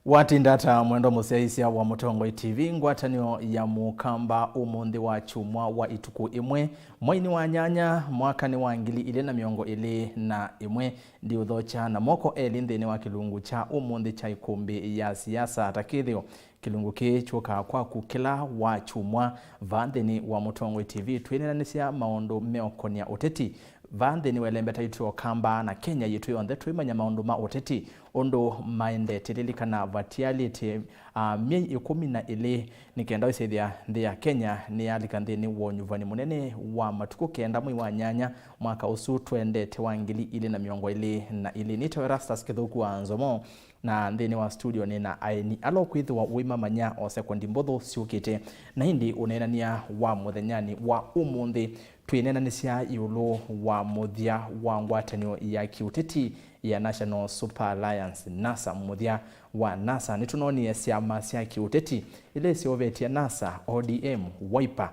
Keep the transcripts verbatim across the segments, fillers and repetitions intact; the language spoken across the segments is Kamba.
Watinda ata, mwendwa mũsyaĩĩsya wa Mũtongoi T V? Ngwatanĩo ya Mũkamba ũmũnthĩ wa kyumwa wa ĩtukũ ĩmwe, mweinĩ wa nyanya, mwakanĩ wa ngili ilĩ na mĩongo ĩlĩ na ĩmwe, ndiũthokya na moko elĩ nthĩnĩ wa kĩlungu kya ũmũnthĩ kya ĩkũmbĩ ya siasa. Ta kĩthĩo, kĩlungu kĩĩ kyũkaa kwaku kĩla wa kyumwa vaa nthĩnĩ wa Mũtongoi T V. Twĩneenanĩsya maũndũ meũkonĩa ũteti. Vaa nthĩnĩ wa ĩlembeta yitũ ya Ũkamba na Kenya yitũ yonthe, twĩmanya maũndũ ma ũteti ũndũ maendete. Lilikana, vatialĩte, ah, myei ĩkũmi na ĩlĩ nĩ kenda wĩsĩthĩa nthĩ ya Kenya nĩyalika nthĩnĩ wa ũnyuvani mũnene wa matukũ kenda mwei wa nyanya mwaka ũsu twendete wa ngili ilĩ na mĩongo ĩlĩ na ilĩ. Nĩtawa Erastus Kĩthũku wa Nzomo, na nthĩnĩ wa studio nĩ na aeni ala ũkwĩthĩwa ũimamanya o sekondi mbũthũ syũkĩte. Na ĩndĩ ũneenany'a wa mũthenyanĩ wa ũmũnthĩ, twĩneenanĩsya ĩũlũ wa mũthya wa ngwatanĩo ya kĩũteti ya National Super Alliance, NASA. Mũthya wa NASA, nĩtũnoonie syama sya kĩũteti ila iseũvĩtye NASA, O D M, Wiper,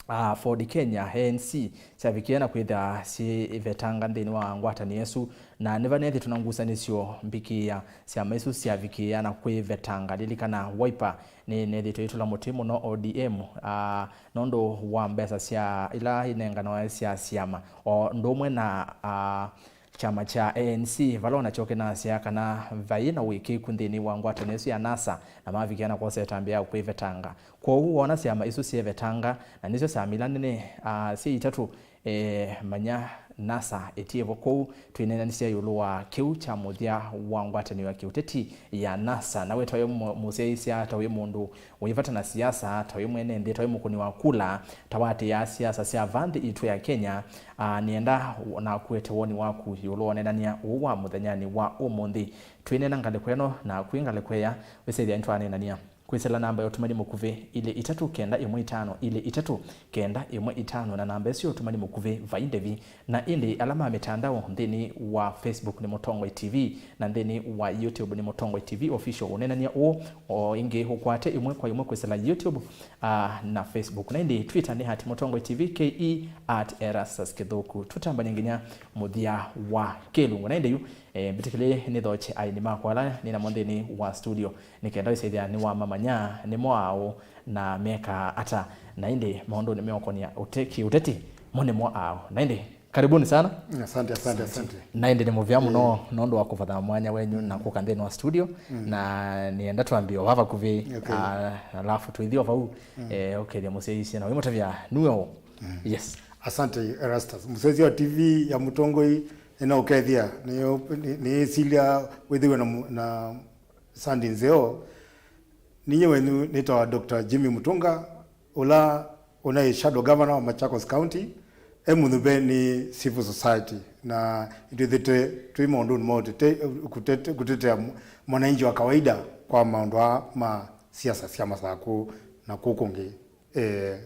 ah, Ford Kenya, A N C, syavikĩĩa na kwĩthĩa syĩ vetanga nthĩnĩ wa ngwatanĩo ĩsu, na nĩvanethĩtwe na ngusanĩsyo mbikĩĩa syama isu syavikĩĩa na kwĩvetanga. Lilikana, Wiper nĩnethĩtwe ĩtũla mũtĩ mũno O D M, ah, nũndũ wa mbesa sya ila inenganawa sya syama, o ũndũ ũmwe na, ah, kyama kya A N C, vala onakyo kĩnasya kana vai na ũĩkĩĩku nthĩnĩ wa ngwatanĩo ĩsu ya NASA, na mavikĩa na kwosa ĩtambya ya kwĩvetanga. Kwoou woona syama isu syevetanga, na nĩsyo syama ila nene, ah, syĩ itatũ, eh, manya NASA ĩtiĩvo. Kwoou twĩneenanĩsya ĩũlũ wa kĩu kya mũthya wa ngwatanĩo ya kĩũteti ya NASA. Na we ta wĩ mũ-, mũsyaĩĩsya, ta wĩ mũndũ wĩ vata na siasa, ta wĩ mwene nthĩ, ta wĩ mũkũni wa kula, ta waatĩĩaa siasa sya vaa nthĩ yitũ ya Kenya, ah, nĩenda naku ũete woni waku ĩũlũ wa ũneenany'a ũũ wa mũthenyanĩ wa ũmũnthĩ. Twĩneena ngalĩko ĩno naku, ngalĩko ĩya wĩsĩthĩa nĩtwaneenany'a kwĩsĩla namba ya ũtũmani mũkuvĩ ilĩ itatũ kenda ĩmwe itano ilĩ itatũ kenda ĩmwe itano, na namba ĩsu ya ũtũmani mũkuvĩ vai ndĩvi. Na ĩndĩ ala ma mĩtandao, nthĩnĩ wa Facebook nĩ Mũtongoi T V, na nthĩnĩ wa YouTube nĩ Mũtongoi T V Official. Ũneenany'a ũũ o ĩngĩ ũkwate ĩmwe kwa ĩmwe kwĩsĩla YouTube, ah, na Facebook. Na ĩndĩ Twitter nĩ at Mũtongoi T V, K E at Erastus Kĩthũku. Tũtambany'e nginya mũthya wa kĩlungu. Na ĩndĩ yu, eh, mbĩtĩkĩlye nĩthokye aeni makwa ala nĩ namo nthĩnĩ wa studio, nĩ kenda wĩsĩthĩa nĩwamamanya nĩmo aũ na mekaa ata, na ĩndĩ maũndũnĩ meũkonĩa ũte-, kĩũteti mo nĩmo aũ. Na ĩndĩ, karibuni sana. Asante, asante, asante. Na ĩndĩ nĩ mũvea mũno, eh, nũndũ wa kũvatha mwanya wenyu na kũka nthĩnĩ wa studio, mm, na nĩenda twambie o vava vakuvĩ, okay, ah, alafu twĩthi o vau, mm, eh, ũkethĩa mũsyaĩĩsya na wĩmũtavya nue o. Mm. Yes. Asante, Erastus. Mũsyaĩĩsya wa T V ya Mũtongoi, nĩnaũkethĩa, nĩ-, nĩ-, nĩĩsilya wĩthĩwe na mu-, na Sunday nzeo. Ninyie wenyu nĩtawa Doctor Jimmy Mutunga, ũla ũnaĩ Shadow Governor wa Machakos County, e mũnyuve nĩ civil society. Na itwĩthĩte twĩ maũndũnĩ ma ũtete-, kũtete-, kũtetea mwananchi wa kawaida kwa maũndũ aa ma siasa sya Masakũ na kũũ kũngĩ, eh,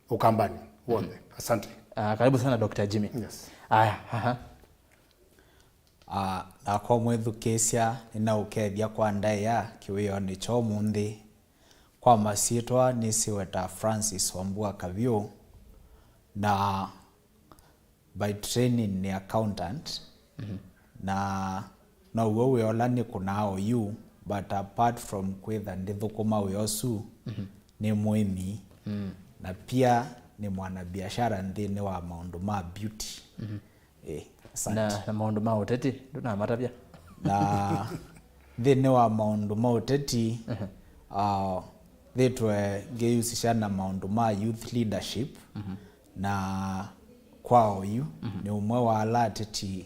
Ũkambanĩ w'onthe. Mhm. Asante. Ah, karibu sana, Doctor Jimmy. Yes. Aya, aha. Ah, nakwa mwĩthukĩĩsya, nĩnaũkethya kwa ndaĩa kĩwĩonĩ kya ũmũnthĩ. Kwa masyĩtwa nĩsĩwe ta Francis Wambua Kavyũ, na by training nĩ accountant, mhm, na now'o wĩa ũla nĩkũnaa oyu, but apart from kwĩtha ndĩthũkũma wĩa ũsu, mhm, nĩ mũĩmi, mm, na pia nĩ mwanabiashara nthĩnĩ wa maũndũ ma beauty. Mhm. Eh, asante. Na, na maũndũ ma ũteti, ndũnamatavya? Na nthĩnĩ wa maũndũ ma ũteti, mhm, ah, thĩtwe ngĩyusisha na maũndũ ma youth leadership, mhm, na kwa oyu, mhm, nĩ ũmwe wa ala ateti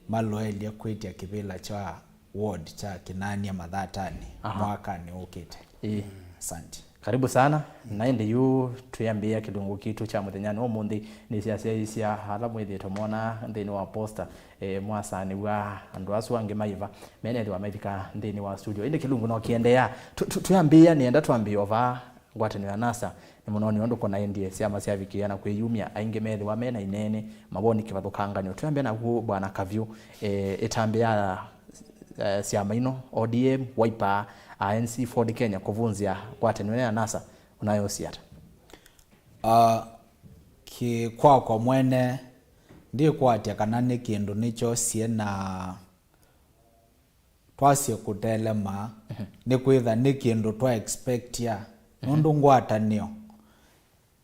maloelye kwĩtya kĩvĩla kya ward kya Kĩnania Mathatanĩ, aha, mwakanĩ ũkĩte. Ĩĩ. Asante. Karibu sana. Na ĩndĩ yu twĩambĩĩa kĩlungu kitũ kya mũthenyanĩ wa ũmũnthĩ, nĩsyasyaĩĩsya ala mwĩthĩĩtwe mwona nthĩnĩ wa poster, eh, mwasanĩw'a andũ asu angĩ maiva, menethĩwa maivika nthĩnĩ wa studio. Ĩndĩ kĩlungu no kĩendeea. Tu-, tu-, twĩambĩĩa, nĩenda twambĩe o vaa ngwatanĩo ya NASA, nĩ mũno nĩ ũndũ kũnaendie syama syavikĩĩa na kwĩyumya, aingĩ methĩwa me na ineene, mawoni, kĩvathũkanganyo. Twĩambĩe naku, Bwana Kavyũ, eh, ĩtambĩ ya, eh, syama ino, O D M, Wiper, A N C, Ford Kenya, kũvunzĩa ngwatanĩo ya NASA, ũnayosĩ ata? Ah, kĩ-, kwakwa mwene, ndikwatya kana nĩ kĩndũ nĩkyo syĩ na twasye kũtelema, nĩkwĩtha nĩ kĩndũ twa expectia, nũndũ ngwatanĩo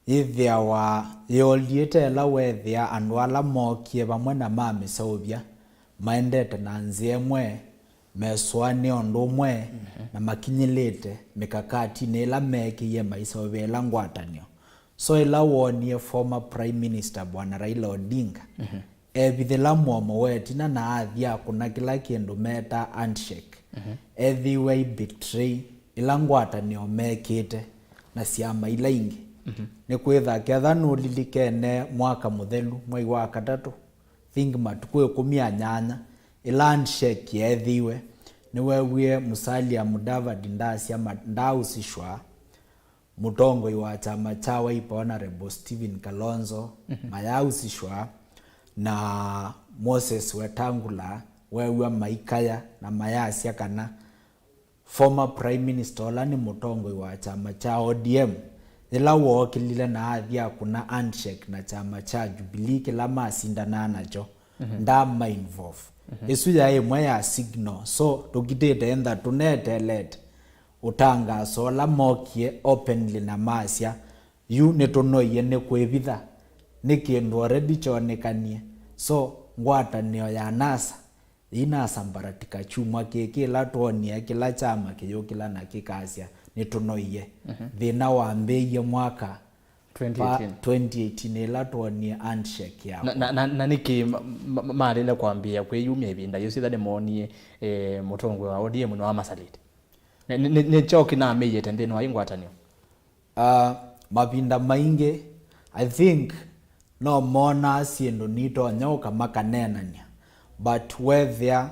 yĩthĩawa yĩolyĩte ĩla weethĩa andũ ala mookie vamwe na mamĩseũvya maendete na nzĩa ĩmwe, mesũanĩa ũndũ ũmwe, na makinyĩlĩte mĩkakatinĩ ĩla meekĩie maiseũvya ĩla ngwatanĩo. So ĩla woonie former Prime Minister Bwana Raila Odinga evithĩla mũomo wa ĩtina na athi akũna kĩla kĩndũ metaa handshake, ethĩiwe aibetray ĩla ngwatanĩo mekĩte na syama ila ingĩ. Nĩkwĩtha ketha nũlilikene mwaka mũthelu, mwei wa katatũ, think matukũ ĩkũmi na nyanya, ĩla handshake yeethĩiwe, nĩweewie Musalia Mudavadi ndasya ma- ndausishwa, mũtongoi wa kyama kya Wiper Honorable Stephen Kalonzo mayausishwa, na Moses Wetangula weew'a maikaya na mayasya kana former Prime Minister ũla nĩ mũtongoi wa kyama kya O D M, yĩla wookĩlile na athi akũna handshake na kyama kya Jubilee kĩla masindanaa nakyo, ndama involve. Ĩsu yaĩ ĩmwe ya signal. So tũkitĩte ntha tũnetelete ũtangaso ũla mookie openly na masya, yu nĩtũnoie nĩ kwĩvitha, nĩ kĩndũ already kyonekanie. So ngwatanĩo ya NASA yĩinasambaratika kyumwa kĩkĩ ĩla twonie kĩla kyama kĩyũkĩla na kĩkasya nĩtũnoie. Thĩna wambĩĩie mwaka twenty eighteen. Twenty eighteen ĩla twonie handshake yao. Na, na, na, na nĩkĩ ma- ma- ma- malĩle kwambĩĩa kwĩyumya ĩvinda yĩu syĩtha nĩmoonie, eh, mũtongoi wa O D M nĩwamasalĩte? Nĩ- nĩ- nĩ- nĩkyo kĩnamĩĩte nthĩnĩ wa ĩ ngwatanĩo? Uh, mavinda maingĩ, I think, no monaa syĩndũ nitonya ũka makaneenany'a, but weethĩa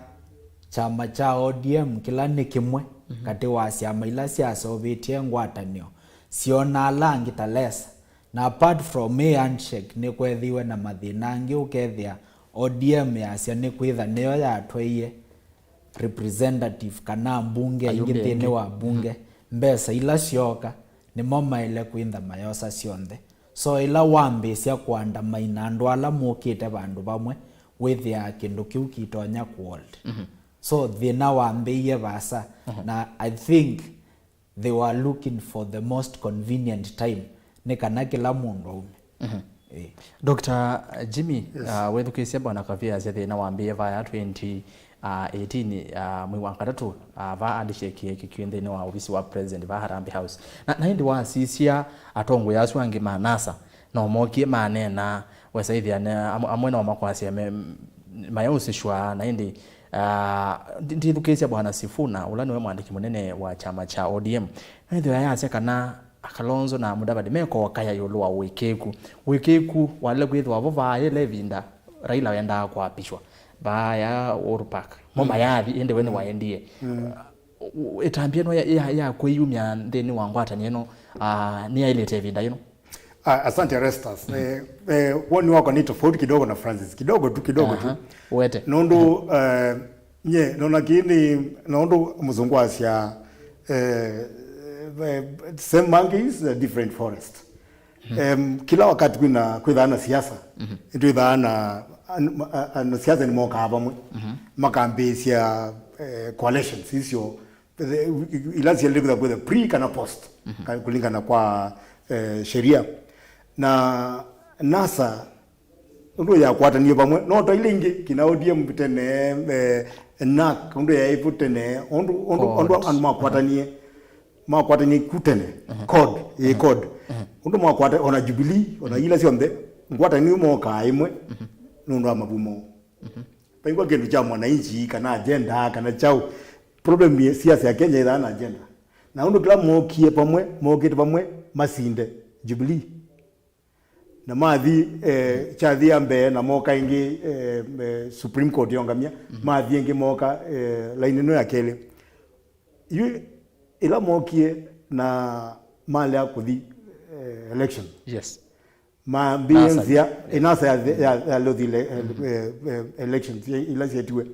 kyama kya O D M kĩla nĩ kĩmwe katĩ wa syama ila syaseũvĩtye ngwatanĩo, syonaa ala angĩ ta lesa. Na apart from ĩ handshake, nĩkweethĩiwe na mathĩna angĩ, ũkethĩa O D M yasya nĩkwĩtha nĩyo yatwaie representative kana mbunge aingĩ nthĩnĩ wa mbunge, mbesa ila syooka nĩmo maĩle kwĩntha mayosa syonthe. So ĩla wambĩĩsya kũandamaina andũ ala mũkĩte vandũ vamwe, wĩthĩaa kĩndũ kĩu kĩtonya kũhold. So thĩna wambĩĩie vaasa, na I think they were looking for the most convenient time nĩ kana kĩla mũndũ aume. Ĩĩ. Doctor Jimmy, uh, wĩthukĩĩsya Bwana Kavia asya thĩna wambĩĩe vaya twenty eighteen, uh, mwei wa katatũ, uh, va handshake yeekĩkiwe nthĩnĩ wa ovisi wa president va Harambee House. Na, na ĩndĩ wasisya atongoi asu angĩ ma NASA, no mookie maneena, wesa ĩthĩa amwe no makwasya me- mayausĩshwa, na ĩndĩ, ah, ndi- ndithukĩĩsya Bwana Sifuna, ũla nĩwe mwandĩki mũnene wa kyama kya O D M, na ĩthĩwa yasya kana Kalonzo na Mudavadi mekokaya ĩũlũ wa ũĩkĩĩku. Ũĩkĩĩku walile kwĩthĩwa vo vaayĩle ĩvinda Raila wendaa kũapishwa, vaaya Uhuru Park. Mo mayathi, ĩndĩ we nĩwaendie. U- ĩtambya ĩno ya, ya, ya kwĩyumya nthĩnĩ wa ngwatanĩo ĩno, ah, nĩyaĩlĩte ĩvinda yĩno? Ah, asante Erastus. Eh, eh, woni wakwa ni tofauti kidogo na Francis. Kidogo tu, kidogo tu. Aha. Uwete. Nũndũ, eh, nye, nona kĩĩ nĩ, nũndũ mũzungu asya, eh, eh, same monkey is a different forest. Em, kila wakati kwĩna, kwĩthaa na siasa, nĩtwĩthaa na, an- ma- a- a- na siasa nĩmokaa vamwe, makambĩĩsya, eh, coalitions icio, the- ila siendete kwĩtha kwĩtha pre kana post, ka- kũlingana kwa, eh, sheria. Na NASA ũndũ yakwatanie vamwe, no ta ile ingĩ, kina O D M tene, eh, NARC ũndũ yaĩ vo tene, ũndũ ũndũ ũndũ andũ makwatanie, makwatanie ku tene, CORD, ĩ CORD. Ũndũ makwata ona Jubilee, ona ila syonthe, ngwatanĩo mokaa ĩmwe nũndũ wa mavumo. Vaingwa kĩndũ kya mwananchi kana agenda kana kyaũ. Problem ya siasa ya Kenya ĩthaa na agenda. Na ũndũ kĩla mookie vamwe, mookĩte vamwe masinde Jubilee. Na mathi, eh, kyathi ya mbee na moka ĩngĩ, eh, eh, Supreme Court yongamya, mathi ĩngĩ moka, eh, laini ĩno ya kelĩ. Yu ĩla mookie na malea kũthi, eh, election. Yes. Mambĩĩe NASA. Nzĩa, NASA ya, ya, ya lothi ele- eh, eh, elections, i- ila syetiwe.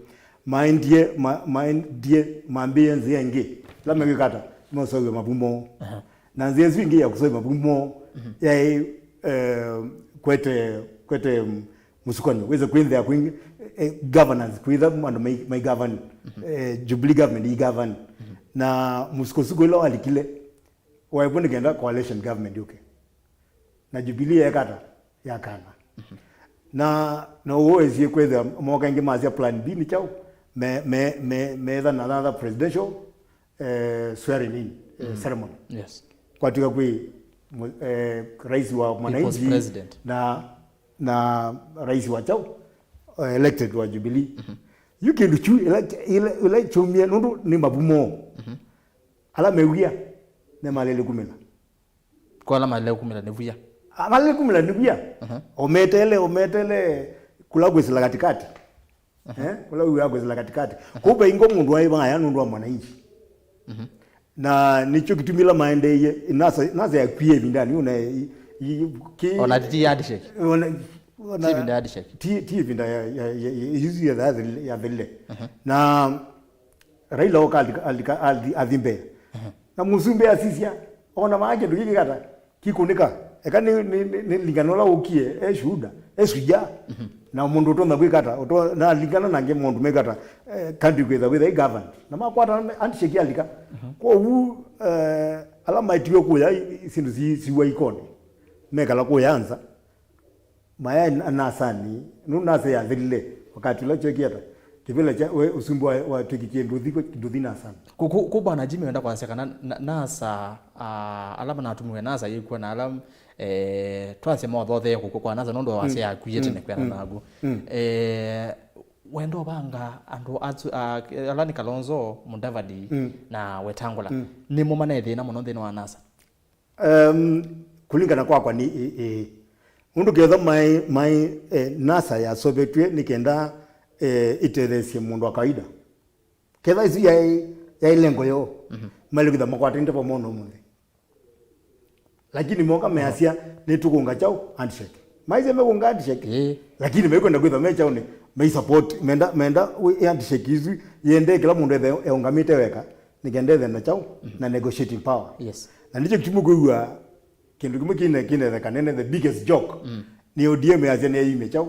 Maendie, ma- maendie, mambĩĩe nzĩa ĩngĩ. Ĩla mekwĩka ata? Meũseũvya mavumo. Aha. Na nzĩa ĩsu ĩngĩ ya kũseũvya mavumo yaĩ, eh, kwete, kwete, mm, mũsukanĩo, wĩse kwĩnthĩa kwingĩ, eh, governance, kwĩtha andũ mai, mai govern, eh, Jubilee government ĩ govern. Na mũsukosuko ũla walikile, waevo nĩ kenda coalition government yũke. Na Jubilee yekata yakana. Na no ũesie kwĩthĩa moka ĩngĩ masya plan B nĩ kyaũ, me, me, me, metha na another presidential, eh, swearing in, eh, ceremony. Yes. Kwatuka kwĩ mu- eh, rais wa People's mwananchi president. Na, na rais wa chao, eh, elected wa Jubilee. Yu kĩndũ kyu ila, ila, ila kyumie nũndũ nĩ mavumo. Ala mewia nĩ malele kumĩla. Kwa ala malele kumĩla nĩ vuya. Ah, malele kumĩla nĩ vuya. Ometele, ometele kula kwĩsĩla katikati. Eh, kula uya kwĩsĩla katikati. Kũu vaingo mũndũ aĩ vaya nũndũ wa mwananchi. Na nĩkyo kĩtumi ĩla maendeeie, NASA, NASA yakwie ĩvindanĩ, ũna, i, i, ki- Ona ti handshake. Ona, ona- Ti ĩvinda ya handshake. Ti, ti ĩvinda ya, ya, ya, ya, ya, ya, ya, yathele. Na Raila oka alika, alika, ali- athi mbee. Na mũsumbĩ asisya, ona maa kĩndũ kĩkĩ kata kĩkũnĩka. Eka nĩ, nĩ, nĩ, nĩ lingana ũla ũkie, e shuhuda, e shujaa. Na mũndũ ũtonya kwĩka ata, ũto- na lingana nangĩ mũndũ mekata, eh, country kwĩtha, kwĩtha ĩ governed. Na makwata handshake alika. Kwoou, eh, ala maetiwe kũya i- i- syĩndũ si- siwa ikonĩ, mekala kũya nza. Maya na- nasani, nu nasa yathelile, wakati ũla kyokie ata, kĩvĩla kya we ũsumbĩ wa, wa twĩkĩkie ndũthi, ndũthi nasani. Ku- ku- ku bwana Jimmy wenda kwasya kana na- NASA, ah, ala manatumiwe NASA yĩkw'a na ala, eh, twasya mothothee kũkw'a kwa NASA nũndũ wasya yakwie tene kwĩana naku. Eh, wenda ũvanga andũ asu- ah, ala nĩ Kalonzo, Mudavadi na Wetangula, nĩmo mane thĩna mũno nthĩnĩ wa NASA? Um, kũlingana kwakwa nĩ ĩ- ĩ- ũndũ ketha mai, mai, eh, NASA yasovetw'e nĩ kenda, eh, ĩtetheesye mũndũ wa kawaida. Ketha isu yaĩ, yaĩ lengo yoo, maile kwĩtha makwatanĩte vamwe na ũmũnthĩ. Lakini moka measya nĩtũkũnga kyaũ handshake. Maisye mekũnga handshake. Ĩĩ. Lakini maikwenda kwĩtha me kyaũnĩ, mai support, menda, menda wĩ- handshake isu yende kĩla mũndũ ethe eũngamĩte weka, nĩkenda ethe na kyaũ na negotiating power. Yes. Na nĩkyo kĩtumi kwĩw'a kĩndũ kĩmwe kĩne kĩnetheka nene, the biggest joke, nĩ ODM yasya nĩyumya kyaũ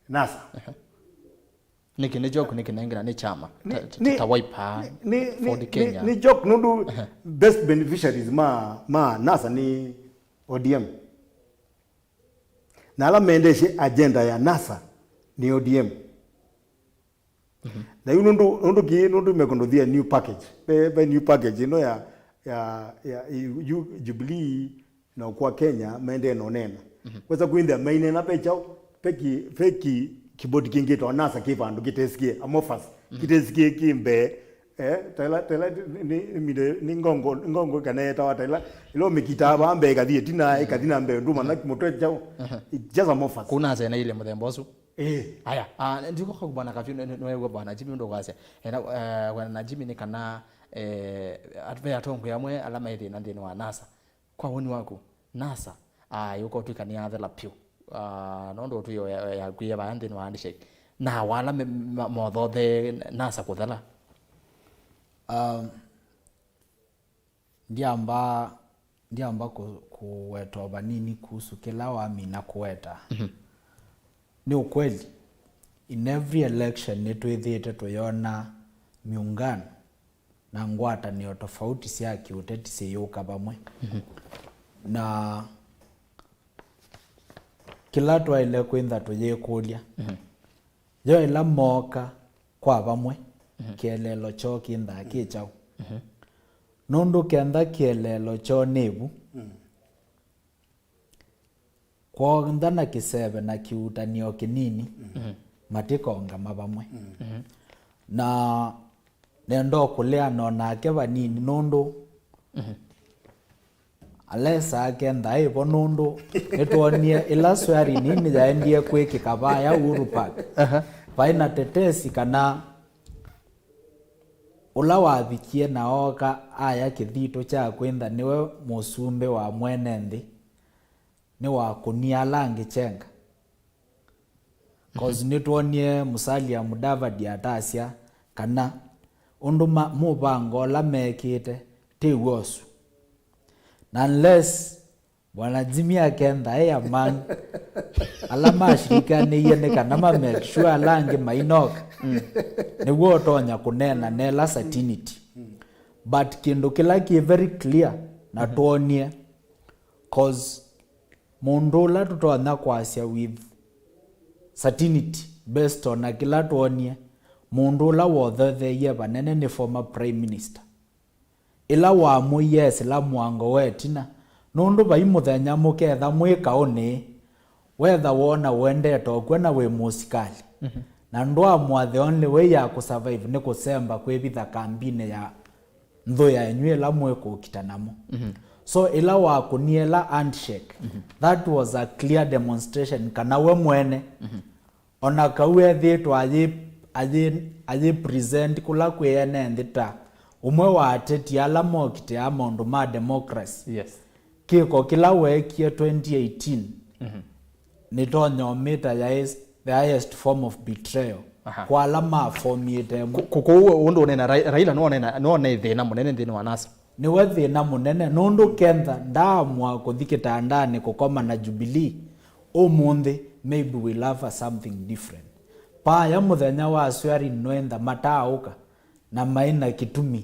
NASA. Nĩkĩ nĩ joke, nĩkĩ nengĩ na nĩ kyama ta- ta- ta Wiper, nĩ- nĩ- Ford nĩ- Kenya. Nĩ joke nũndũ best beneficiaries ma, ma NASA nĩ ODM. Na ala mendesye agenda ya NASA nĩ ODM. Na yu nũndũ, nũndũ kĩ, nũndũ mekũndũthia new package. Ve, ve new package ĩno ya, ya, ya, yu Jubilee na kwa Kenya maendee na ũneena. Wesa kwĩnthĩa maineena ve kyaũ, ve ki, ve ki keyboard kĩngĩ kĩtawa NASA kĩ vandũ kĩtesikie, amorphous, kĩtesikie kĩ mbee. Eh, taila, taila nĩ, nĩ, nĩ, nĩ ngongo, ngongo kana yetawa taila, ĩla ũmĩkitaa vaa mbee ĩkathi ĩtina, ĩkathi na mbee, ndũmanya mũtwe kyaũ. It's just amorphous. Kuna sena ile mũthemba ũsu. Eh. Aya, ah, ndiko kwa bwana Kafyu, nĩ- nĩ- nĩwegwa bwana Jimmy ndo kwasya. Ena, eh, bwana Jimmy nĩ kana, eh, at- ve atongoi amwe ala mai thĩna nthĩnĩ wa NASA. Kwa woni waku, NASA, ah, yũka ũtwĩka nĩ yathela pyũ. Ah, nũndũ ũtwĩo yakwie vaya nthĩnĩ wa handshake. Na wala me- ma- mothothe NASA kũthela. Um, Ndyamba, ndyamba kũ- kũweta o vanini kuhusu kĩla wamina kũweta. Nĩ ukweli, in every election nĩtwĩthĩĩte tũyona miungano na ngwatanĩo tofauti sya kĩũteti siyũka vamwe. Na kĩla twaĩle kwĩntha tũyĩkũlya, yo ĩla mooka kwa vamwe, kĩeleelo kyoo kĩnthaa kĩ kyaũ? Nũndũ kenda kĩeleelo kyoo nĩ vu, kwontha na kĩseve na kĩutanĩo kĩnini, matĩkaũngama vamwe. Na nenda o kũleana o nake vanini nũndũ Alesa ake ndaĩ vo nũndũ nĩtwonie ĩla swearing-in yaendie kwĩkĩka vaya Uhuru Park. Aha. Vaĩ na tetesi kana ũla wavikie na ooka aya kĩthitũ kya kwĩntha nĩwe mũsumbĩ wa mwene nthĩ, nĩwakũnie ala angĩ kyenga. 'Cause nĩtwonie Musalia Mudavadi atasya kana ũndũ ma- mũvango ũla mekĩte ti w'o ũsu. Na unless Bwana Jimmy akenda e among ala mashirikanĩie nĩ kana ma make sure ala angĩ mainoka. Nĩw'o ũtonya kũneena nela certainty. But kĩndũ kĩla kĩ very clear na twonie, cause mũndũ ũla tũtonya kwasya with certainty based on kĩla twonie, mũndũ ũla wothetheie vanene nĩ former prime minister. Ĩla wamũie esĩla mũango wa ĩtina, nũndũ vai mũthenya mũketha mwĩ kaũnĩ, wetha woona ũendete ũkw'a na wĩ mũsikalĩ. Na ndwamũa the only way ya kũsurvive nĩ kũsemba kwĩvitha kambinĩ ya nthũ yenyu ĩla mwĩkũkita namo. So ĩla wakũnie ĩla handshake, that was a clear demonstration kana we mwene ona kau ethĩĩtwe ayĩ, ayĩ, ayĩ present kũla kwĩ ene nthĩ ta ũmwe wa ateti ala mokitĩaa maũndũ ma democracy. Yes. Kĩko kĩla weekie twenty eighteen nĩtonya ũmĩta yaĩ the highest form of betrayal. Aha. Kwa ala mafomiĩte. Kũkũũ ũndũ ũnena Ra- Raila nĩwonena nĩwone thĩna mũnene nthĩnĩ wa NASA. Nĩwe thĩna mũnene nũndũ kentha ndaamũa kũthi kĩtandanĩ kũkoma na Jubilee ũmũnthĩ, maybe we'll have a something different. Paaya mũthenya wa swearing nĩwentha mataaũka na maĩ na kĩtumi.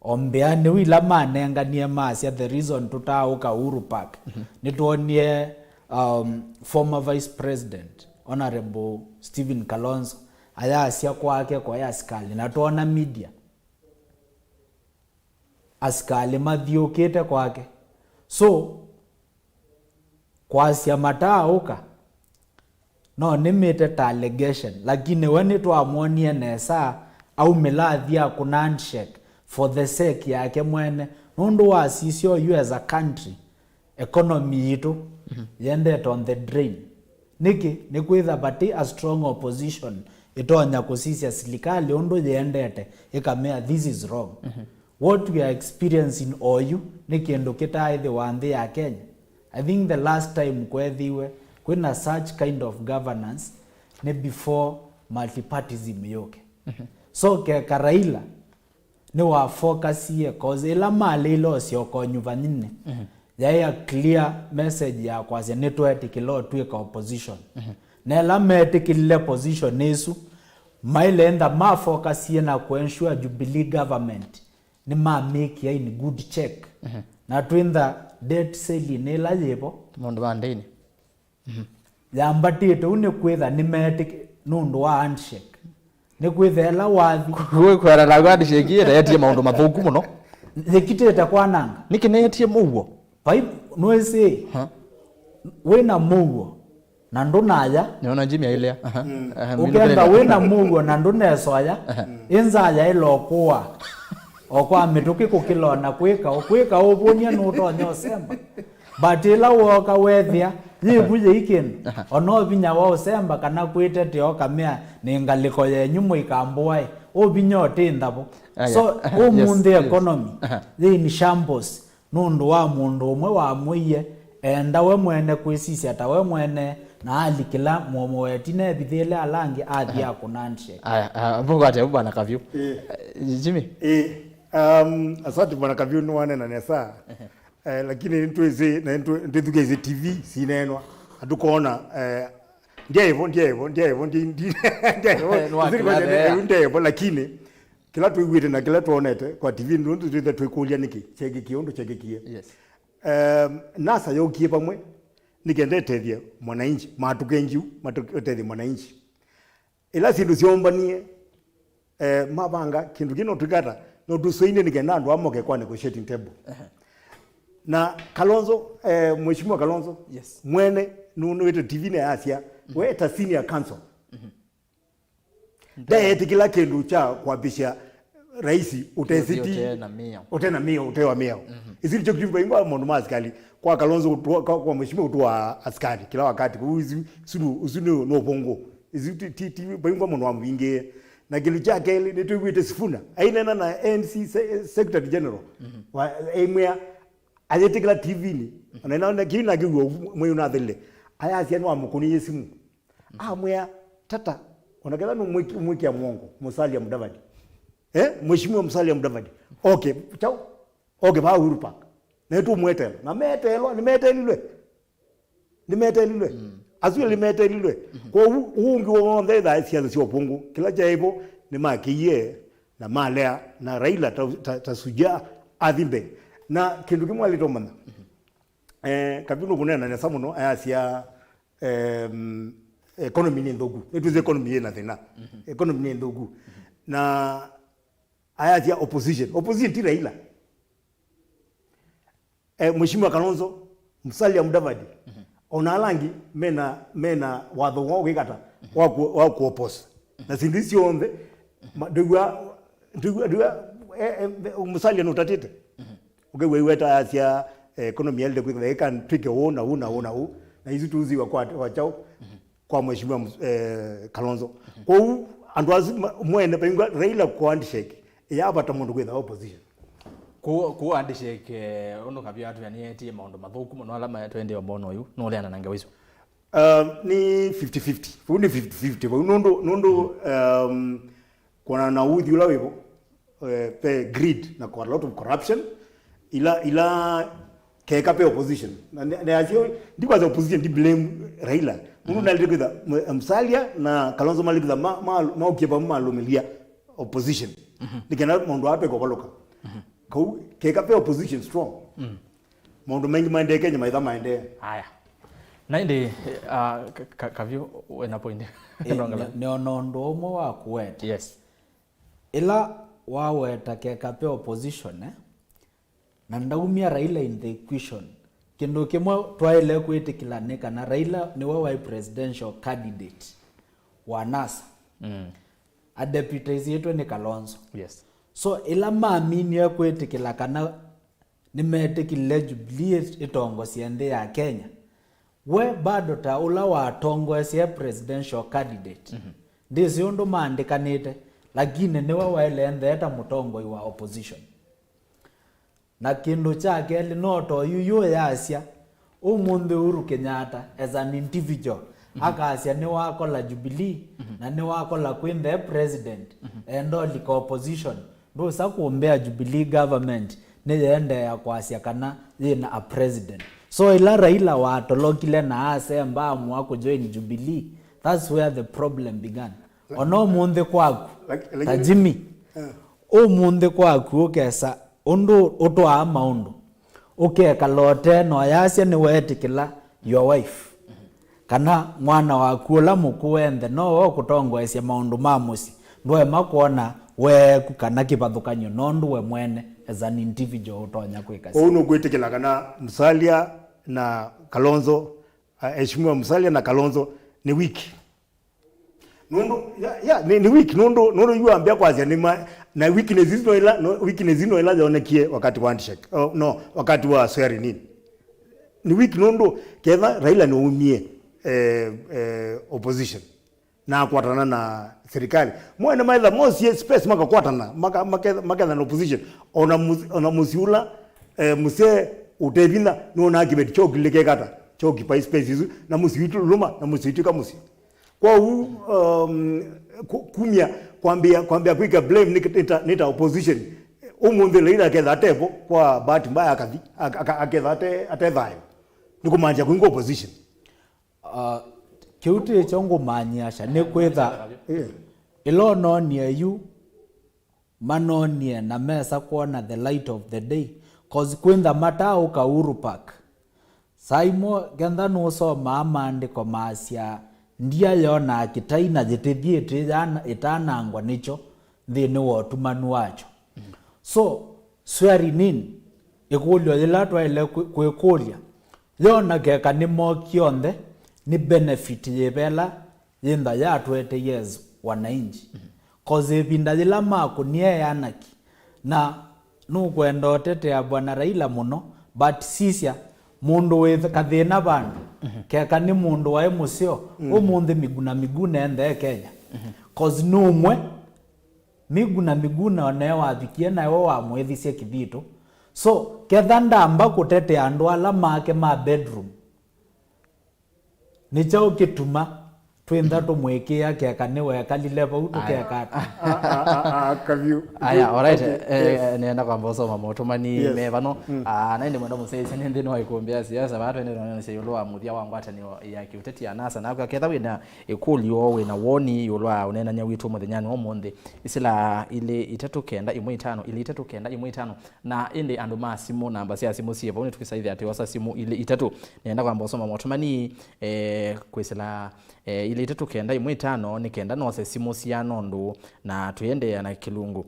O mbĩanĩu ila manenganie masya the reason tũtaaũka Uhuru Park, nĩtwonie um, former vice president Honorable Stephen Kalonzo ayasya kwake kwa asikalĩ na twona media asikalĩ mathiũkĩte kwake. So kwasya mataaũka no nĩmĩte ta allegation, lakini we nĩtwamwonie nesa aumĩla athi akũna handshake for the sake yake mwene, nũndũ wasisya oyu as a country economy yitũ yendete on the drain. Nĩkĩ? Nĩkwĩtha vati a strong opposition ĩtonya kũsisya silikalĩ ũndũ yĩendete, ĩkamea this is wrong. What we are experiencing oyu nĩ kĩndũ kĩtaaĩthĩwa nthĩ ya Kenya. I think the last time kweethiwe kwĩna such kind of governance nĩ before multipartism yũke. So keka Raila nĩwafokasie cause ĩla maleile ũsyoka ũnyuvanĩnĩ yaĩ a clear message ya kwasya nĩtweetĩkĩla ũtw'ĩka opposition. Na ĩla meetĩkĩlile position ĩsu mailenda mafokasie na kũensure Jubilee government nĩmamĩkĩa in good check. Na twĩntha debt ceiling ĩla yĩvo maũndũ ma ndĩni yambatĩte ũu nĩkwĩtha nĩmeetĩkĩ nũndũ wa handshake. Nĩkwĩtha ĩla wathi kwĩkwara na handshake ĩtaetie maũndũ mathũku mũno. Yĩkitĩte kwananga. Nĩkĩ neetie mũuo? Vai nũĩsĩ wĩna mũuo na ndũnaya. Nĩona Jimmy ailea. Ũkenda wĩna mũuo na ndũnesoya, ĩnzaya ĩlokũa o kwa mĩtũkĩ kũkĩlona kwĩka kwĩka ũvũnie nũtonya ũsemba. But ĩla wooka weethĩa yĩvu yĩi kĩndũ, ona o vinya wa ũsemba kana kwĩtetea ũkamea nĩ ngalĩko yenyu mũikambũae, ũ vinya ũtĩ nthavo. So ũmũnthĩ economy yĩ in shambles nũndũ wa mũndũ ũmwe wamũie eenda we mwene kwĩsisya ta we mwene na alikĩla mũomo wa ĩtina evithĩle ala angĩ athi akũna handshake. Aya, ah, vukwate bwana Kavyu. Jimmy. Eh, um, asante bwana Kavyu, nĩwanena nesa. Eh, lakini nĩtwĩsĩ na nĩtwĩthukĩĩsye T V sineenwa na tũkoona eh, ndyaĩvo ndyaĩvo ndyaĩvo ndyaĩvo lakini kĩla twĩw'ĩte na kĩla twonete kwa T V nũndũ twĩthe twĩkũlya nĩkĩ kyekĩkie ũndũ kyekĩkie. Yes. Um, NASA yokie vamwe nĩkenda ĩtethye mwananchi, matũkenjiu matũtethye mwananchi. Ĩla syĩndũ syoombanie, eh, mavanga kĩndũ kĩ no twĩkata, no tũsũinie nĩ kenda andũ aa moke kwa negotiating table. Na Kalonzo, eh, Mheshimiwa Kalonzo, yes, mwene nũnũĩte T V-nĩ ayasya, we ta senior counsel, ndaetĩkĩla kĩndũ kya kwambĩsya raisi ũtesiti ũte na mĩao, ũte na mĩao, ũte wa mĩao. Isu nĩkyo kĩtumi vaingwa maũndũ ma asikali kwa Kalonzo kũtũa, kwa, kwa mheshimiwa kũtũa asikali kila wakati. Kũu isu, isu nĩ, isu nĩ, nĩ ũvũngũ. Isu ti, ti, ti vaingwa mũndũ wamũvingĩĩe. Na kĩndũ kya kelĩ, nĩtwĩw'ĩte Sifuna aineena na A N C se-, Secretary General wa, aimwĩa ayĩtĩkĩla T V-nĩ, ona ĩna kĩu nakĩw'a mwei ũnathelile, ayasya nĩwamũkũnĩie simũ. Amwĩa, tata, ona kethwa nũmwĩkĩa mwongo, Musalia Mudavadi. Eh, Mheshimiwa Musalia Mudavadi. Okay, chao. Okay, vaa Uhuru Park. Na nĩtũmweteela. Na meteelwa, nĩmeteelilwe. Nĩmeteelilwe. Asu elĩ meteelilwe. Kwoou ũũ ũngĩ w'onthe ethaa siasa sya ũvũngũ. Kĩla kyaĩvo nĩmakĩie na malea na Raila ta, ta, ta shujaa athi mbee. Na kĩndũ kĩmwe alĩtomanya. Eh, Kavindu kũneena nesa mũno ayasya, em, economy nĩ nthũku. Nĩtwĩsĩ economy yĩ na thĩna. Economy nĩ nthũku. Na ayasya opposition. Opposition ti Raila. Eh, Mheshimiwa Kalonzo, Musalia Mudavadi, ona ala angĩ mena, mena watho wao wĩkata wa ku, wa kuoppose. Na syĩndũ isu syonthe, ma, ndĩw'a, ndĩw'a, ndĩw'a, eh, eh, Musalia nũtatĩte. Ũkew'a iweta asya, eh, economy yaĩlĩte kwĩka, ĩka twĩke ũũ na ũũ na ũũ na ũũ. Na isu tũziwa kwa, kwa kyaũ? Kwa Mheshimiwa Mus-, eh, Kalonzo. Kwoou andũ asu ma, mwene vaingwa Raila kwa handshake, yavata mũndũ kwĩtha opposition. Kũ, kũ handshake, eh, ũndũ Kavyo atwĩa nĩetie maũndũ mathũku mũno ala maetwendea ũmbono ũyũ, nũleana na ngewa isu? Um, nĩ fifty fifty. Vau nĩ fifty fifty. Vau nũndũ, nũndũ, um, kwona na ũthi ũla wĩvo, eh, ve greed na a lot of corruption, ila, ila keka ve opposition. Na, na, na asio, ndikwasya opposition, ndi blame Raila. Mũndũ nalĩte kwĩtha, M-, Musalia na Kalonzo malĩte kwĩtha ma, ma, maũkie vamwe malũmĩlya opposition. Nĩ kana maũndũ aa meke kũvalũka. Kau, keka ve opposition strong. Maũndũ maingĩ maendee Kenya, maitha maendee. Aya. Na ĩndĩ, ah, ka, ka, Kavyo, wena point. Eh, nĩ, nĩona ũndũ ũmwe wa kũweta. Yes. Ĩla waweta keka ve opposition, eh, na ndaumya Raila in the equation, kĩndũ kĩmwe twaĩle kwĩtĩkĩla nĩ kana Raila nĩwe waĩ presidential candidate wa NASA. Mm. Adeputizĩtwe nĩ Kalonzo. Yes. So, ĩla maminie kwĩtĩkĩla kana nĩmetĩkĩlile Jubilee ĩtongosie nthĩ ya Kenya, we bado ta ũla watongoesye presidential candidate, ndĩsĩ ũndũ maandĩkanĩte, lakini nĩwe waĩle nthee ta mũtongoi wa opposition. Na kĩndũ kya kelĩ, no ta oyu yu yasya, ũmũnthĩ Uhuru Kenyatta as an individual, akasya nĩwakola Jubilee, na nĩwakola kwĩ the president, enda ũlika opposition, ndũsa kũmbĩa Jubilee government nĩyĩendeea kwasya kana yĩna a president. So ĩla Raila watolokile na asemba amũa kũjoin Jubilee, that's where the problem began. Ona ũmũnthĩ kwaku, lak-, ta lakini, Jimmy, eh, ũmũnthĩ kwaku ũkesa ũndũ ũtwaa maũndũ, ũkekala ũtee na ũyasya nĩweetĩkĩla your wife kana mwana waku ũla mũkũũ enthe no we ũkũtongoesya maũndũ ma mũsyĩ, ndwaema kwona weeku kana kĩvathũkany'o nũndũ we mwene as an individual ũtonya kwĩka. Ũu nũkwĩtĩkĩla kana Musalia na Kalonzo, uh, Mheshimiwa Musalia na Kalonzo nĩ weak? Nũndũ, ya, ya, nĩ, nĩ weak, nũndũ, nũndũ yu ambĩa kwasya nĩ ma, na weakness isu no ila, no, weakness ino ila yonekie wakati wa handshake. Oh, no, wakati wa swearing in. Nĩ weak nũndũ ketha Raila nĩwaumie, eh, eh, opposition na akwatana na serikali. Mwene maitha mosie space makakwatana, maka, maketha, maketha na opposition. Ona mus-, ona mũsyĩ ũla, eh, mũsee ũtevinya nona kĩveti kyokilikekata, kyokipai space isu, na mũsyĩ witũ lũma, na mũsyĩ witũ ka mũsyĩ. Kwoou, um, ku-, kumya, kwambĩa, kwambĩa kwĩka blame nĩ, nĩ ta, nĩ ta opposition. Ũmũnthĩ Raila aketha atevo, kwa bahati mbaya akathi, aka-, aka-, aketha ate, ate thayũ. Nĩ kũmaanisha kwĩngwa opposition. Uh, kĩu tĩkyo ngũmanyĩasya nĩ kwĩtha, yeah, ĩla ũnonie yu, manonie na mesa kwona the light of the day, 'cause kwĩntha mataũka Uhuru Park. Saa imwe kenda nũsomaa maandĩko maasya, ndia yonaa kĩtai na yĩtĩthiĩtĩ yana ĩtanangwa nĩkyo nthĩnĩ wa ũtumanu wakyo. So, swearing in, ĩkũlyo yĩla twaĩle kwĩ-, kwĩkũlya, yona keka nĩmokie onthe, nĩ benefit yĩva ĩla yĩntha yatũeteie as wananchi? 'Cause ĩvinda yĩla makũnie Anarchy, na nũkwenda ũtetea Bwana Raila mũno, but sisya, mũndũ wĩ kathĩna vandũ, keka nĩ mũndũ waĩ mũseo, ũmũnthĩ Miguna Miguna enthe e Kenya. 'Cause nĩ ũmwe, Miguna Miguna onae wavikie nawe wamwĩthisye kĩthitũ. So, ketha ndamba kũtetea andũ ala make ma bedroom, nĩ kyaũ kĩtuma Twĩ ntha tũmwĩkĩa keka nĩwekalile vau tũkeka ata? Ah, ah, ah, ah, Kavyũ. Aya, alright. Okay, Eh, yes. Nenda kwamba ũsoma maũtũmani Yes. me vano. Ah, na ĩndĩ mwenda mũsyaĩsya nĩ nthĩnĩ wa ikumbĩ ya siasa vaa twende nonese ĩũlũ wa mũthya wa ngwatanĩo ya kĩũteti ya NASA. Naku aketha wĩna ĩkũlyo, wĩna woni ĩũlũ wa ũneenany'a witũ mũthenyanĩ wa ũmũnthĩ, ĩsĩla ilĩ itatũ kenda ĩmwe itano, ilĩ itatũ kenda ĩmwe itano. Na ĩndĩ andũ ma simũ, namba sya simũ syĩ vau, nĩtũkĩsaĩthya twosa simũ ilĩ itatũ. Nenda kwamba ũsoma maũtũmani, eh, kwĩsĩla eh, ilĩ itatũ kenda ĩmwe itano, nĩ kenda nose simũ sya nondũ na tũiendeea na kĩlungu.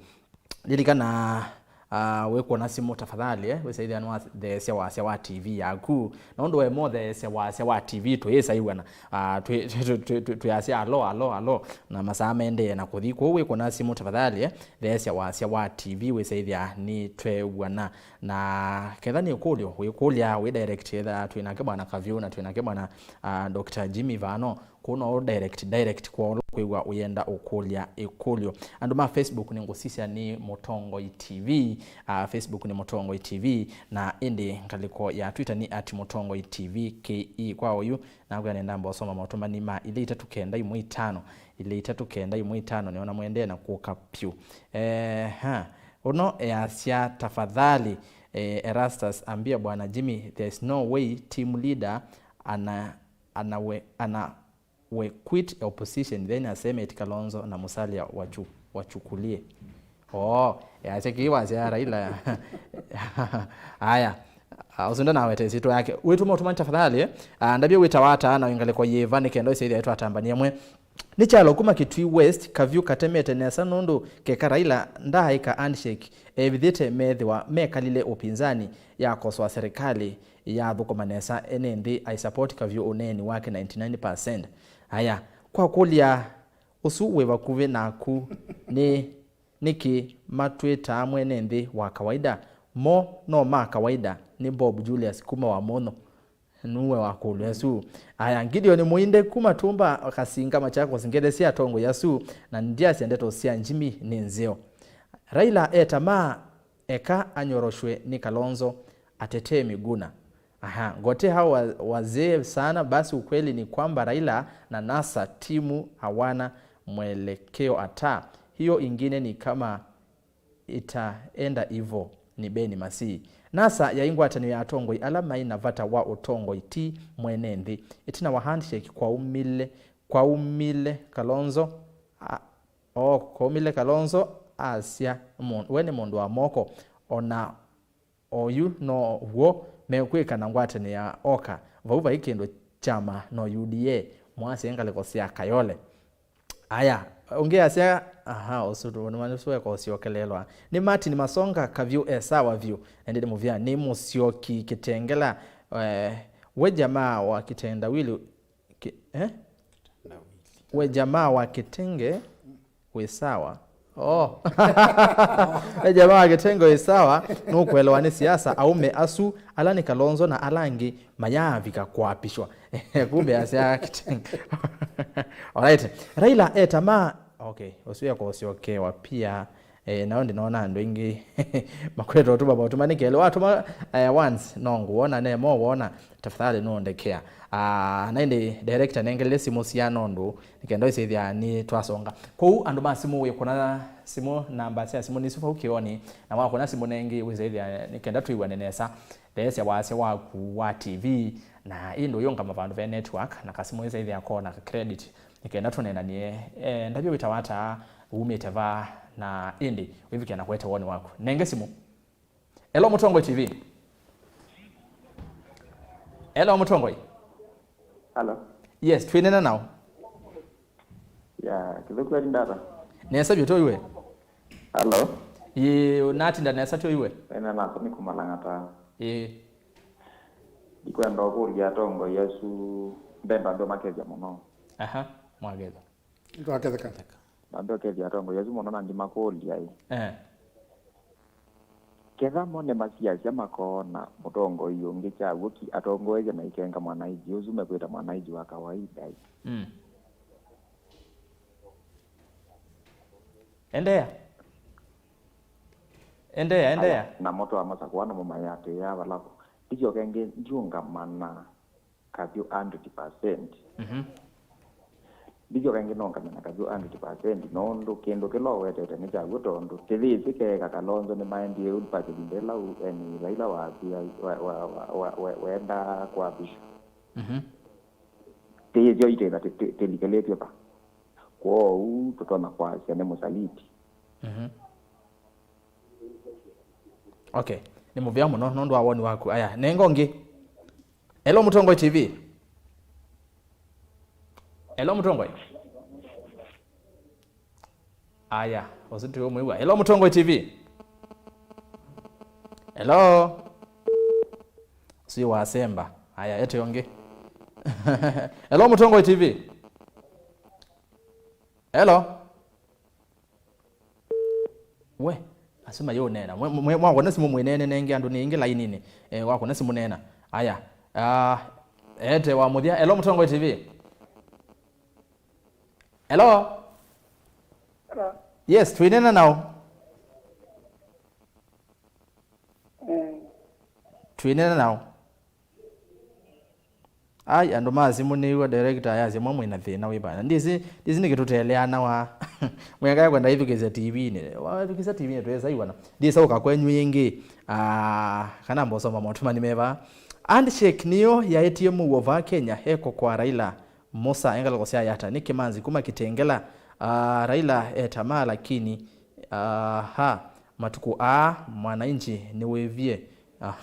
Lilikana, ah, wĩkwona simũ tafadhali, eh, wĩsaĩthya nĩwatheesya wasya wa T V yaku. Na ũndũ we motheesya wasya wa T V tũyĩsaĩw'ana, ah, twĩ- twĩ- twĩ- twĩ- twĩasya alo, alo, alo, na masaa maendee na kũthi. Kwoou wĩkwona simũ tafadhali, eh, theesya wasya wa T V wĩsaĩthya nĩtweew'ana. Na ketha nĩ ũkũlyo wĩkũlya, wĩ direct, etha twĩ nake Bwana Kavyũ na twĩ nake Bwana, ah, Doctor Jimmy vano, kũu no direct, direct kwa ũla kwĩw'a ũyenda ũkũlya ĩkũlyo. Andũ ma Facebook nĩ ngũsisya nĩ Mũtongoi T V, ah, Facebook nĩ Mũtongoi T V, na ĩndĩ ngalĩko ya Twitter nĩ at Mũtongoi T V K E. Kwa oyu, nakwĩa nenda mbosoma maũtũmani ma ilĩ itatũ kenda ĩmwe itano, ilĩ itatũ kenda ĩmwe itano, nĩona mwendee na kũka pyũ. Eh, ha. Ũno easya, tafadhali, eh, Erastus, ambia Bwana Jimmy, there's no way team leader ana, ana we, ana we quit opposition then aseme eti Kalonzo na Musalia wachu, wachukulie. Oh, easya kĩĩ wasya Raila. Aya, ah, ũsu ndanaweta ĩsyĩtwa yake. Wĩtũma ũtũmani tafadhali, eh? Ah, ndavye wĩtawa ata na wĩ ngalĩko yĩva nĩ kenda ũsyaĩthya twatambania ĩmwe. Nĩ kyalo kuma Kitui West, Kavyũ katemete nesa nũndũ keka Raila ndaaĩka handshake, evithĩte methĩwa mekalile upinzani yakosoa serikali yathũkũma nesa ene nthĩ. I support Kavyũ ũneeni wake ninety nine percent. Aya, kwa kũlya ũsu wĩ vakuvĩ naku nĩ nĩkĩ matwĩtaa mwene nthĩ wa kawaida? Mo no ma kawaida, nĩ Bob Julius kuma Wamũnyũ. Nue wakũlw'a ĩsu. Aya, Gideon Mũinde kuma Tumba Kasinga Machakos, ngetheesye atongoi asu, na ndyasya ndeto sya Jimmy nĩ nzeo. Raila e tamaa, eka anyoroshwe nĩ Kalonzo, atetee Miguna. Aha, ngote hao wa- wazee sana, basi ukweli ni kwamba Raila na NASA timu hawana mwelekeo hata. Hiyo ingine ni kama itaenda hivo, ni Beni Masii. NASA yaĩ ngwatanĩo ya atongoi ala maĩ na vata wa ũtongoi, ti mwene nthĩ. Ĩtina wa handshake kwaumile, kwaumile Kalonzo, a, o, kwaumile Kalonzo asya, "Mũ- we nĩ mũndũ wa moko." Ona oyu no w'o mekwĩka na ngwatanĩo ya oka. Vau vai kĩndũ kyama no U D A, mwasye ngalĩko sya Kayole. Aya, ũngĩ asya, aha, ũsu nĩwanyusu weka ũsyokelelwa. Nĩ Martin Masonga, Kavyũ e sawa vyũ, na ndĩ mũvya, nĩ Mũsyoki Kitengela, eh, we jamaa wa kitendawili, ki, eh? We jamaa wa kitenge, wĩ sawa. Oh. We jamaa wa kitenge wĩ sawa, nũkwelewa nĩ siasa, aume asu, ala nĩ Kalonzo na ala angĩ, mayaavika kũapishwa. Kumbe asya kitenge. Alright. Raila e tamaa. Okay, ũsu ekũsyokewa pia. Eh, nao ndinona andũ aingĩ makwetwa ũtuma maũtuma nĩ kelĩ. Watũma, eh, once, no ngũwona, nemo wona, tafadhali nũndekea. Ah, na ĩndĩ director nengelele simũ sya nondũ, nĩ kenda ũsĩthĩa nĩ twasonga. Kwoou andũ ma simũ wĩkũna simũ, namba sya simũ nĩsu vau kĩoni, na wakũna simũ nengi wĩsĩthĩa nĩ kenda twĩw'ane nesa. Theesya wasya waku wa T V, na ĩndĩ ũyũngama vandũ ve network, na kasimũ ĩsaĩthĩa kona ka credit, nĩ kenda tũneenanie. Eh, ndavye wĩtawa ata, umĩte va, na ĩndĩ wĩvikĩa na kũete woni waku. Nenge simũ. Hello, Mũtongoi T V. Hello, Mũtongoi. Hello. Yes, twĩnena nao. Ya, kĩthũku ali ndata. Nesa vyũ tũiwe. Hello. Ĩĩ, natinda nesa tũiwe. Ene naku nĩ kũmalang'ata. Ĩĩ. Ndikwenda ũkũlya atongoi asu, mbenda andũ makethya mũno. Aha, mwaketha. Ndwaketheka. Mambe ũkethya atongoi asu mũno na ndimakũlya ĩ. Eh. Ketha mo nĩmasiasya makoona mũtongoi ũngĩ kyaw'o ki atongoesye na ikenga mwananchi ũsu mekwĩta mwananchi wa kawaida ĩ. Mm. Endeea. Endeea, endeea. Aya, na moto wa masakũa na mũmayatĩĩa vala vo. Ndisyoke ĩngĩ ndiũngamana Kavyũ hundred percent. Mhm. Ndisyoka ĩngĩ nongane na Kavyũ hundred percent, nũndũ kĩndũ kĩla ũwetete nĩ kya w'o, tondũ kĩthĩsĩ keeka Kalonzo nĩmaendie ũ mpaka ĩvinda ĩla ũ-, eni Raila wathi-, wa-, wa-, wa-, wa-, we-, wendaa kwambĩka. Mhm. Tĩĩsyo itĩna tĩ-, tĩ-, tĩlikĩlĩtw'e va. Kwoou tũtonya kwasya nĩ mũsaliti. Mhm. Okay. Nĩ mũvea mũno nũndũ wa woni waku. Aya, nenga ũngĩ. Hello, Mũtongoi T V. Hello, Mũtongoi. Aya, ũsu tũmwĩw'a. Hello, Mũtongoi T V. Hello. Ũsu wasemba. Aya, ete ũngĩ. Hello, Mũtongoi T V. Hello. We, asu mayũneena. Mwe-, mwe-, mwakona simũ mwĩneene nenge andũ nĩ aingĩ laininĩ. Eh, wakona simũ neena. Aya. Ah, ete wa mũthya. Hello, Mũtongoi T V. Hello? Hello. Yes, twĩneena nao. Eh. Twĩneena nao. Ai, andũ ma simũ nĩw'a director ayasya mwa mwĩna thĩna wĩvana. Ndĩsĩ, ndĩsĩ nĩkĩ tũteleanawa. Mwĩangae kwenda ithukĩsya T V-inĩ. Wathukĩsya T V-inĩ twĩsa iwana. Ndĩsa ũka kwenyu ĩngĩ. Ah, kana mbosoma motuma nĩ meva. Handshake nĩyo yaetie mũuo va Kenya eko kwa Raila. Musa engaloko sya Yata nĩ kĩmanzi kuma Kitengela. Ah, Raila etamaa lakini, aha, matukũ aa mwananchi nĩwĩvie. Ah,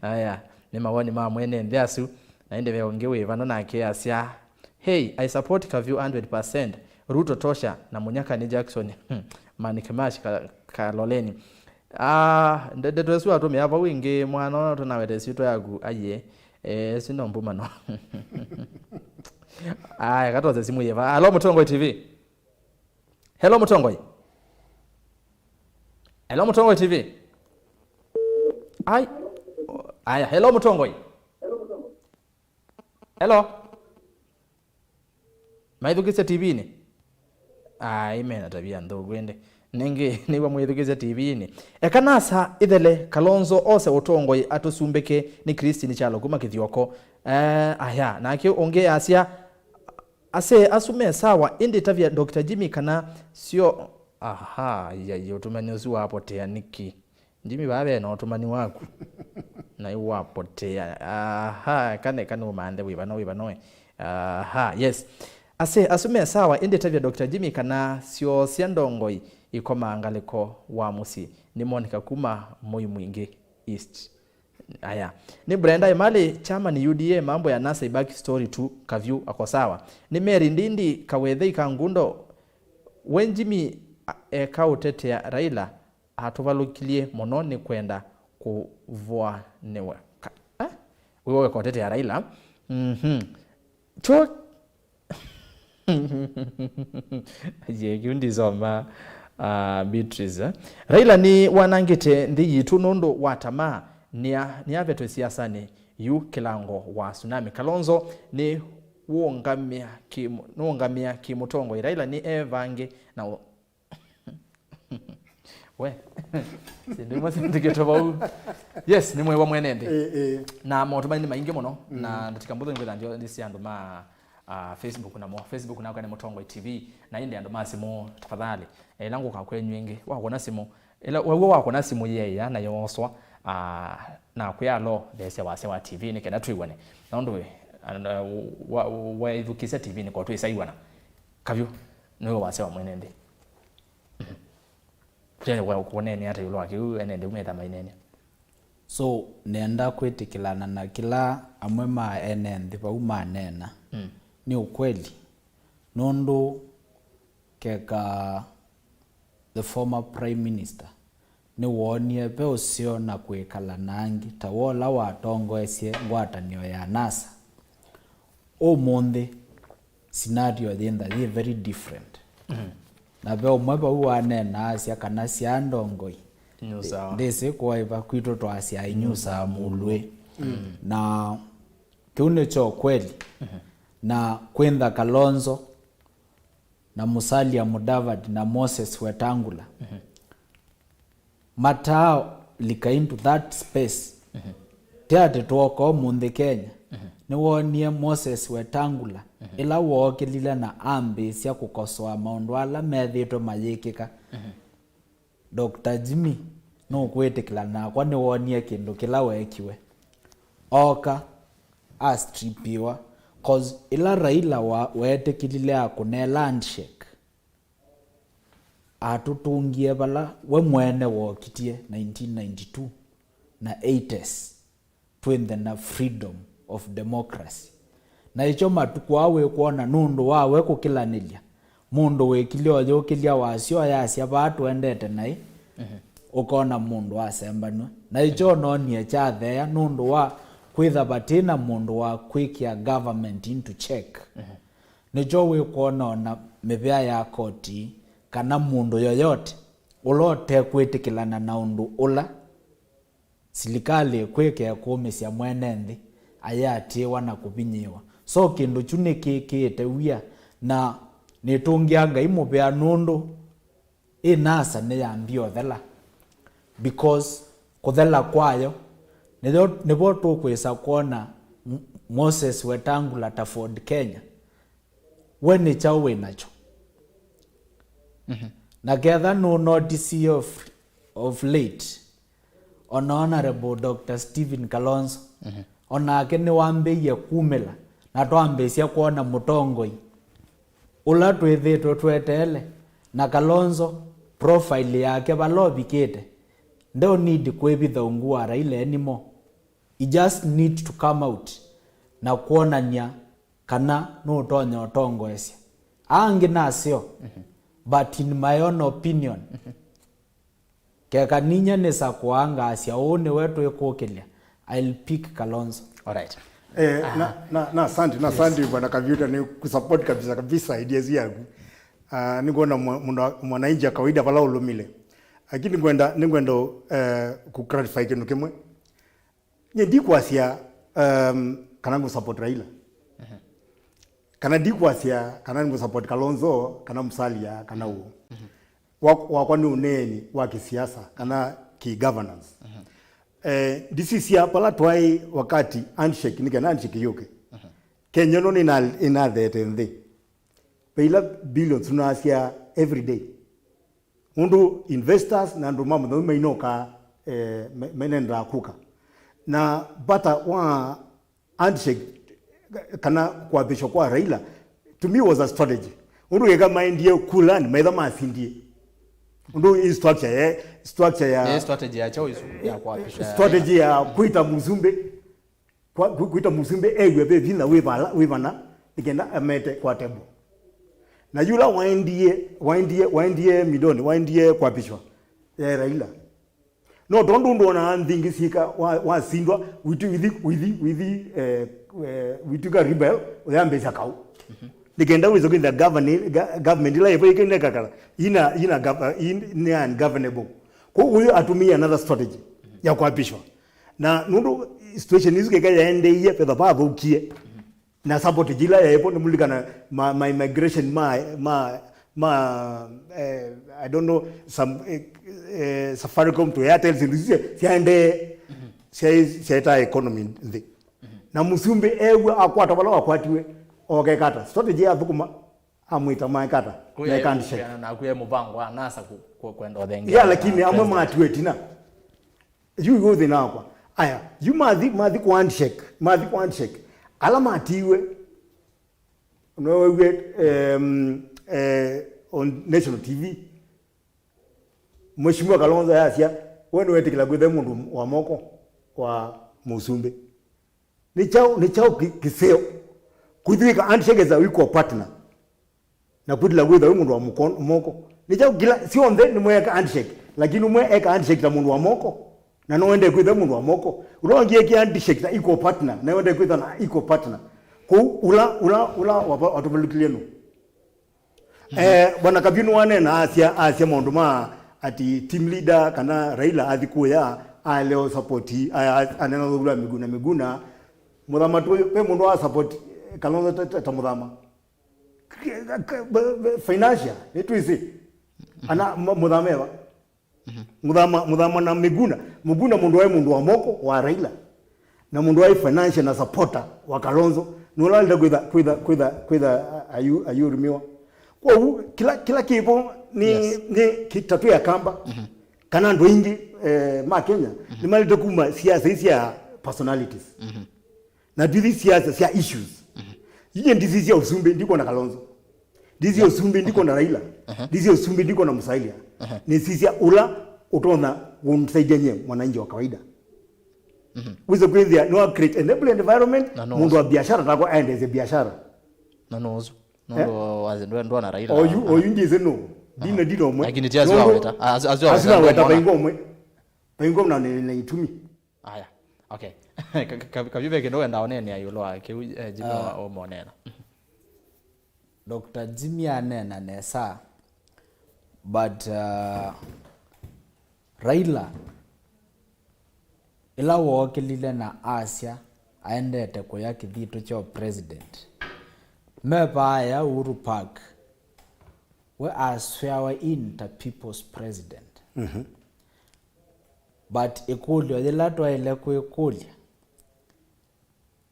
aya nĩ mawoni ma mwene nthĩ asu. Na ĩndĩ ve ũngĩ wĩ vano nake asya, "Hey, I support Kavyũ hundred percent. Ruto tosha na Munyaka nĩ Jackson." Manic Mash ka-, Kaloleni. Ah, nde-, ndeto ĩsu atũmĩa vau ĩngĩ mwana ũna tũnawete syĩtwa yaku, aiye. Eh, ĩsu no mbumano. Aya, katose simu yeva. Hello, Mũtongoi T V. Hello, Mũtongoi. Hello, Mũtongoi T V. Ai. Aya, hello, Mũtongoi. Hello. Maithukĩsya T V-inĩ? Ai, mena tavia nthũku ĩndĩ. Nĩngĩ nĩw'a mwĩthukĩsya T V-inĩ. Eka NASA ĩthele, Kalonzo ose ũtongoi atũsumbĩke nĩ Christine Kyalo kuma Kĩthioko. Eh, aya, nake ũngĩ asya, ase asu me sawa, ĩndĩ tavya Doctor Jimmy kana syo, aha, yai, ũtũmani ũsu wapotea nĩkĩ? Jimmy, vaa ve na ũtũmani waku. Na iwapotea. Aha, kane, kane ũmanthe wĩvano, wĩvano, eh. Aha, yes. Ase, asu me sawa, ĩndĩ tavya Doctor Jimmy kana syoo sya ndongoi ikomaa ngalĩko wa mũsyĩ. Nĩ Monica kuma Moi Mwingĩ East. Aya. Nĩ Brenda Emali, chama ni U D A, mambo ya NASA ibaki story tu, Kavyũ ako sawa. Nĩ Mary Ndindi, Kawethei ka Ngundo, we Jimmy, a-, eka ũtetea Raila, atũvalũkilye mũno nĩ kwenda kũvũanĩwa. Ka-, eh? Wĩwa weka ũtetea Raila. Mhm. Cho-, ye, kĩu ndisoma, ah, Beatrice, eh? Raila nĩ wanangĩte nthĩ yitũ nũndũ wa tamaa, nĩa-, nĩavetwe siasanĩ yu kĩlango wa tsunami. Kalonzo nĩ wũngamĩa kĩ-, nũngamĩa kĩmũtongoi. Raila nĩ evange na ũ-, We. Syĩndũ imwe syĩndĩkĩtwe vau. Yes, nĩ mwĩwa mwene nthĩ. Ĩ, ĩ. Na maũtũmani nĩ maingĩ mũno, mm, na ndatĩka mbũthũ nĩkwĩtha ndio nĩ sya andũ ma, ah, Facebook namo. Facebook nakwa nĩ Mũtongoi T V, na ĩndĩ andũ ma simũ, tafadhali. Ĩla ngũka kwenyu ĩngĩ, wakũna simũ, ĩla wew'a wakũna simũ yeĩa na yooswa, ah, na kwĩa alo, theesya wasya wa T V nĩ kenda twĩw'ane. Na ũndũ we, and, uh, wa, wa, waithukĩsya T V nĩ ko twĩsaiwana. Kavyũ, nĩwe wasya wa mwene nthĩ. Kũneenea ata ĩũlũ wa kĩu, ene nthĩ meta maineenea? So, nenda kwĩtĩkĩlana na kĩla amwe ma ene nthĩ vau maneena. Mm. Nĩ ũkweli, nũndũ keka the former prime minister nĩwoonie ve ũseo na kwĩkala na angĩ ta wola watongoesye ngwatanĩo ya NASA. Ũmũnthĩ, scenario yĩntha yĩ very different. Mm. Na ve ũmwe vau waneenaasya kana syaa ndongoi. Nyusaa. Ndĩsĩ kũaiva kwitũ twasya inyusaa mulwĩ. Mm. Na kĩu nĩkyo kweli. Mm-hmm. Na kwĩntha Kalonzo na Musalia Mudavadi na Moses Wetangula. Mm-hmm. Mataalika into that space. Mhm. Ti atĩ twoka ũmũnthĩ Kenya, mhm, nĩwoonie Moses Wetangula ĩla wookĩlile na ambĩĩsya kũkosoa maũndũ ala methĩĩtwe mayĩkĩka. Doctor Jimmy nũkwĩtĩkĩla nakwa nĩwoonie kĩndũ kĩla weekiwe. Ooka astripiwa, cause ĩla Raila wa, weetĩkĩlile akũnela handshake, atũtũngie vala we mwene wookitie nineteen ninety-two na eighties, twĩnthe na freedom of democracy. Na ĩkyo matukũ aa wĩkwona nũndũ wa we kũkĩlanĩlya, mũndũ wĩkilye ũyũkĩlya wasyo ayasya vaa tũendete naĩ, ũkona mũndũ asembanw'a. Na ĩkyo noonie kyatheea nũndũ wa kwĩtha vati na mũndũ wa kwĩkĩa government into check. Nĩkyo wĩkwona ona mĩvĩa ya koti kana mũndũ yoyote ũla ũtekwĩtĩkĩlana na ũndũ ũla silikalĩ ĩkwĩka ĩkũmĩsya mwene nthĩ ayatĩĩwa na kũvinyĩĩwa. So kĩndũ kyu nĩkĩkĩĩte wia, na nĩtũngĩa Ngai mũvea nũndũ ĩ NASA nĩyambie ũthela, because kũthela kwayo nĩyo, nĩvo tũkwĩsa kwona M-, Moses Wetangula ta Ford Kenya. We nĩ kyaũ wĩ nakyo? Na ketha nũ notice of, of late, ona Honorable Doctor Stephen Kalonzo, onake nĩwambĩĩie kumĩla, na twambĩĩsya kwona mũtongoi ũla twĩthĩĩtwe tweteele, na Kalonzo profile yake vala ũvikĩte, ndeũ need kwĩvitha ungu wa Raila anymore. He just need to come out na kwonany'a kana nũtonya ũtongoesya. Aa angĩ naseo, but in my own opinion, keka ninyie nĩsakũaa ngasya ũũ nĩwe twĩkũkĩlya, I'll pick Kalonzo. Alright. Eh, na, na, na asante, na asante bwana Kavyuta, nĩ kusupport kabisa kabisa ideas yaku. Uh, nĩkuona mwa- mũndũ wa- mwananchi wa kawaida vala ũlũmile, lakini nĩngwenda nĩngwenda uh, ku clarify kĩndũ kĩmwe. Nye ndikwasya um, kana ngũ support Raila, kana ndikwasya kana ngũ support Kalonzo kana Musalia kana ũũ. Wa- wakwa nĩ ũneeni wa kĩsiasa kana ki governance. Eh, ndisisya pala twaĩ wakati handshake, nĩ kana handshake yũke, Kenya ĩno nĩna- ĩnatheete nthĩ. Ve ila billions tunasya every day. Ũndũ investors na andũ ma mũtheu mainoka, eh, me- menendaa kũka. Na vata wa handshake kana kuapishwa kwa Raila, to me, was a strategy. Ũndũ keka maendie kula ni maitha masindie. Ũndũ i structure ya structure ya Nĩ strategy ya kyaũ ĩsu ya kuapishwa ya strategy ya kwita mũsumbĩ, kwa- kũ- kwita mũsumbĩ ewe ve vinya wĩ vala- wĩ vana, nĩ kenda amete kwa table. Na yula waendie waendie waendie midoni waendie kuapishwa ya Raila, no tondũ ndwonaa nthĩ ingĩ syĩka wa- wasindwa, wĩtw'ĩka eh, eh, wĩtw'ĩka rebel, ũyambĩĩsya kaũ. Nĩ kenda wĩse kwĩthĩa govern- ga- government ila ĩvo ĩkĩnekakala ina ina gov- in- nĩ ungovernable. Kwoou ũyũ atumie another strategy ya kuapishwa. Na nũndũ situation isu keka yaendeie, petha vathũkie, na support ila yaĩvo, nĩmũlikana ma, ma immigration ma, ma, ma eh, I don't know, some eh, eh, Safaricom to Airtel, syĩndũ isu sya- syaendee, syaĩ- syaĩtaa economy nthĩ. Na mũsumbĩ ew'a akwata vala wakwatiwe, okekata strategy yathũkũma, amwĩta maekata mekandishe. Naku e mũvango wa NASA ku- ku- kwenda ũthengia. Yeah, lakini amwe matiwe tina. Yu yu thĩna wakwa. Aya, yu mathi mathi kwa handshake, mathi kwa handshake. Ala matiwe, no wewe um, eh, on national T V, Mheshimiwa Kalonzo yasya, we nĩwetikila kwĩtha mũndũ wa moko wa mũsumbĩ. Nĩ kyaũ nĩ kyaũ kĩ- kĩseo? Kwĩthĩwa handshake is a equal partner. Na kwĩtila kwĩtha wĩ mũndũ wa mũkon- moko. Nĩ kyaũ kĩla syonthe nĩ mweka handshake, lakini ũmwe eka handshake ta mũndũ wa moko, na no wende kwĩtha mũndũ wa moko. Ũla ũngĩ eke handshake ta equal partner, na wende kwĩtha na equal partner. Kũu ũla ũla ũla wava- watũvalũkilye nũ? Eh, bwana Kabiũ nĩwanena asya asya maũndũ ma ati team leader kana Raila athi kũya aeleo support aya anena thũvula Miguna Miguna. Mũthama tu ve mũndũ wa support Kalonzo ta- ta- ta mũthama. K- k- b- b- financial nĩtwĩsĩ ana m- mũthama eva. Mũthama mũthama na Miguna, Miguna mũndũ waĩ mũndũ wa moko wa Raila. Na mũndũ waĩ financial na supporter wa Kalonzo nũla alenda kwĩtha kwĩtha kwĩtha kwĩtha ayu ayũrumiwa. Kwoou kĩla kĩla kĩvo nĩ Yes. nĩ kĩtatũ ya Kamba, kana andũ aingĩ eh, ma Kenya nĩmalĩte kuma siasa ii sya personalities, na ndithi siasa sya issues. Iye ndisi sya ũsumbĩ ndikwona Kalonzo, ndisi ya ũsumbĩ ndikwona Raila, ndisi ya ũsumbĩ ndikwona Musalia. Nĩsisya ũla ũtonya kũnsaidia nyie mwananchi wa kawaida. Wĩse kwĩthĩa nĩwa create enable environment, Na no mũndũ wa biashara takwa aendesye biashara. Na no ũsu. Nũndũ wa ndwa- ndwana Raila. Oyu oyu ndĩsĩ nũ, ndina ndina ũmwe. Lakini ti asu Nũndũ aweta. Asu asu asu aweta aweta. Vaingo ũmwe. Vaingo na nĩ na itumi. Aya. Okay. Ka- ka- ka- kavyu ve kĩndũ wenda onenea ĩũlũ wa kĩu eh, Jimmy wa- ũmonena. Doctor Jimmy aneena nesa, but uh, Raila ĩla wookĩlile na asya aendete kũya kĩthitũ kya president, me vaa ya Uhuru Park, we asweawa in ta people's president. But ĩkũlyo yĩla twaĩle kwĩkũlya,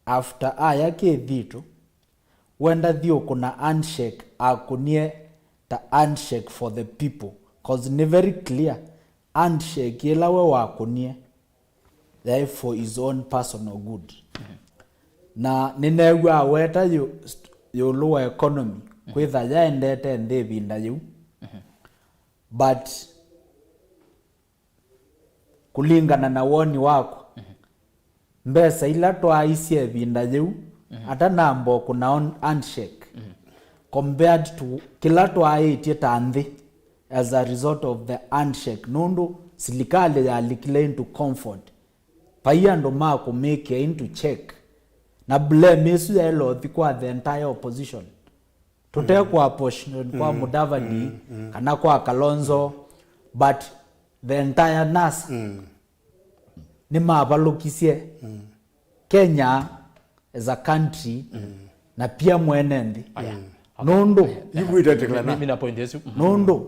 after aya kĩthitũ, wenda thi ũkũna handshake akũnie ta handshake for the people, cause nĩ very clear handshake ĩla we wakũnie yaĩ for his own personal good. Na nĩneew'a aweta yu- st- ĩũlũ wa economy kwĩtha yaendete nthĩ ĩvinda yĩu, but kũlingana na woni wakwa, mbesa ila twaaisye ĩvinda yĩu atanamba kũna on- handshake compared to kĩla twaaĩtye ta nthĩ as a result of the handshake, nũndũ silikalĩ yalikile into comfort, vai andũ ma kũmĩkĩa into check, na blame ĩsu yaĩle ũthi kwa the entire opposition. Tũte kwa portion kwa Mudavadi kana kwa Kalonzo, but the entire NASA nĩmavalũkisye Kenya as a country na pia mwene nthĩ. Nũndũ Yu kwĩtetĩkĩlana. Mina point ĩsu. Nũndũ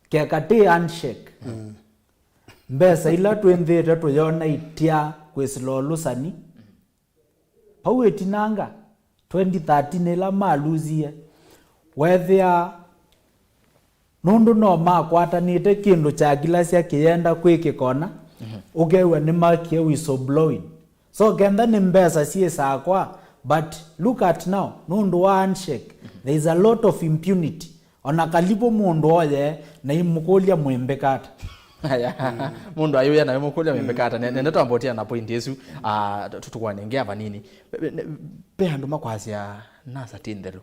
keka ti handshake, mbesa ila twĩnthĩte tũyona itya kwĩsĩla ũlũsani. Vau ĩtinanga twenty thirteen ĩla malusie, weethĩa nũndũ no makwatanĩte kĩndũ kyakilasya kĩyenda kwĩkĩka ũna, ũkew'a nĩmakie whistleblowing. So kenda nĩ mbesa syĩsaa kwa, but look at now, nũndũ wa handshake, there is a lot of impunity. Ona kalivũ mũndũ oye na imũkũlya mwĩmbĩka ata. Aya. Mũndũ ayũya na imũkũlya mwĩmbĩka ata. Ne- nende twambotia na point ĩsu, ah, tu- tũkwanengea vanini. Ve- ve- ve andũ makwasya NASA ti nthelu.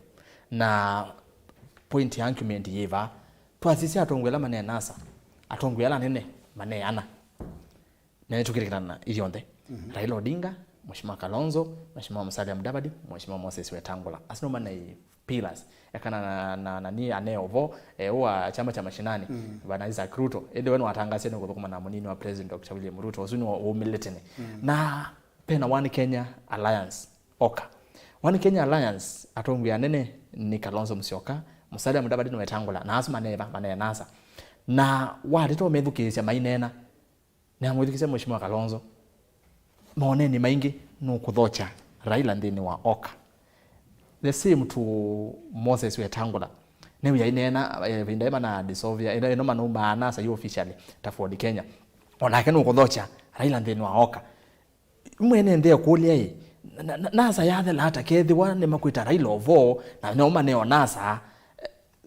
Na point ya argument yĩva? Twasisya atongoi ala mane NASA, atongoi ala anene mane ana. Nene tũkĩlĩkana ithyonthe. Raila Odinga, Mheshimiwa Kalonzo, Mheshimiwa Musalia Mudavadi, Mheshimiwa Moses Wetangula. Asu nĩmo mane pillars. Ekana na, na, na nĩ ane ovo, eh, wa chama cha mashinani, Bwana Isaac Ruto. Ĩndĩ we nĩwatangasie nĩ kũthũkũma na mũnini wa President Doctor William Ruto. Ũsu nĩ ũmĩlĩ tene. Na pena One Kenya Alliance, oka. One Kenya Alliance, atongoi anene nĩ Kalonzo Musyoka, Musalia Mudavadi na Wetangula. Na asu maneva, manenasa. Na wateta ũmethukĩĩsya maineena, nĩamwĩthukĩĩsya Mheshimiwa Kalonzo. Maoneni maingĩ nũkũthokya Raila nthĩnĩ wa oka. The same to Moses Wetangula. Nĩw'o aineena, eh, ĩvinda ĩma na dissolve, ĩno, ĩno manaumaa NASA yu officially ta Ford Kenya. O nake nũkũthokya Raila nthĩnĩ wa oka. Mwene nthĩ ekũlya ĩ, na- na- NASA yathela ata kethĩwa nĩmakwĩta Raila ovo, na nĩo maneo NASA.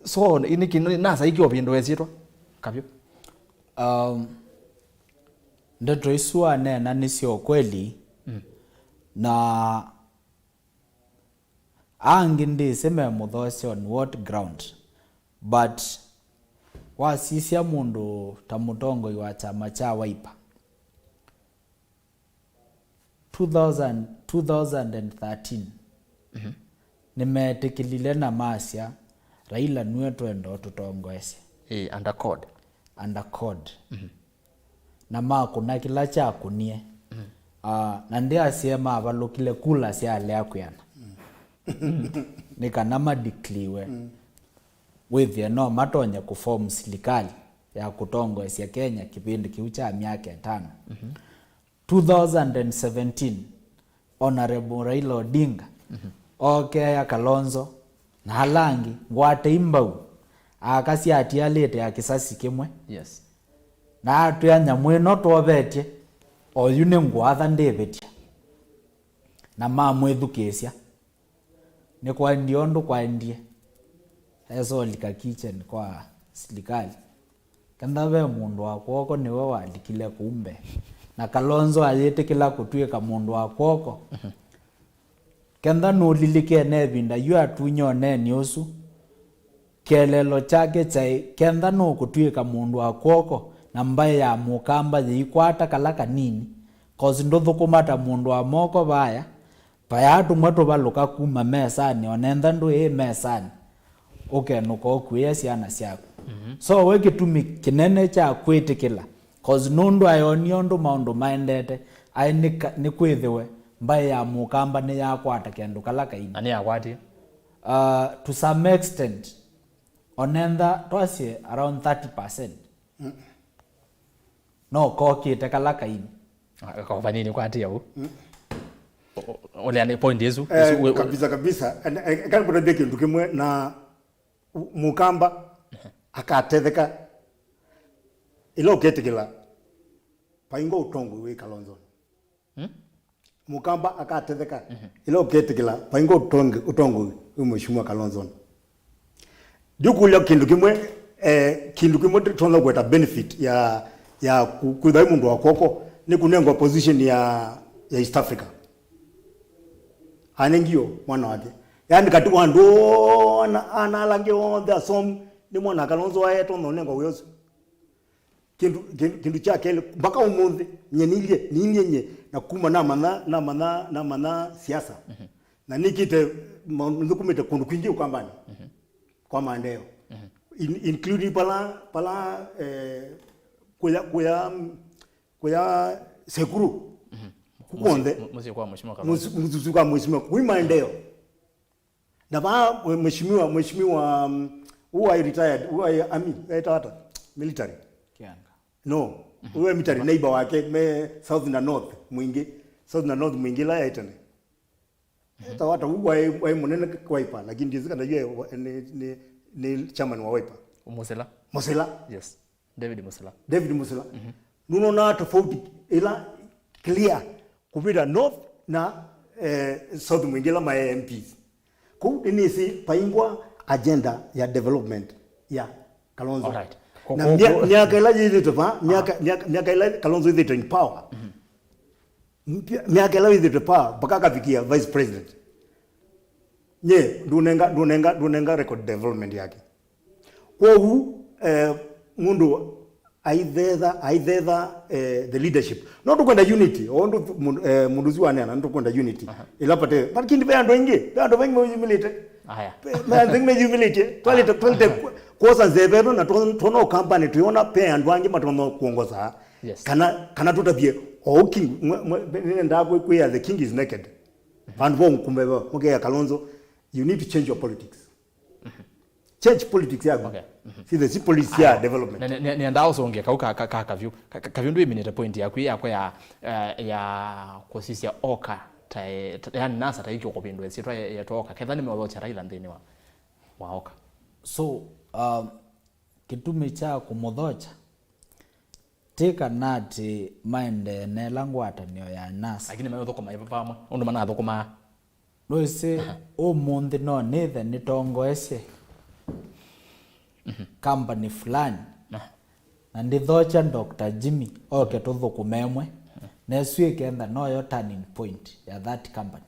So, nĩkĩ NASA ikĩovĩndũa ĩsyĩtwa? Kavyũ. Um, ndeto isu waneena nĩ sya ũkweli, na angĩ ndĩsĩ memũthoosya on what ground, but wasisya mũndũ ta mũtongoi wa kyama kya Wiper, two thousand, two thousand and thirteen, nĩmeetĩkĩlile na masya, Raila nue twenda ũtũtongoesye. Ĩĩ, under code. Under code. Na makũna kĩla kyakũnie. Ah, na ndĩasye mavalũkile kula syalea kwĩana. Nĩ kana madikliwe. Wĩthĩe no matonye kũform silikalĩ ya kũtongoesya Kenya kĩvĩndĩ kĩu kya myaka ĩtano. two thousand and seventeen, Honorable Raila Odinga, mhm, ookeea Kalonzo na ala angĩ ngwatei mbau, akasya atialĩte ya kĩsasi kĩmwe. Yes. Na atwĩa, "Nyamũ ĩno twovetye, oyu nĩ ngwatha ndĩvĩtya." Na mamwĩthukĩĩsya. Nĩkwaendie ũndũ kwaendie. Esũlika kitchen kwa silikalĩ. Kenda ve mũndũ wa kw'oko nĩwe walikile kũu mbee. Na Kalonzo ayĩtĩkĩla kũtw'ĩka mũndũ wa kw'oko. Kenda nũlilikene ĩvinda yu atunya ũneeni ũsu, kĩeleelo kyake kyaĩ, kenda nũkũtw'ĩka mũndũ wa kw'oko, na mbaĩ ya Mũkamba yĩikwata kala kanini, 'cause ndũthũkũma ta mũndũ wa moko vaya, vaya tũmwe tũvalũka kuma mesanĩ, onentha ndũĩ mesanĩ, ũkenũka ũkuĩe syana syaku. Mhm. So we kĩtumi kĩnene kya kwĩtĩkĩla, 'cause nũndũ ayonie ũndũ maũndũ maendete, aĩ nĩ ka-, nĩ kwĩthĩwe mbaĩ ya Mũkamba nĩyakwata kendũ kala kaini. Na nĩyakwatie? Uh, to some extent, onentha twasye around thirty percent. Mm. No kokĩte kala kaini. Ah, kwa vanini kwatia u. Mm. O-, o-, olea ni point isu. Eh, isu we-, kabisa, kabisa. And, eh, kana kũtambia kĩndũ kĩmwe na u-, Mũkamba akatetheka ila ũketĩkĩla paingwa ũtongoi wĩ Kalonzo. Hmm? Mũkamba akatetheka, mhm, ila ũketĩkĩla paingwa ũtongi-, ũtongoi wĩ Mheshimiwa Kalonzo. Ndiũkũlya kĩndũ kĩmwe, eh, kĩndũ kĩmwe tũtonya kũeta benefit ya, ya ku-, kwĩtha wĩ mũndũ wa kw'oko, nĩ kũnengwa position ya, ya East Africa. Anengio mwana wake. Yaani katĩ wa andũ ona, ana ala angĩ onthe asomi, nĩ mwana Kalonzo wae tonya ũnengwa wĩa ũsu. Kĩndũ, kĩndũ, kĩndũ kya kelĩ, mpaka ũmũnthĩ, nye nilye, nilye nye, na kuma namanya, namanya, namanya siasa. Mhm. Na nĩkĩte, ma-, nthũkũmĩte kũndũ kwingĩ Ũkambanĩ. Mhm. Kwa maendeeo. Mhm. In-, including pala, pala, eh, kũya, kũya, kũya Sekuru. Mhm. Kukonthe. Mũsyĩ, mu-, mũsyĩ kwa Mheshimiwa Kalonzo. Mũsyĩ, mũsyĩ kwa Mheshimiwa. Kũi maendeeo. Na vaa mwe-, mheshimiwa, mheshimiwa, um, who I retired, who I, army, etawa ata? Military. Kianga. No, mhm, who I military, neighbor wake, me South na North, Mwingi. South na North, Mwingi la yaitene. Mhm. Etawa ata, who I, I mũnene Wiper, lakini ndizi kana yeye wa-, ni, ni, ni chairman wa Wiper. Musila. Musila. Yes. David Musila. David Musila. Mhm. Nũnona tofauti ila clear kũvĩta North na, eh, South Mwingila ma M Ps. Kũu nĩnĩsĩ paingwa agenda ya development ya Kalonzo. Alright. Ko-, na ko-, mya-, ko-, myaka ĩla yĩthĩtwe va, myaka, aha, myaka, myaka ĩla Kalonzo ĩthĩtwe in power. Mhm. Mpya-, myaka ĩla yĩthĩtwe power, mpaka akavikia vice president. Nye, ndũnenga, ndũnenga, ndũnenga record development yake. Kwoou, eh, mũndũ aithetha, aithetha, eh, the leadership. No tũkwenda unity, o ũndũ mũndũ, eh, mũndũ ũsu waneena, nĩtũkwenda unity. Aha. Ĩla pate, lakini ve andũ aingĩ, ve andũ aingĩ meyumĩlĩte. Aya. Ve, ve andũ aingĩ meyumĩlĩte. Twalĩte, twalĩte kwosa nzeve ĩno na twa-, twona Ũkambanĩ, twĩona ve andũ angĩ matonya kuongoza. Yes. Kana, kana tũtavye o king, mwe, mwe, nĩnendaa kwĩ-, kwĩa the king is naked. Vandu vo nkumbe vo, mũkea Kalonzo, you need to change your politics. Change politics yaku. Okay. Mhm. See the, see policy ya development. Nĩ-, nĩ-, nĩ-, nĩendaa ũsũngĩa kau ka, ka, ka Kavyũ. Ka, ka, Kavyũ ndwĩminĩte point yaku yakwa ya, eh, ya kũsisya oka, ta, eh, ta, yani NASA ta ikyo kũvindũa ĩsyĩtwa ye-, yetwa oka. Ketha nĩmeũthokya Raila nthĩnĩ wa, wa oka. So, um, kĩtumi kya kũmũthokya, ti kana atĩ maendee na ĩla ngwatanĩo ya NASA. Lakini meũthũkũma vamwe, ũndũ manathũkũmaa. Nũĩsĩ, aha, ũmũnthĩ no nĩthe nĩtongoesye, mhm, company fulani, aha, na ndĩthokya Doctor Jimmy oke tũthũkũme ĩmwe, mhm, na ĩsu ĩkenda noyo turning point ya that company.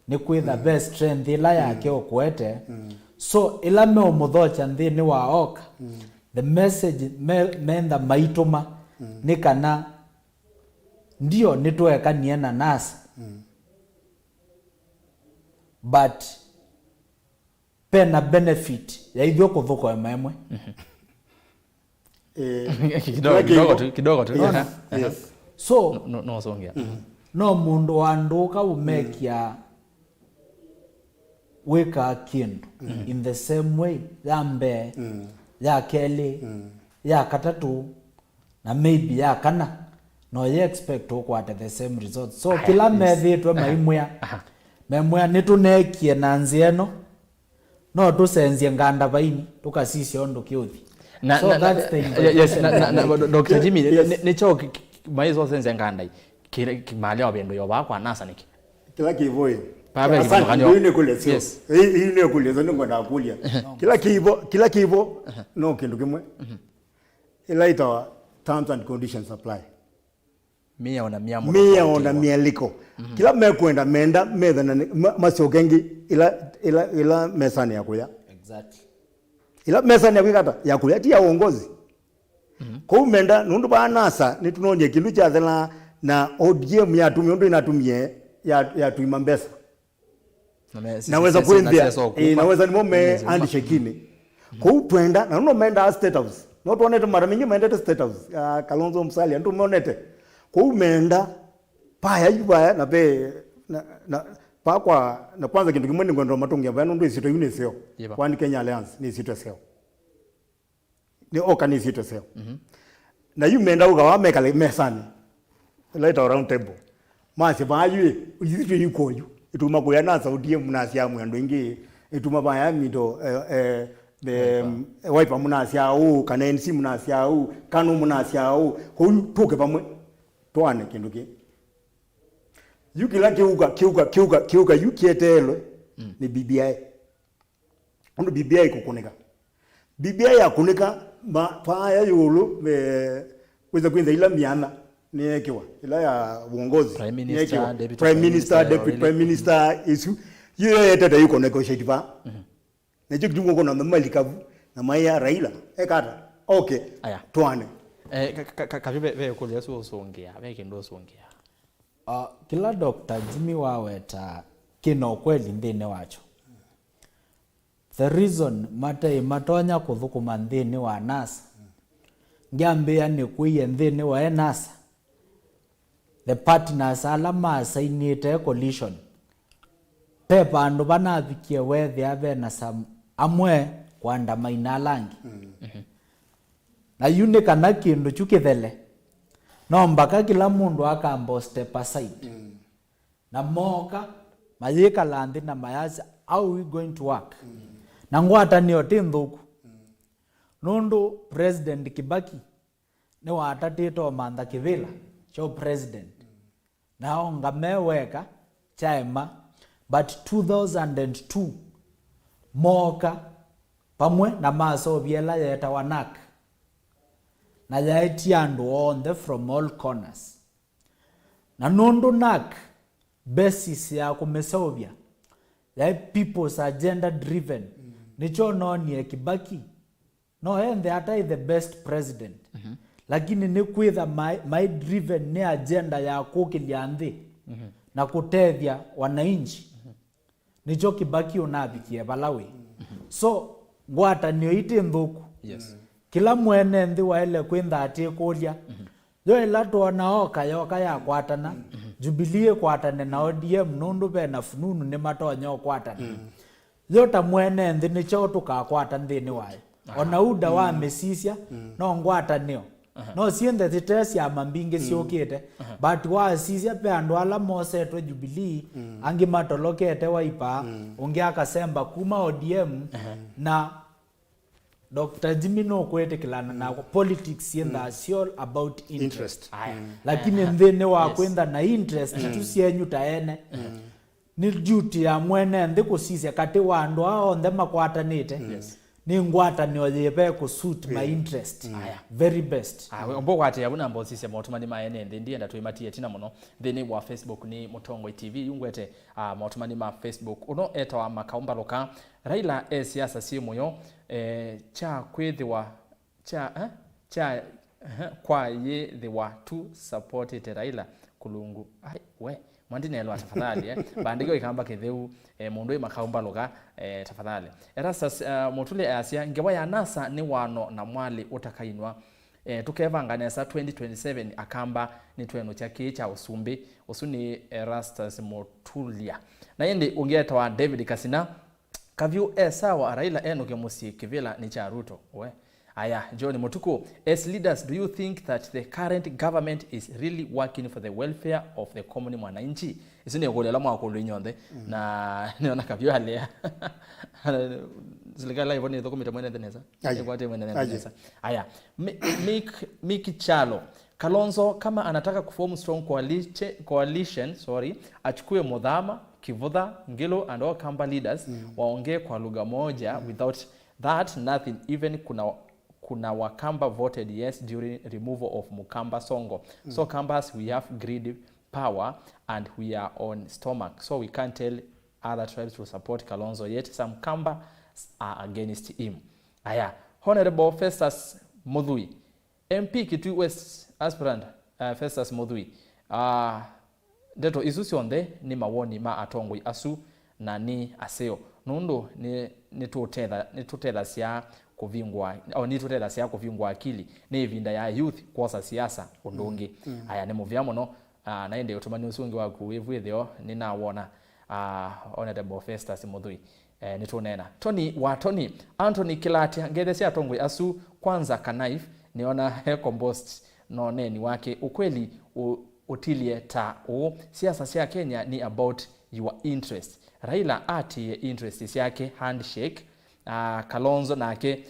Nĩkwĩtha, mm, ve strength ĩla yake, mm, ũkũete. Mm. So, ĩla meũmũthokya nthĩnĩ wa oka, mm, the message me-, mentha maitũma, mm, nĩ kana ndio nĩtũekanie na NASA, mm, but ve na benefit ya ithyĩ kũthũkũma ĩmwe. Mhm. Eh, kidogo, kidogo tu, kidogo tu. Yes, aha, aha, yes. So, no, no, no, songia. Mhm. No mũndũ wa ndũka ũmekĩa, mm, wĩkaa kĩndũ, mm, in the same way, ya mbee, mm, ya kelĩ, mm, ya katatũ, na maybe ya kana, no you expect ũkwate the same result. So kĩla methĩĩtwe maimwĩa, memwĩa nĩtũneekie na nzĩa ĩno, no tũsenzye nganda vaini, tũkasisya ũndũ kĩũthi. Na- So na- that's the na- yes, na- na- na- Doctor Jimmy, nĩ- nĩ- nĩkyo ki- ki- maisosenzya nganda ĩ, kĩla ki- malea ũvĩndũ yovaa kwa NASA nĩkĩ? Kĩla kĩvoĩ. Paa ve Asante, kĩvathũkany'o. Ĩu nĩ kũlya syo. Yes. Ĩĩ, ĩu nĩ kũlya syo, nĩngwenda kũlya. Kĩla kĩvo, kĩla kĩvo, no kĩndũ kĩmwe. Ĩla ĩtawa terms and conditions apply. Mĩao na mĩamũlo mĩao na kwaĩtĩwa. Mĩaliko. Kĩla mekwenda, menda methanane, ma- masyoke ĩngĩ ĩla, ĩla, ĩla mesanĩ ya kũya. Exactly. Ĩla mesanĩ ya kwĩka ata? Ya kũya, ti ya uongozi. Kũu menda, nũndũ vaa NASA nĩtũnonie kĩndũ kyathelaa na O D M yatumie ũndũ ĩnatumie ya, yatuima mbesa. Na me- naweza sisi- kwĩnthĩa sisi- eh, naweza nimo me Nĩsĩ- handshake-inĩ. Kũu twenda, na no mendaa State House. No twonete mara mingĩ mendete State House. Ah, Kalonzo Musalia, ndũmonete. Kũu menda paya yu vaya na ve na, na pakwa na kwanza kĩndũ kĩmwe nĩngwenda matũngia vaya nũndũ ĩsitwa yu nĩ seo. Yĩva. One Kenya Alliance nĩ ĩsitwa seo. Nĩ oka nĩ ĩsitwa seo. Na yu menda ũka wa mekale mesanĩ. Laita round table. Masye vaa yu ĩ, ĩsitwa yu koyu. Ĩtuma kũya na sauti ĩ mũnasya amwe andũ aingĩ. Ĩtuma vaya mito eh, eh, the, um, Wiper mũnasya ũũ, kana N C mũnasya ũũ, Kanu mũnasya ũũ. Kũu tũke vamwe. Twane kĩndũ kĩ. Yu kĩla kĩuka, kĩuka, kĩuka, kĩuka, yu kĩeteelwe nĩ B B I. Ũndũ B B I ĩkũkũnĩka. B B I yakũnĩka ma- vaya ĩũlũ, eh, kwĩsa kwĩnza ila miana nĩyekiwa, ila ya uongozi Prime Minister, nĩyekiwa. Deputy Prime Minister, Prime Minister, Deputy Prime Minister, ĩsu yu yetete yu kũnegotiate va. Nakyo kĩtuko kuna malikavu na maya Raila ekata. Okay. Aya. Twane. Eh, ka- ka- ka- kavyo ve- ve kũlya su ũsũngĩa, ve kĩndũ ũsũngĩa. Uh, kĩla Doctor Jimmy waweta kĩna ũkweli nthĩnĩ wakyo. The reason mataĩ matonya kũthũkũma nthĩnĩ wa NASA, ngyambĩĩa nĩkwĩie nthĩnĩ wa NASA, the partners ala masainĩte coalition, ve vandũ vanavikie weethĩa ve na some amwe kũandamaina ala angĩ. Na yu nĩ kana kĩndũ kyu kĩthele, no mbaka kĩla mũndũ akamba step aside. Na mooka, mayĩkala nthĩ na mayasya, "How are we going to work?" Na ngwatanĩo ti nthũku. Nũndũ President Kibaki nĩwatatĩte ũmantha kĩvĩla kya president. Na onga me weka, kyaema. But two thousand and two, mooka vamwe na maseũvya ĩla yeetawa NAC. Na yaetie andũ onthe from all corners. Na nũndũ NAC basis ya kũmĩseũvya yaĩ people's agenda driven, nĩkyo noonie Kibaki no enthe ataĩ the best president, lakini nĩ kwĩtha mai, mai driven nĩ agenda ya kũkĩlya nthĩ na kũtethya wananchi. Nĩkyo Kibaki ũnavikie vala wĩ. So, ngwatanĩo ii ti nthũku. Yes. Kĩla mwene nthĩ waĩle kwĩntha atĩkũlya. Yo ĩla twona oka yoka yakwatana, Jubilee ĩkwatane na O D M nũndũ ve na fununu nĩmatonya ũkwatana. Yo ta mwene nthĩ nĩ kyaũ tũkakwata nthĩnĩ wayo? Ona UDA wamĩsisya, no ngwatanĩo. No syĩnthe ti te syama mbingĩ syũkĩte, but wasisya ve andũ ala mosetwe Jubilee, angĩ matolokete Wiper, ũngĩ akasemba kuma O D M, na Doctor Jimmy nũkwĩtĩkĩlana nakwa, politics syĩnthaa syo about interest. Interest. Aya. Lakini nthĩnĩ wa kwĩntha na interest tu syenyu ta ene, nĩ duty ya mwene nthĩ kũsisya katĩ wa andũ aa onthe makwatanĩte, nĩ ngwatanĩo yĩva ĩkũsuit my interest. Aya. Very best. Ah, we- ũmbo kwatĩa vu namba ũsisya motũmani ma ene nthĩ, ndienda twĩmatie tina mũno. Nthĩnĩ wa Facebook nĩ Mũtongoi T V, yu ngwete, ah, motũmani ma Facebook. Ũno etawa Makau Mbalũka. Raila e siasa syĩ mũyo, eh, kya kwĩthĩwa, kya, eh, kya, eh, kwa yĩthĩwa tu supportĩte Raila kũlungu. Ai, we, mwandinelwa tafadhali, eh. Bandĩkĩwa ĩkamba kĩtheu, eh, mũndũ wĩ Makau Mbalũka, eh, tafadhali. Erastus, eh, Mũtũli easya, ngewa ya NASA nĩ wano na mwalĩ ũtakainwa. Eh, tũkevanga nesa twenty twenty-seven akamba nĩtwenũkya kĩĩ kya ũsumbĩ. Ũsu nĩ Erastus Mũtũlya. Na ĩndĩ ũngĩ etawa David Kasina, Kavyũ e sawa, Raila enũke mũsyĩ, kĩvĩla nĩ kya Ruto. We, Aya, John Mutuku, as leaders, do you think that the current government is really working for the welfare of the common mwananchi? Isu nĩ kũlya la mwakũlũ inyonthe, na nĩona kavyo alea. Serikali laivo nĩ thũkũmĩte mwene nthĩ nesa. Aye. Ĩkwatĩ mwene nthĩ nesa. Aya, Mi- Mick, Mick Chalo, Kalonzo kama anataka kuform strong coalition, coalition, sorry, achukue Muthama, Kivutha, Ngilu and all Kamba leaders, waongee kwa lugha moja, without that nothing, even kuna kuna Wakamba voted yes during removal of Mukamba Songo. So Kambas, we have greed, power, and we are on stomach. So we can't tell other tribes to support Kalonzo, yet some Kambas are against him. Aya, Honorable Festus Muthui, M P Kitui West aspirant, uh, Festus Muthui. Uh, Ndeto isu syonthe nĩ mawoni ma atongoi asu, na nĩ aseo, nũndũ nĩ- nĩtũtetha- nĩtũtethasya kũvingũa, o, nĩtũtethasya kũvingũa akili. Nĩ ĩvinda ya youth kwosa siasa ũndũ ũngĩ. Aya, nĩ mũvea mũno. Ah, na ĩndĩ ũtũmani ũsu ũngĩ waku wĩvu ĩtheo nĩnawona. Ah, Honorable Festus Muthui. Eh, nĩtũneena. Tony wa Tony, Anthony Kilatia, ngethe sya atongoi asu, kwanza Kanaif, nĩona he compost na ũneeni wake. Ukweli ũ- ũtilie ta ũũ, siasa sya Kenya ni about your interest. Raila atiie interest syake handshake, ah, Kalonzo nake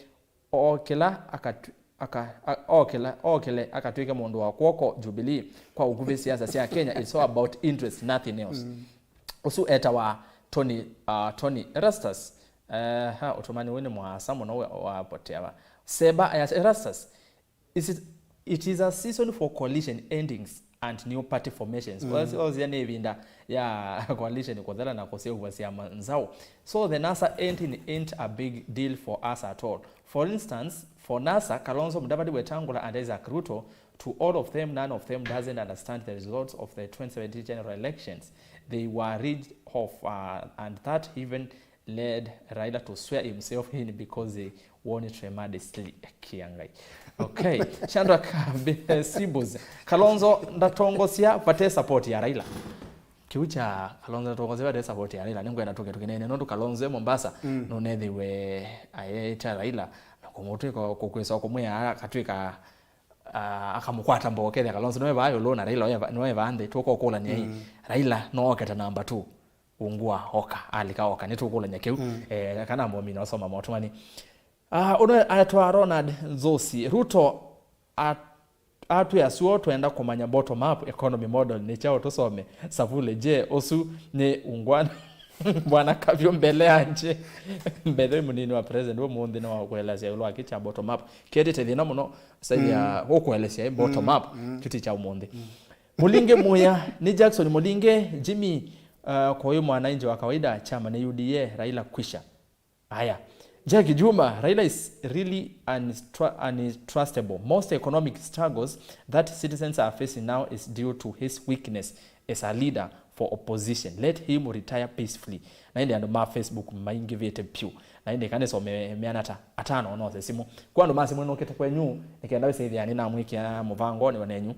okĩla akatw- aka- a- okĩla okĩle akatw'ĩke mũndũ wa kw'oko Jubilee. Kwa ũkuvĩ, siasa sya Kenya, it's all about interest, nothing else. Ũsu etawa Tony, uh, Tony Erastus. Uh, ha, ũtũmani ũyũ nĩ mũasa mũno wa- wapotea va. Seba ayasya, Erastus, is it, it is a season for coalition endings and new party formations. Osia nĩ ĩvinda ya coalition kũthela na kũseũvw'a syama nzaũ. So the NASA ending ain't a big deal for us at all. For instance, for NASA, Kalonzo, Mudavadi, Wetangula and Isaac Ruto, to all of them, none of them doesn't understand the results of the twenty seventeen general elections. They were rigged off, uh, and that even led Raila to swear himself in because they won tremendously. Kia Ngai. Okay. Shadrack Sibus. Kalonzo ndatongosya vate support ya Raila. Kĩu kya Kalonzo ndatongosya vate support ya Raila. Nĩngwenda tũke tũkĩneene nũndũ Kalonzo e Mombasa, nũnethĩwe ayeeta Raila na kũmũtwĩka kũkwĩsa kũmwĩa akatwĩka, ah, akamũkwata mboo kethĩa Kalonzo nĩwe vaa ĩũlũ na Raila nĩwe vaa nthĩ. Tũkokũlany'a ĩ, Raila no oke ta namba two. Ungua oka, alika oka, nĩtũkũlany'a kĩu. Eh, kana mbomina osoma motũmani. Ah, ũno atwa Ronald Nzosi, Ruto at- atwĩa suo twenda kũmanya bottom up economy model nĩ kyaũ tũsome. Savule, je, ũsu nĩ ungwana? Bwana Kavyo mbele anje. Mbethe mũnini wa president ũmũnthĩ nĩ wa kũelesya ĩũlũ wa kĩ kya bottom up. Kĩetĩte thĩna mũno, saithia ũkũelesya ĩ bottom up, kĩu ti kya ũmũnthĩ. Mũlinge Mũya, nĩ Jackson Mũlinge, Jimmy, uh, kwa huyu mwananchi wa kawaida, chama ni U D A, Raila kwisha. Haya. Jack Juma, Raila is really unstra- untrustable. Most economic struggles that citizens are facing now is due to his weakness as a leader for opposition. Let him retire peacefully. Na ĩndĩ andũ ma Facebook maingĩvĩte piũ. Na ĩndĩ kanisome meana ta atano nose simũ. Kwa andũ ma simũ nũkĩte kwenyu, nĩkenda wĩsĩthĩa nĩnamwĩkĩa mũvangonĩ wa nenyu.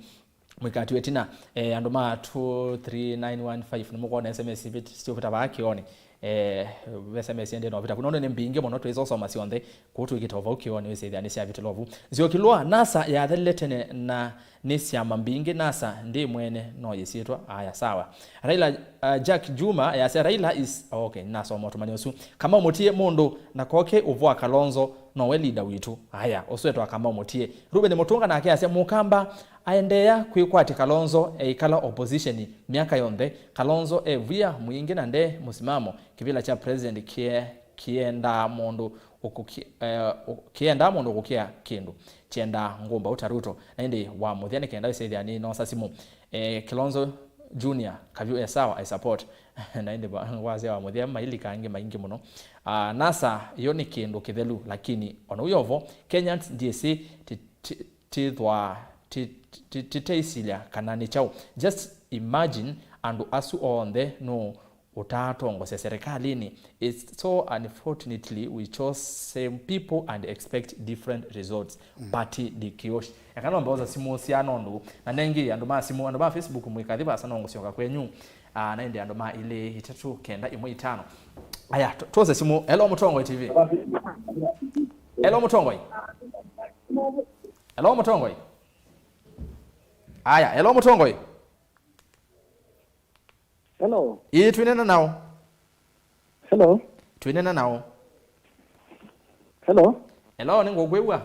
Mwĩkatiwe ĩtina, eh, andũ ma two three nine one five nĩmũkwona S M S ivĩt- siũvĩta vaa kĩonĩ. Eh, S M S ĩndĩ novĩta ku. Nũndũ nĩ mbingĩ mũno, twĩsosoma syonthe, kũu twĩkĩte o vau kĩonĩ, wĩsĩthĩa nĩsyavĩtĩla o vu. Nzioki Lua, NASA yathelile tene na nĩ syama mbingĩ, NASA ndĩ mwene no yĩsyĩtwa. Aya, sawa. Raila, uh, Jack Juma yasya, Raila is, okay, nasoma ũtũmani ũsu. Kamau Mũtie, mũndũ na koke ũvwa Kalonzo, nowe leader witũ. Aya, ũsu etwa Kamau Mũtie. Ruben Mũtũnga nake asya, Mũkamba aendeea kwĩkwatya Kalonzo eikala opposition myaka yonthe. Kalonzo e via mwingĩ na nde mũsimamo. Kĩvĩla kya president kĩe- kĩendaa mũndũ ũkũki- eh, ũ- kĩendaa mũndũ ũkũkĩa kĩndũ. Kyendaa ngũmba ũta Ruto. Na ĩndĩ wa mũthya nĩ kenda wĩsĩthĩa nĩ nosa simũ. Eh, Kalonzo Junior, Kavyu e sawa, I support. Na ĩndĩ wa- wasya wa mũthya mailika angĩ maingĩ mũno. Ah, NASA yo nĩ kĩndũ kĩthelu, lakini ona ũyo vo, Kenyans D S A ti- ti- tithwa ti- ti- titeisila kana nĩ kyaũ. Just imagine andũ asu onthe nũ ũtaatongosya serikalini. It's so unfortunately we chose same people and expect different results. Party ndikĩoshi. Eka nombe osa simũ sya nondũ na nengi andũ ma simũ, andũ ma Facebook mwĩkathi vasa no ngũsyoka kwenyu. Ah, na ĩndĩ andũ ma ilĩ itatũ kenda ĩmwe itano. Aya, tu- tuose simũ. Hello Mũtongoi T V. Hello Mũtongoi. Hello, mũtongoi. Aya, hello, mũtongoi. Hello. Ĩĩ, twĩneena nao. Hello. Twĩneena nao. Hello. Hello, nĩngũkwĩw'a.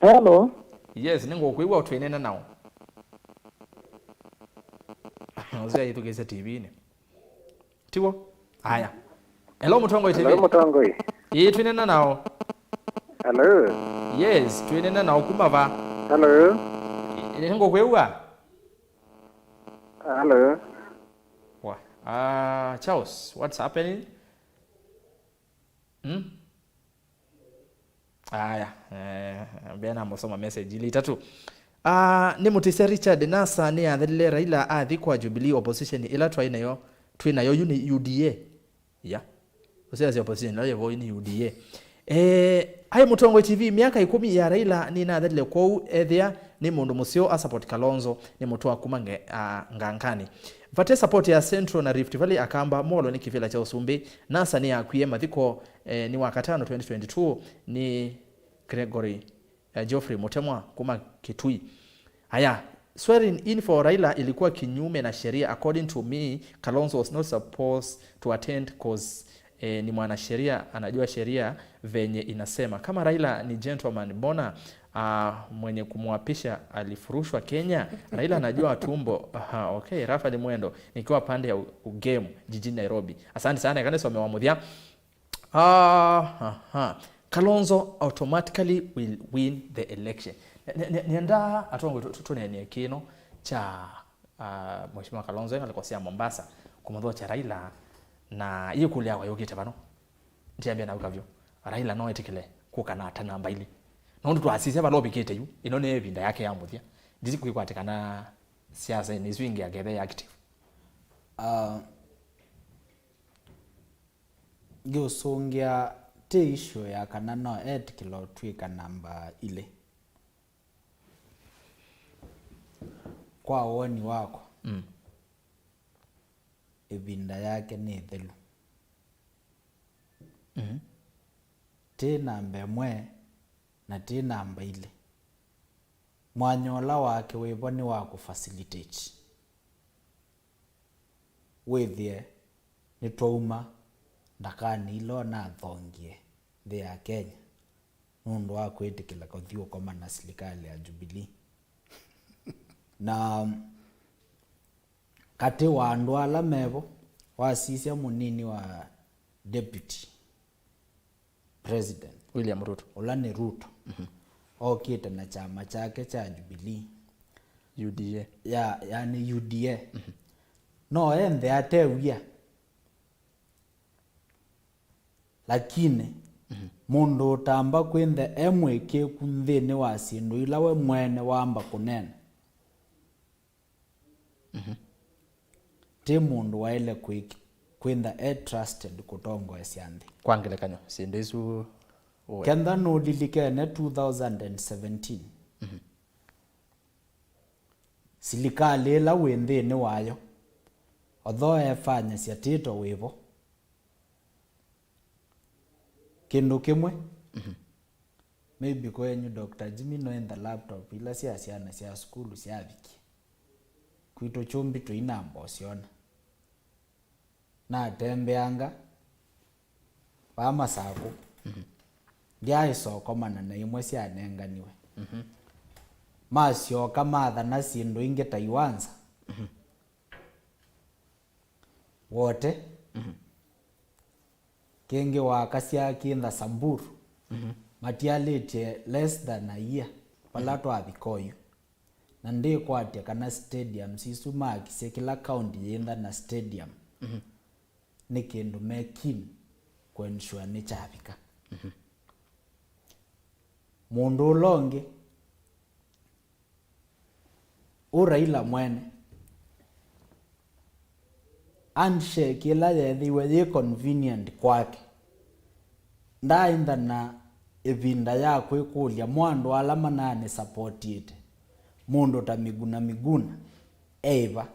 Hello. Yes, nĩngũkwĩw'a, twĩneena nao. Ũsya yĩthukĩĩsya T V-inĩ. Tiw'o? Aya. Hello, Mũtongoi T V. Hello, Mũtongoi. Ĩĩ, twĩneena nao. Hello. Yes, twĩneena nao kuma va? Hello. Ĩĩ, nĩngũkwĩw'a. Hello. Wa. Ah, Charles, what's happening? Hmm? Aya, eh, mbea namũsoma message ili itatu. Ah, nĩ mũtĩsya Richard nasa nĩyathelile Raila athi kwa Jubilee, opposition ĩla twaĩ nayo, twĩ nayo yu nĩ U D A. Ya. Ũsiasya opposition ĩla yĩvo yu nĩ U D A. Eh, aĩ Mũtongoi T V, myaka ĩkũmi ya Raila nĩnathelile kwoou ethĩa nĩ mũndũ mũseo a support Kalonzo nĩ mũtũa kuma nge, ah, ngangani. Vate support ya Central na Rift Valley Akamba molwe nĩ kĩvĩla kya ũsumbĩ. Nasa nĩyakwie mathiko, eh, nĩ wa katano twenty twenty-two nĩ Gregory, eh, Geoffrey Mutemwa kuma Kitui. Aya, swearing in for Raila ilikuwa kinyume na sheria. According to me, Kalonzo was not supposed to attend 'cause, eh, ni mwanasheria, anajua sheria venye inasema. Kama Raila ni gentleman, mbona, ah, mwenye kumwapisha alifurushwa Kenya? Raila anajua tumbo. Aha, okay. Rafael Mwendo, nikiwa pande ya U-, Ugemu, jijini Nairobi. Asante sana, eka nĩsome wa mũthya. Ah, aha. Kalonzo automatically will win the election. Nĩ-, nĩ-, nĩ-, nĩenda atongoi tũ-, tũ-, tũnenie kĩno kya, ah, Mheshimiwa Kalonzo ĩ ngalĩko sya Mombasa kũmũthokya Raila, na yĩkũlyo yakwa yũkĩte vano. Ndiambia na ũkavyo. Raila no etĩkĩle kũka na ata namba ilĩ? Nũndũ twasisya vala ũvikĩte yu, ĩno nĩ ĩvinda yake ya mũthya. Ndisi kwĩkwatĩkana siasa-inĩ isu ingĩ akethe active. Ah, Ngĩũsũngĩa, ti issue ya kana no etĩkĩla ũtw'ĩka namba ilĩ. Kwa woni wakwa, Mm. ĩvinda yake nĩ ĩthelu. Mhm. Ti namba ĩmwe na ti namba ilĩ. Mwanya ũla wake wĩvo nĩ wa kũ facilitate. Wĩthĩe nĩtwauma ndakanĩ ila ũnathongie nthĩ ya Kenya nũndũ wa kwĩtĩkĩla kũthi ũkomana na silikalĩ ya Jubilee. Na katĩ wa andũ ala mevo, wasisya mũnini wa deputy president, William Ruto. Ũla nĩ Ruto. Mhm. Okĩte na kyama kyake kya Jubilee. U D A. Ya, yani U D A. Mhm. No enthe atew'ĩa. Lakini, Mhm. mũndũ ũtamba kwĩntha e mũĩkĩĩku nthĩnĩ wa syĩndũ ila we mwene wamba kũneena. Mhm. Ti mũndũ waĩle kwĩk-, kwĩntha e trusted kũtongoesya nthĩ. Kwa ngelekany'o, syĩndũ isu ũwe. Kenda nũlilikene two thousand and seventeen, Mhm. silikalĩ ĩla wĩ nthĩnĩ wayo, although efanyasya tĩto wĩvo, kĩndũ kĩmwe, Mhm. maybe kwenyu Doctor Jimmy no in the laptop ila sya syana sya sukulu syavikie. Kwitũ kyũmbi tũinamba ũsyona. Natembeanga vaa Masakũ. Mhm. Ndyaĩsa ũkomana na imwe syanenganiwe. Mhm. Masyoka mathana syĩndũ ingĩ ta iwanza. Mhm. Wote. Mhm. Kĩngĩ wakasya kĩntha Samburu. Mhm. Matialĩtye less than a year vala Mhm. twavika oyu. Na ndĩkwatya kana stadiums isu maakisye kĩla county yĩntha na stadium Mhm. nĩ kĩndũ me keen kũensure nĩkyavika. Mhm. Mũndũ ũla ũngĩ, ũ Raila mwene, handshake ĩla yeethĩiwe yĩ convenient kwake, ndaaĩntha na ĩvinda ya kwĩkũlya mo andũ ala mananĩsapotiĩte, mũndũ ta Miguna Miguna, eĩva?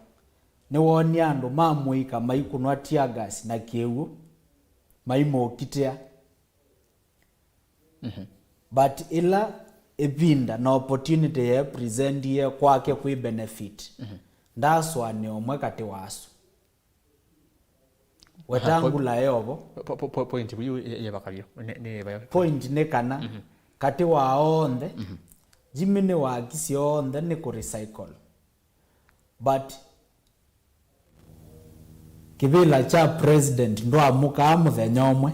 Nĩwoonie andũ ma mũika maikũnwa tear gas na kĩw'ũ maimũkitĩa? Mhm. But ĩla ĩvinda na opportunity ye presentie kwake kwĩ benefit, ndasũanĩa ũmwe katĩ wa asu. Wetangula e ovo. Po- po- po- point yu yevakavyo nĩ yeva. Point nĩ kana katĩ wa onthe, Jimmy nĩwakisye onthe nĩ kũ recycle. But kĩvĩla kya president ndwamũkaa mũthenya ũmwe,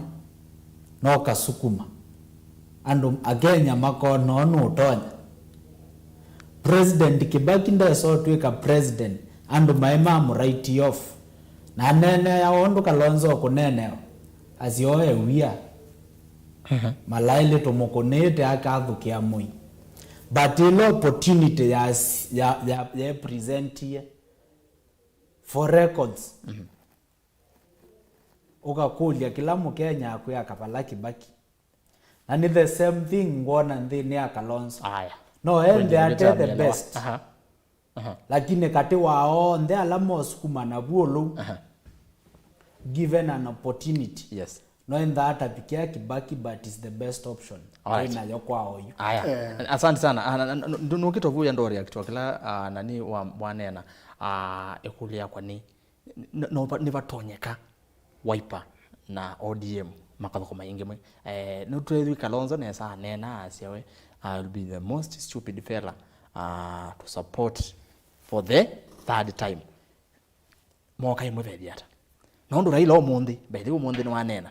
no kasukuma andũ Akenya makona ũũ nũtonya. President Kibaki ndesa ũtw'ĩka president andũ maĩ mamũ write off, na aneenea ũndũ Kalonzo ũkũneenewa, asyoe wia malaĩlĩ tũmũkũnĩĩte akathũkĩa mũi. But ĩla opportunity ya, ya, ya, ya presentie for records, ũkakũlya kĩla Mũkenya akwĩa kavala Kibaki. Na nĩ the same thing ngwona nthĩnĩ ya Kalonzo. Aya. No ende ate the best. Aha. Aha. Lakini katĩ wa onthe ala mosukuma na vuo lou, given an opportunity, yes, no enda atapikia Kibaki, but is the best option. Alright. Nayo kwa oyu. Aya. Eh. Asante sana. Ah, na- na- na- ndu- nukito vuya ndo react wa kila ah, nani wa mwanena ah, ikulia kwa ni n- no va- nĩvatonyeka Wiper na O D M makathũkũma ĩngĩ mwe. Eh, nĩtwethwi Kalonzo nesa anena asya we, "I will be the most stupid fella uh, to support for the third time." Moka ĩmwe vethi ata? Na ũndũ Raila ũmũnthĩ, by the way, ũmũnthĩ nĩwanena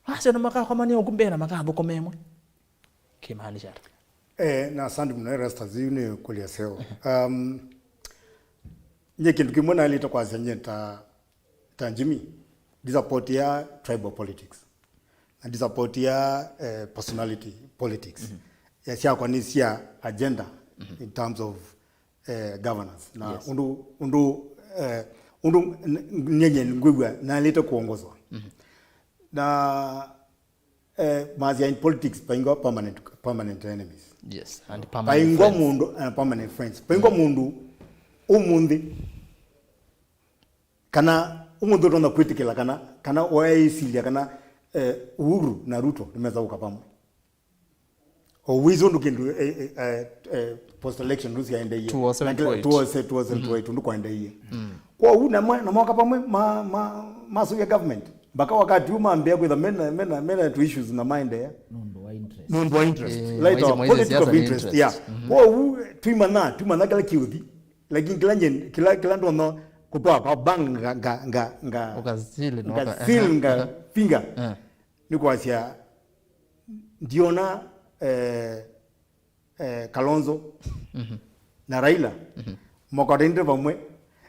asya nĩmakakomania ũku mbee na makathũkũma ĩmwe. Kimaanisha ata? Eh, na asante mũno Erastus, yu nĩ kũlya seo. Um, nye kĩndũ kĩmwe naĩlĩte kwasya nye ta, ta Jimmy, ndisapoti ya tribal politics. Na ndisapoti ya eh, personality politics. Ya syakwa nĩ sya agenda in terms of eh, governance. Na Yes. ũndũ, ũndũ, eh, ũndũ n- n- nyenye ngwĩw'a naĩlĩte kuongozwa. Na eh, maasya in politics paingwa permanent, permanent enemies. Yes, and permanent paingwa friends. Mũndũ uh, permanent friends paingwa mũndũ ũmũnthĩ kana ũmũnthĩ ũtonya kwĩtĩkĩla kana kana waĩsilya kana eh, Uhuru na Ruto nĩmesa ũka pamwe. Ũwĩsĩ ũndũ kĩndũ eh, eh, eh, eh, post election ndu syaendeie. Two oh seven, two oh eight. Two oh seven, two oh eight, ũndũ kwaendeie. Kwoou na mwa- na moka pamwe ma- ma- masũvya government mpaka wakati huu mambĩa kwĩtha mena mena mena tu issues na maendeea. Nũndũ wa interest. Nũndũ wa interest. Eh, right, maisha- our maisha political siasa ni interest, interest. Yeah. Kwoou twimanya twimanya kĩla kĩũthi, lakini kĩla nye- kĩla kĩla ndono kũtwaa kwa bank nga nga nga nga Ukasili no nga ka- seal nga finger. Eh. Nĩ kwasya ndiona eh, eh, Kalonzo na Raila mokatanĩte vamwe,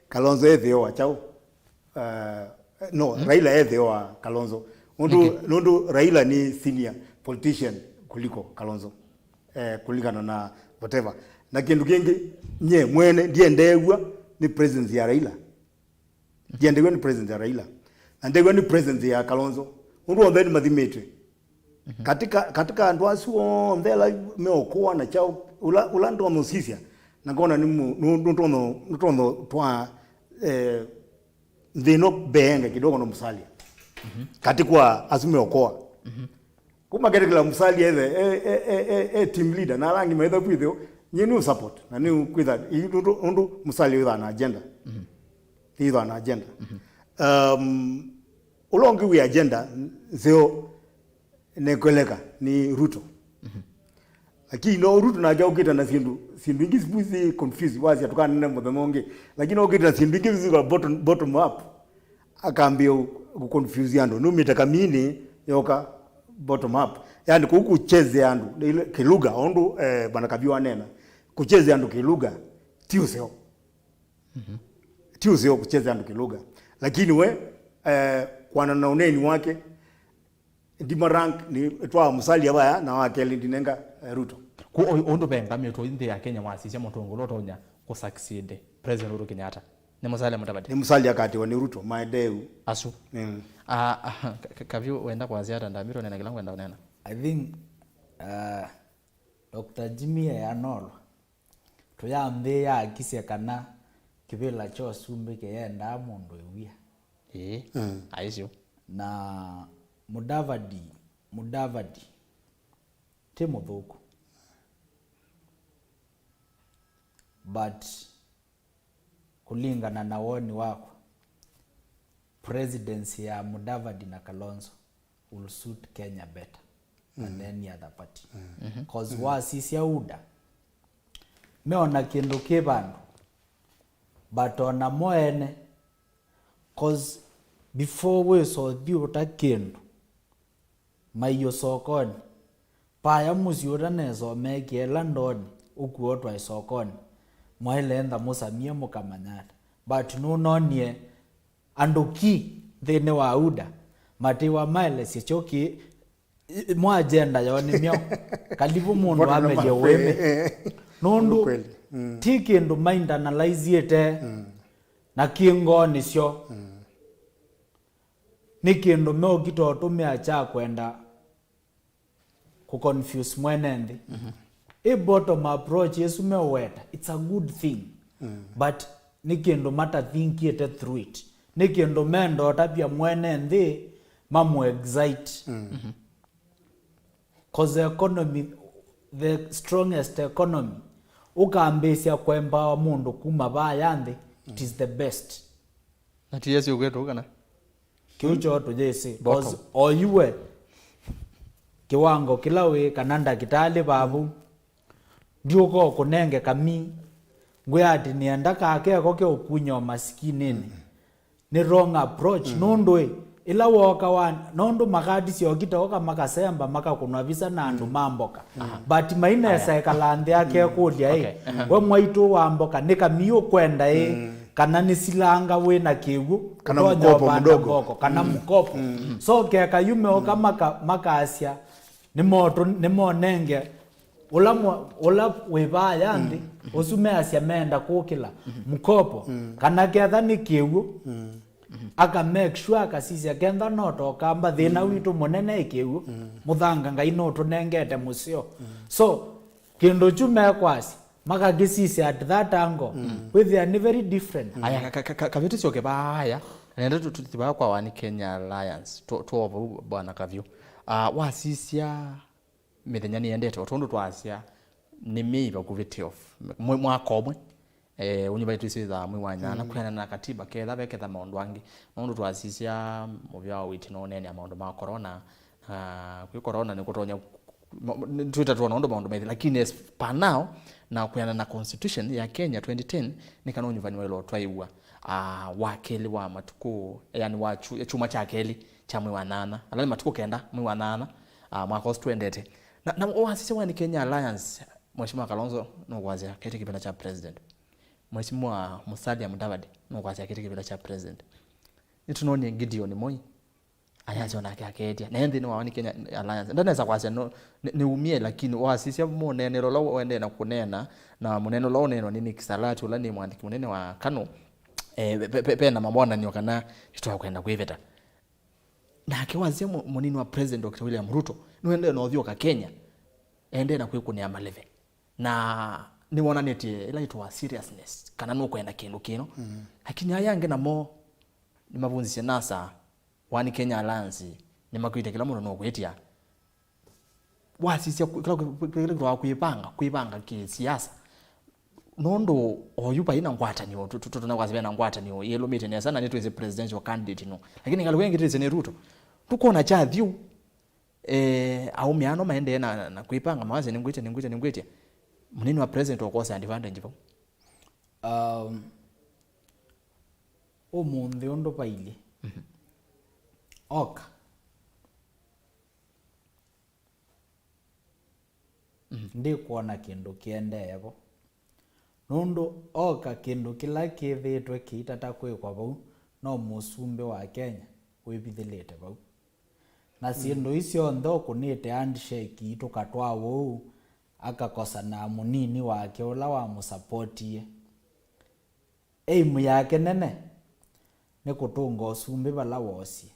Kalonzo ethĩwa kyaũ? Eh, no, Raila ethĩwa Kalonzo nũndũ nũndũ Raila nĩ senior politician kuliko Kalonzo eh, kulingana na whatever. Na kĩndũ kĩngĩ, nye mwene ndiendeew'a nĩ presence ya Raila. Ndiendeew'a nĩ presence ya Raila. Na ndeew'a nĩ presence ya Kalonzo. Ũndũ onthe nĩmathimĩtwe. Katika, katika andũ asu onthe ala meũkũa na kyaũ, ũla, ũla ndonya ũsisya, na ngona nĩ mũ- nũ- nũtonya nũtonya twa eh, nthĩno mbeenga kidogo no Musalia. Kati kwa asu meũkũa. Kuma ketekela Musalia ethe e, e, e, e, e team leader na alangi maitha kwithio nye nĩ support na nĩ kwitha nũndũ Musalia witha na agenda. Witha na agenda. Um, ũla ũngĩ wĩ agenda nzeo nekweleka nĩ Ruto. Lakini no Ruto nake okĩte na syĩndũ syĩndũ ingĩ sipusi confuse wasya tũkanene mũthenya ũngĩ. Lakini okĩte na syĩndũ ingĩ zika bottom, bottom up. Akambia kuconfuse andũ numĩte kamini yoka bottom up. Yani kũu kuchezea andũ ile kiluga ũndũ eh, bwana Kabi wanena. Kuchezea andũ kiluga ti ũseo. Ti ũseo kuchezea andũ kiluga. Lakini we eh, kwana na ũneni wake ndima rank nĩ twaa Musalia vaya na wa kelĩ ndinenga eh, Ruto. Ku ũndũ vengamitwe nthĩ ya Kenya wasisya mũtongolo ũtonya kũsucceed President Uhuru Kenyatta nĩ Musalia Mudavadi. Nĩ Musalia akatiwa nĩ Ruto maendeu. Asu. Mm. Ah, ah, ka- ka- Kavi wenda kwasya ata ndambirwo nena kĩla ngwenda ũnena. I think uh, Doctor Jimmy eanolwa tũyambĩĩa akisye kana kĩvĩla kya ũsumbĩ kĩyendaa mũndũ ĩwia. Ĩĩ. Mm. Aisyo. Na Mudavadi, Mudavadi ti mũthũku. But kũlingana na woni wakwa, presidency ya Mudavadi na Kalonzo will suit Kenya better than any other party. 'Cause wasisya UDA, meona kĩndũ kĩ vandũ, but ona mo ene, 'cause before wĩsa ũthi ũta kĩndũ, maiũ sokonĩ. Paya mũsyĩ ũtanesa ũmekie ĩla ndoonĩ, ũkua ũtwae sokonĩ. Mwaĩle ntha mũsamie mũkamanya ata? But nũnonie andũ ki nthĩnĩ wa UDA, matĩwa maelesye kyo kĩ, i- mo agenda yoo nĩ myaũ. Kalivu mũndũ Mbona nĩ amelie makwĩ? Ũĩmĩ. Nũndũ Kweli. Mm. ti kĩndũ mainternalizĩte na kĩ ngoonĩ syoo. Nĩ kĩndũ meũkita ũtũmĩa kya kwenda kũconfuse mwene nthĩ. Ĩ bottom approach ĩsu meũweta, it's a good thing. But nĩ kĩndũ matathinkĩte through it. Nĩ kĩndũ menda ũtavya mwene nthĩ mamũexcite. 'Cause the economy, the strongest economy, ũkambĩĩsya kũempower mũndũ kuma vaya nthĩ, it is the best. Na ti yesi ũkwĩtũ kana? Kĩu kyoo tũyĩsĩ. Bottom. 'Cause o yu we, kĩwango kĩla wĩ, kana ndakĩtalĩ vavu, ndiũka ũkũnenge kami, ngwĩa atĩ nĩenda kakeko ke ũkunya ũmasikininĩ. Nĩ wrong approach. Nũndũ ĩ, ĩla wooka wa, nũndũ makati syokita oka makasemba makakũnwa visa na andũ ma mboka. But mainesa ekala nthĩ akekũlya ĩ, Okay. we mwaitũ wa mboka, nĩ kami ũkwenda ĩ, kana nĩ silanga wĩ na kĩw'ũ, Kana ũtonya mkopo ũvanda mdogo. mboko, kana mkopo. So keka yu meoka maka, makasya, nĩmotũ-, nĩmonenge ũla mwa-, ũla wĩ vaya nthĩ, ũsu measya meenda kũkĩla mkopo, kana ketha nĩ kĩw'ũ, aka make sure akasisya kentha no tokamba thĩna witũ mũnene ĩ kĩw'ũ, mũthanga Ngai nũtũnengete mũseo. So, kĩndũ kyu mekwasya, makakĩsisya at that angle, wĩthĩa nĩ very different. Aya, ka- ka- ka- kavyo tũsyoke vaaya, nenda tũtĩvaa kwa One Kenya Alliance, tũ- tũo vau bwana Kavyo. Ah, wasisya mĩthenya nĩyendete, o tondũ twasya, nĩ mĩi vakuvĩ ti off. Mwe- mwaka ũmwe, eh, ũnyuva twĩsĩthaa mwei wa nyanya, kwĩana na katiba, ketha veketha maũndũ angĩ. Nũndũ twasisya mũvĩa wa wĩti nũneenea maũndũ ma corona, na kwĩ corona nĩkũtonya, ma- nĩ- twĩta tuona ũndũ maũndũ maithi, lakini as per now, na kwĩana na constitution ya Kenya twenty ten, nĩ kana ũnyuvani waĩlwa ũtwaĩwa, ah, wa kelĩ wa matukũ, yani wa chu- kyumwa kya kelĩ kya mwei wa nyanya, ala nĩ matukũ kenda mwei wa nyanya, ah, mwaka ũsu twendete. Na, na wasisya One Kenya Alliance, Mheshimiwa Kalonzo nũkwasya kĩtĩ kĩvĩla kya president. Mheshimiwa Musalia Mudavadi nũkwasya kĩtĩ kĩvĩla kya president. Nĩtũnonie Gideon Moi, ayasya onake akeetya. Na nthĩnĩ wa One Kenya Alliance. Ndanesa kwasya no, nĩ- nĩumie, lakini wasisya mũneenelo ũla ũendee na kũneena, na mũneenelo ũla ũneenwa nĩ Nick Salati, ũla nĩ mwandĩki mũnene wa Kano, eh, pe- pe- pena mawonany'o kana nĩtwakwenda kwĩvĩta. Nake wasisya mũ- mũnini wa President Doctor William Ruto, nũendee na ũthyũũka Kenya, endee na kwĩkũnĩa maleve. Na nĩwonanĩtye ĩla ĩtwa seriousness, kana nũkwenda kĩndũ kĩno. Lakini aya angĩ namo nĩmavunzisye nasa, One Kenya Alliance, nĩmakwĩtya kĩla mũndũ nũkwĩtya. Wasisya kũ- kĩla kĩ- kĩla kĩtwa kwĩvanga, kwĩvanga kĩsiasa. Nũndũ oyu vai na ngwatanĩo, tũ- tũ- tũtonya kwasya ve na ngwatanĩo yĩlũmĩte nesa, na nĩtwĩsĩ presidential candidate no. Lakini ngalĩko ĩngĩ twĩsĩ nĩ Ruto. Tũkwona kyathi ũu, eh, aũme ano maendee na, na, na kwĩpanga, mawasya nĩngwĩtya, nĩngwĩtya, nĩngwĩtya. Mũnini wa president ũkosa advantage vau. Um, ũmũnthĩ ũndũ vailyĩ. Oka. Ndikwona kĩndũ kĩendee vo. Nũndũ oka kĩndũ kĩla kĩthĩĩtwe kĩitata kwĩkwa vau no mũsumbĩ wa Kenya wĩvithĩlĩte vau. Na syĩndũ ii syonthe ũkũnĩte handshake ii tũkatwaa ũu, akakosa na mũnini wake ũla wamũsapotie. Aim yake nene nĩ kũtũnga ũsumbĩ vala woosie.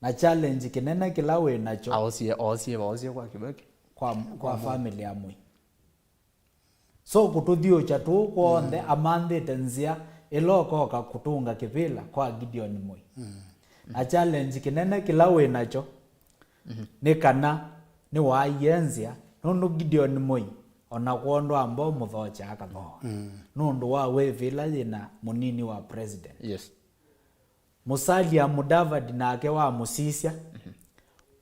Na challenge kĩnene kĩla wĩ nakyo Aosie, oosie, oosie kwa Kibaki. kwa, kwa family ya Moi. So kũtũthiũkya tũũ kw'onthe amanthĩte nzĩa ĩla ũkoka kũtũnga kĩvĩla kwa Gideon Moi. Na challenge kĩnene kĩla wĩ nakyo nĩ kana nĩwaaie nzĩa, nũndũ Gideon Moi, o na kwondũ amba ũmũthokya akathooa, nũndũ wa wĩvĩla yĩna mũnini wa president. Yes. Musalia Mudavadi nake wamũsisya.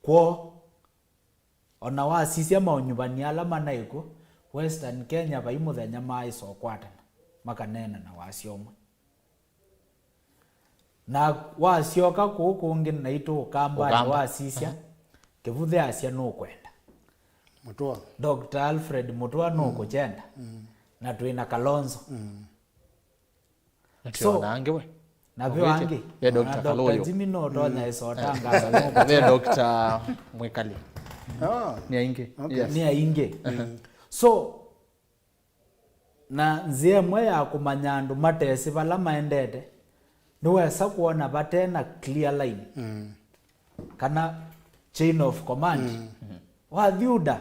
Kwoo, o na wasisya maũnyuvani ala manaĩ kw'o, Western Kenya vai mũthenya maaĩsa ũkwatana, makaneena na wasya ũmwe. Na wasyoka kũu kũngĩ naitũ Ũkambanĩ, Ũkamba. Wasisya, Kĩvuthe asya nũkwenda. Mũtũa. Doctor Alfred Mũtũa nũkũkyenda. Na twĩ na Kalonzo. Na twĩ So, ona angĩ we. Na ve Ũkwĩtĩ? Angĩ. Ve Na Doctor Kalũyũ. Jimmy no ũtonya ĩsa ũtangaza nũkũkyenda. Ve Doctor Mwĩkali. Ah, nĩ aingĩ. Okay. Yes. Nĩ aingĩ. So, na nzĩa ĩmwe ya kũmanya andũ matesĩ vala maendete, nĩwesa kwona vate na clear line, kana chain of command. Wathi ũda,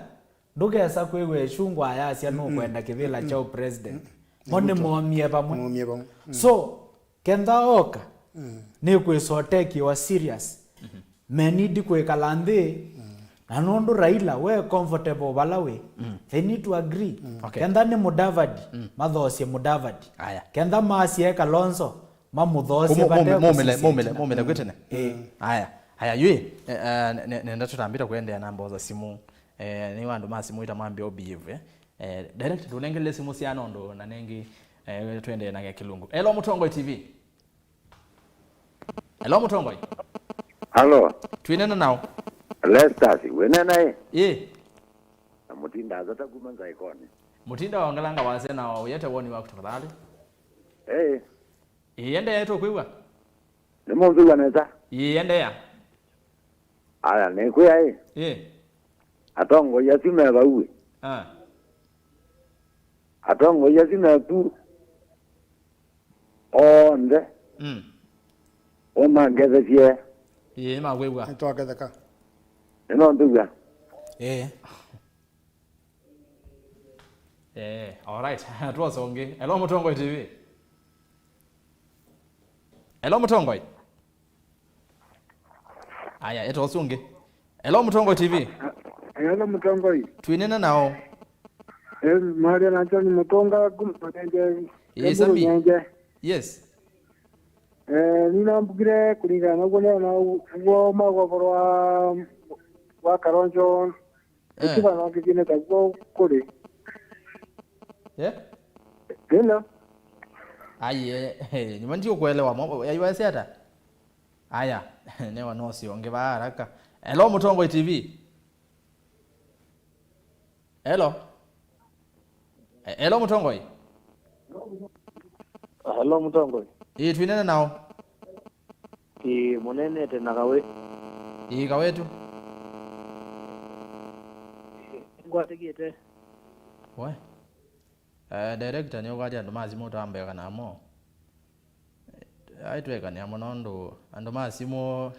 ndũkesa kwĩw'a ĩkyungwa ayasya nũkwenda kĩvĩla kya president. Mo nĩmomie vamwe. Momie vamwe. So, kenda oka, nĩkwĩsa ũtekiwa serious. Me need kwĩkala nthĩ, na nũndũ Raila we comfortable vala wĩ, they need to agree. Okay. Kenda nĩ Mudavadi, mathoosye Mudavadi. Aya. Kenda maasye Kalonzo, mamũthoosye vate kũsisya mumile, mumile, mumile kwĩ tene. Aya, aya, yu, eh, eh, ne-, ne-, nenda tũtambĩte kũendeea na mboza simũ. Eh, nĩ andũ ma simũ ita mambia ũbehave, eh. Eh, direct tũnengele simũ sya nũndũ na nengĩ, eh, tũendee na Kĩlungu. Hello, Mũtongoi T V. Hello, Mũtongoi. Hello. Twĩnena nao. Lestas, wĩnena ĩ? Ĩ. Na Mũtinda Azata kuma Nzaikoni. Mũtinda ongelanga wase na ũyete woni waku tafadhali. Ĩ. Ĩ, endeea, tũkwĩw'a. Nĩmũnzĩw'a nesa? Ĩ, endeea. Aya, nĩkwĩa ĩ. Ĩ. Atongoi asu me vau ĩ. Ah. Atongoi asu me ku. Onthe. Mm. Ũmangethesye. Ĩĩ, nĩmakwĩw'a. Nĩtwaketheka. Nĩnondĩw'a. Ĩĩ. Eh, all right. Tuosa ũngĩ. Hello, Mũtongoi T V. Hello, Mũtongoi. Aya, eta ũsu ũngĩ. Hello, Mũtongoi T V. Hello, Mũtongoi. Twĩnena nao. Eh, Maria na John Mũtũnga, kuma Nyenje. Yes, Sami. Nyenje. Yes. Eh, nĩnambukire kũlingana na ũguo nĩona ũguo ma ũvoro wa, wa Kalonzo. Eh. Ĩkĩva no kĩthĩne ta guo kũrĩ. Eh? Hello. Aye, eh, nyuma ndio kuelewa. Mo-, yaiwa siata? Aya, newa no sio ngeva haraka. Hello, Mũtongoi T V. Hello. Eh, hello, Mũtongoi. Hello, Mũtongoi. Ĩĩ, twĩnena nao. Ĩĩ, mũnenete na Kawĩ. Ĩĩ, Kawetu. Ngwatĩkĩte. We. Eh, director, nĩ ũkwatya andũ ma simũ twambeka namo. Ai, twĩkanĩa mũno ũndũ andũ ma simũ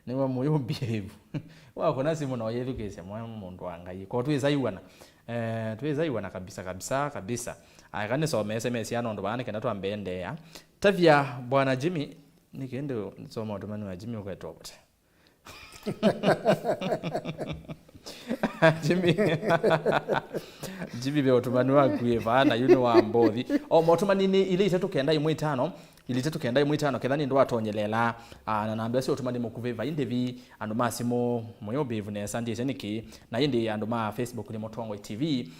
nĩwe mũyũmbie ĩvu. Wakũna simũ na ũyĩthukĩĩsya mwe mũndũ wa Ngai. Ko twĩsa iwana. Eh, twĩsa iwana kabisa, kabisa, kabisa. Aya, kana nĩsome S M S ya nũndũ vaa nĩ kenda twambe endeea. Tavya Bwana Jimmy, nĩ kĩndũ soma ũtũmani wa Jimmy ũketwa ũte. Jimmy. Jimmy, ve ũtũmani waku ĩ vaa na yu nĩ wa mbothi. O, motũmani nĩ ilĩ itatũ kenda ĩmwe itano, ilĩ itatũ kenda ĩmwe itano, ketha nĩ ndwatonyelela. Ah, na namba ĩsu ũtũmani mũkuvĩ vai ndĩvi, andũ ma simũ, mũyũmbĩvu nesa, ndiĩsya nĩkĩ. Na ĩndĩ andũ ma Facebook nĩ Mũtongoi T V.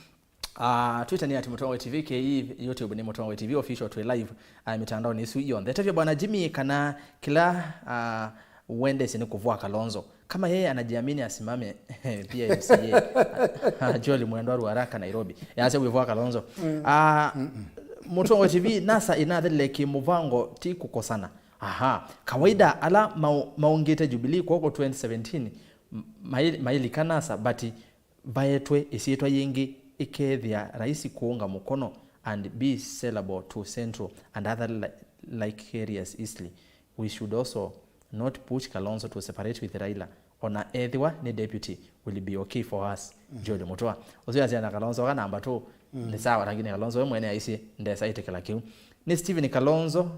Ah, Twitter nĩ at Mũtongoi T V K E, YouTube nĩ Mũtongoi T V Official, twĩ live, ah, mitandaoni isu yonthe. Tavya Bwana Jimmy kana kĩla, ah, wendesye nĩ kũvũa Kalonzo. Kama yeye anajiamini asimame pia M C A. Ah, Joel Mwendwa Ruaraka, Nairobi. Yasya wĩvũa Kalonzo. Ah, Mũtongoi T V, NASA ĩnathelile kĩmũvango ti kũkosana. Aha, kawaida ala mau-, maũngĩte Jubilee kwoko twenty seventeen, m-, mai-, mailika NASA, but vaetwe ĩsyĩtwa yĩngĩ ĩkethĩa raisi kũũnga mũkono and be sellable to Central and other li-, like areas easily. We should also not push Kalonzo to separate with Raila. Ona ethĩwa nĩ deputy will be okay for us. Joel Mũtũa. Ũsu yasya na Kalonzo ka namba two, nĩ sawa, lakini Kalonzo we mwene aisye ndesa ĩtĩkĩla kĩu. Nĩ Stephen Kalonzo.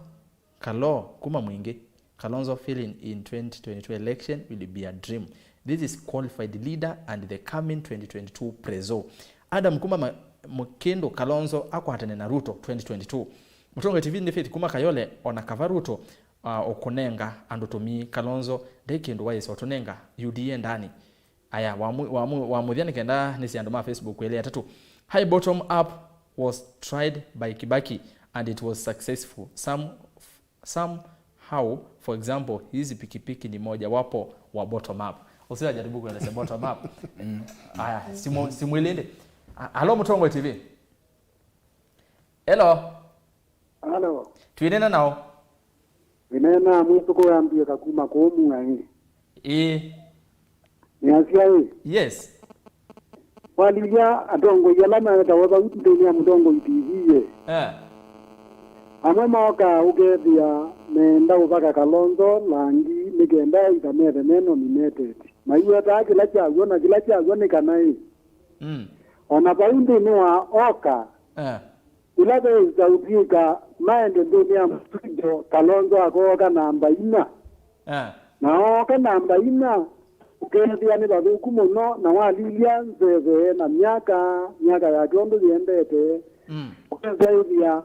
Kalo, kuma Mwingĩ. Kalonzo filling in twenty twenty-two election will be a dream. This is qualified leader and the coming twenty twenty-two prezo. Adam kuma ma, Mkendo Kalonzo akwatane na Ruto twenty twenty-two. Mũtongoi T V nĩ Faith kuma Kayole, ona kava Ruto, uh, ũkũnenga andũ tũmii, Kalonzo nde kĩndũ waĩsa ũtũnenga U D A ndani. Aya, wa mu-, wa mu-, wa mũthya nĩ kenda nĩsĩ andũ ma Facebook elĩ atatũ. Hi, bottom up was tried by Kibaki and it was successful. Some, somehow, for example, hizi pikipiki ni moja wapo wa bottom up. Usiwajaribu kuelezea bottom up. Mm. Aya, simu, simu ilinde. A-, alo Mũtongoi T V. Hello. Alo. Twĩnena nao. Wĩnena mwĩsũkũ wambie kakuma kũũ Muang'a. Ĩĩ. Nĩasya ĩ. Yes. Walilya atongoi ala metawa vau nthĩnĩ ya Mũtongoi T V ĩ. Eh. Amwe mookaa ũkethĩa meenda ũvaka Kalonzo langi nĩ kenda ĩkamethe me nominated. Maiwetaa kĩla kyaw'o na kĩla kyaw'o nĩ kana ĩ. Mm. O na vau nthĩnĩ wa oka. Eh. Ĩla veĩsa ũtw'ĩka maende nthĩnĩ ya mũsujo, Kalonzo akooka namba ina. Eh. Na ooka namba ina, ũkethĩa nĩ vathũku mũno, na walilya nzeve na myaka, myaka yake ũndũ yĩendete, mm, ũkethĩa ĩthĩa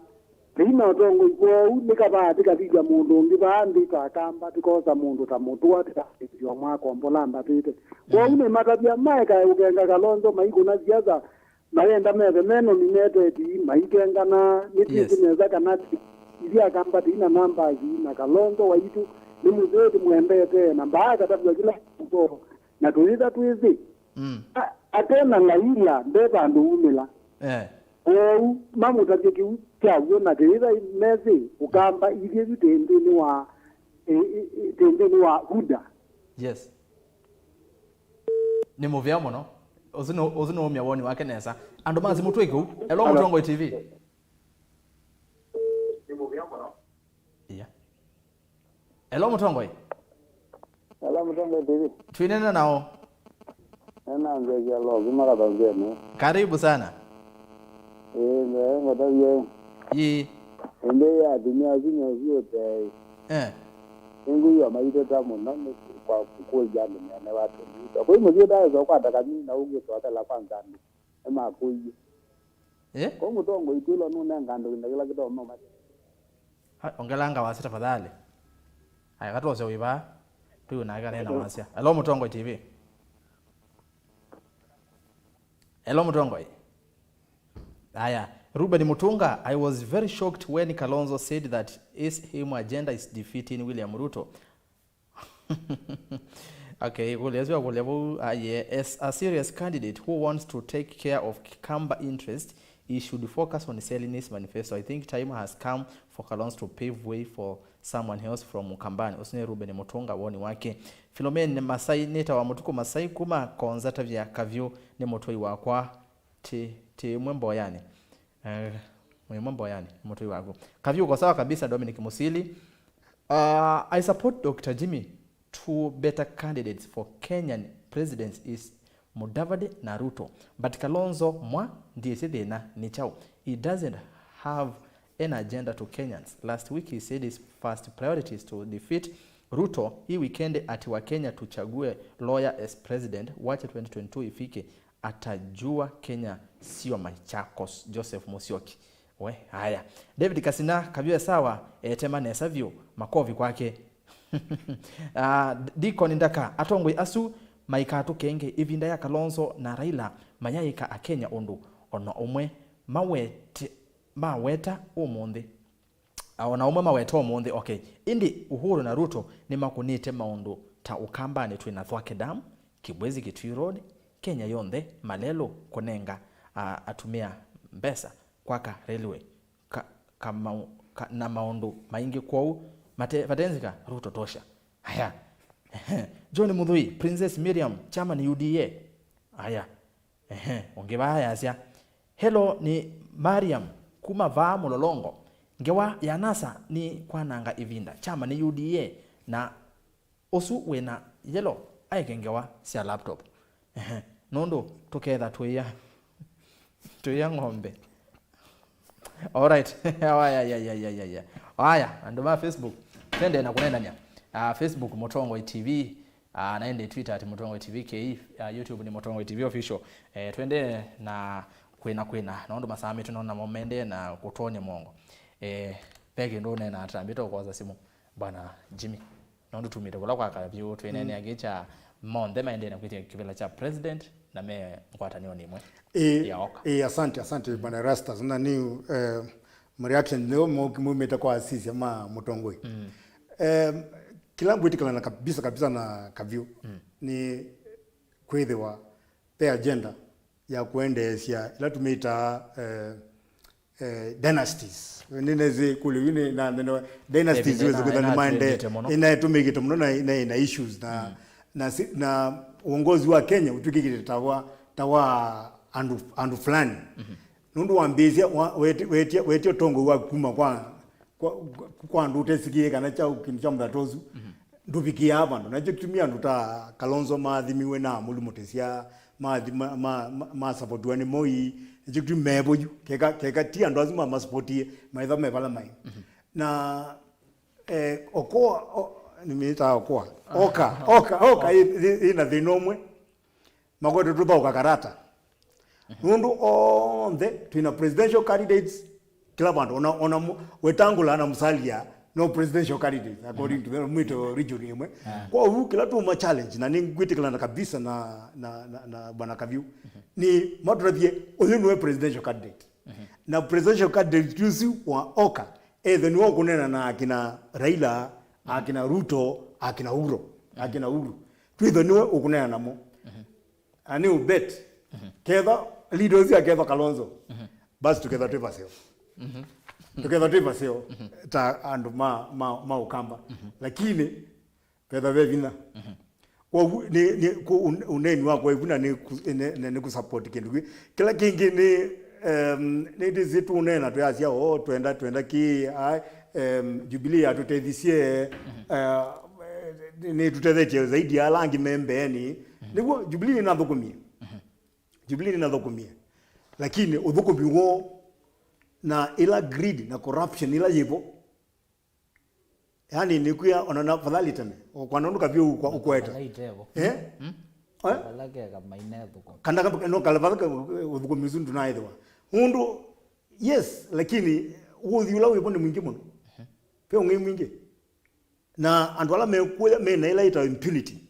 tĩi na ũtongoi kwoou nĩ kavaa tĩkathilya mũndũ ũngĩ vaa nthĩ ta Akamba, tĩkosa mũndũ ta Mũtũa, tĩkasĩthĩwa mwakombola ambatĩte. Kwoou, mm, nĩmatavya maekae ũkenga Kalonzo maikũna siasa, mayenda methe me nominated, maikengana, nĩtwĩsĩ, yes, nesa kana ti-, ithyĩ Akamba tĩi na numbers, na Kalonzo waitũ nĩ mũtheu tũmwendete, na mbaa akatavw'a kĩla kĩtoo, na tũyĩtha twĩsĩ. Mm. A-, ate na Laila nde vandũ umĩla. Eh. Kwoou mamũtavye kĩu kyaw'o na kĩyĩtha mesĩ Ũkamba ithyĩ yu tĩ nthĩnĩ wa, ĩ, ĩ, ĩ, tĩ nthĩnĩ wa UDA. Yes. Nĩ mũvea mũno. Ũsu nũ-, ũsu nũũmya woni wake nesa. Andũ ma simũ twĩ kĩu. Hello, hello. Mũtongoi T V. Yeah. Hello, Mũtongoi. Hello, Mũtongoi T V. Twĩnena nao. Nena nzekya lo, kuma Kathanzeni. Karibu sana. Ĩĩ, nzee, ngũtavye. Ĩĩ. Ĩndĩ ya atumĩa asu nyosu ũtei. Eh. Nĩngwĩw'a maiteta mũno nĩ kwa kũkũlya andũ mene wa tũmita. Kwĩ mũsyĩ ũtaesa ũkwata kamina ũngĩ twakela kwa nzandũ. Nĩmakũie. Eh? Kwa mũtongoi twĩlwa nũnenga andũ kĩnda kĩla kĩtomo mate. Ha, ongelanga wasya tafadhali. Aya, katwose wĩva. Tũiwe nake kanena wasya. Hello, Mũtongoi T V. Hello, Mũtongoi. Aya, Ruben Mutunga, I was very shocked when Kalonzo said that his him agenda is defeating William Ruto. Okay, kũlya sio kũlya vau, ah, yeah. As a serious candidate who wants to take care of Kamba interest, he should focus on selling his manifesto. I think time has come for Kalonzo to pave way for someone else from Ukambani. Ũsu nĩ Ruben Mutunga woni wake. Philomene Masai, nĩtawa Mũtukũ Masai kuma Konza, tavya kavyũ nĩ mũtwai wakwa. Ti, ti ĩmwe mboyani. Eh, mwĩ ĩmwe mboyani, mũtũi waku. Kavyuko sawa kabisa, Dominic Musili. Uh, I support Doctor Jimmy. Two better candidates for Kenyan presidents is Mudavadi na Ruto. But Kalonzo mwa, ndiĩsĩ thĩna nĩ kyaũ. He doesn't have an agenda to Kenyans. Last week he said his first priority is to defeat Ruto. Hii weekend ati wa Kenya tuchague lawyer as president. Wacha twenty twenty-two ifike. Atajua Kenya sio Machakos. Joseph Musyoki. We, haya. David Kasina, kavyũ e sawa, etema nesa vyũ, makovi kwake. Ah, Deacon Ndaka, atongoi asu maikatũkenge ĩvinda ya Kalonzo na Raila mayaĩka Akenya ũndũ ona ũmwe mawete, maweta ũmũnthĩ. O na ũmwe maweta ũmũnthĩ, okay. Ĩndĩ Uhuru na Ruto nĩmakũnĩte maũndũ ta Ũkambanĩ twĩ na Thwake Dam, Kibwezi Kitui Road, Kenya yonthe, malelũ kũnenga, a, atumĩa mbesa kwaka railway, ka, ka, mau, ka, na maũndũ maingĩ kwoou mate, vatenzĩka Ruto tosha. Aya. John Muthui, Princess Miriam, chama nĩ U D A. Aya. Ehe, ũngĩ vaa yasya, "Hello, nĩ Mariam kuma vaa Mũlolongo. Ngewa ya NASA nĩ kwananga ĩvinda. Chama nĩ U D A, na ũsu wĩna yellow aeke ngewa sya laptop." Ehe, nũndũ tũketha tũia, tũia ng'ombe. Alright. Aya, aya, aya, aya, aya. Aya, andũ ma Facebook, twendee na kũnenany'a. Ah, Facebook, Mũtongoi T V. Ah, na ĩndĩ Twitter at Mũtongoi T V K E, ah, YouTube nĩ Mũtongoi T V Official. Eh, twendee na kwĩna kwĩna, na ũndũ masaa maitũ nona mo mendee na kũtwony'a mũongo. Eh, ve kĩndũ ũneena atambĩte ũkosa simũ, Bwana Jimmy. Nũndũ tumĩte kũla kwa Kavyũ, twĩneenea kĩ kya monthe maendee na kwĩtya kĩvĩla kya president na me ngwatanĩonĩ ĩmwe Ĩ, ya oka. Ĩ, asante, asante, Bwana Erastus. Na nĩ, eh, ma reaction nĩ mo mumĩte kwa asisya ma Mũtongoi. Mm. Eh, kĩla ngwĩtĩkana na kabisa, kabisa na Kavyũ, mm, nĩ kwĩthĩwa ve agenda ya kũendeesya ĩla tũmĩtaa, eh, eh, dynasties. Nĩnĩsĩ kũlĩ yu nĩ na nene dynasties. Ĩvinda wĩsĩ kwĩtha ĩna nĩmaende trendĩte mũno. Ĩna ĩtũmĩkĩte mũno na ĩna, ĩna issues na, mm, na si-, na uongozi wa Kenya ũtw'ĩkĩte ta wa, ta wa andũ, andũ fulani. Mhm. Nũndũ wambĩĩsya wa-, weti-, wetie, wetie ũtongoi wa kuma kwa, kwa, kwa andũ ũtesikie kana kya kĩndũ kya mũthata ũsu, mhm, ndũvikĩaa vandũ. Nakyo kĩtumi andũ ta Kalonzo maathimiwe na Amuri Mutisya, mathi-, ma, ma, ma, masapotiwa nĩ Moi, nakyo kĩtumi mevo yu. Keka, keka ti andũ asu mamasupotie, maitha me vala mai. Mhm. Na, eh, Okoa, o-, nĩmĩtaa Okoa. Oka, Oka, Oka, ĩ, ĩ, ĩna thĩna ũmwe. Makwete tũthaũka karata. Nũndũ onthe twĩna presidential candidates kĩla vandũ, ona, ona mu-, Wetangula na Musalia no presidential candidates according to the, mwĩto region ĩmwe. Ah. Kwoou kĩla tũma challenge, na nĩngwĩtĩkĩlana kabisa na, na, na, na Bwana Kavyũ, nĩ matũtavye ũyũ nĩwe presidential candidate. Na presidential candidate ũsu wa Oka, either nĩwe ũkũneena na akina Raila, akina Ruto, akina Uhuru, akina Uhuru. Twĩthwa nĩwe ũkũneena namo. Na nĩ ũbet. Ketha leader ũcio aketha Kalonzo. Basi tũketha twĩ vaseo. Tũketha twĩ vaseo ta andũ ma, ma, ma Ũkamba. Lakini ketha ve vinya. Kwoou nĩ, nĩ, ku-, un-, ũneeni wakwa ĩvuna nĩ ku-, nĩ, nĩ, nĩ kũsupport kĩndũ kĩ. Kĩla kĩngĩ nĩ, em, nĩndĩsĩ tũneena twĩasya, "Oh, twenda, twenda kĩ, ai, em, Jubilee yatũtethisye, eh, nĩ, nĩtũtethetye zaidi ya ala angĩ me mbeenĩ." Nĩw'o Jubilee nĩnathũkũmie. Jubilee nĩnathũkũmie. Lakini ũthũkũmi woo na ĩla greed na corruption ĩla yĩvo, yani, nĩkwĩa ona na fadhali tene, o kwa nũndũ Kavyũ ũkwa-, ũkweta. Vala itevo. Eh? Hmm? Eh? Vala keka maine thũkũ. Kana kamba, no, kala vala ke-, ũthũkũmi ũsu ndũnaĩthĩwa. Nũndũ, yes, lakini ũthi ũla wĩvo nĩ mwingĩ mũno. Ve ũng'ei mwingĩ. Na andũ ala mekuya mena ĩla ĩtawa impunity.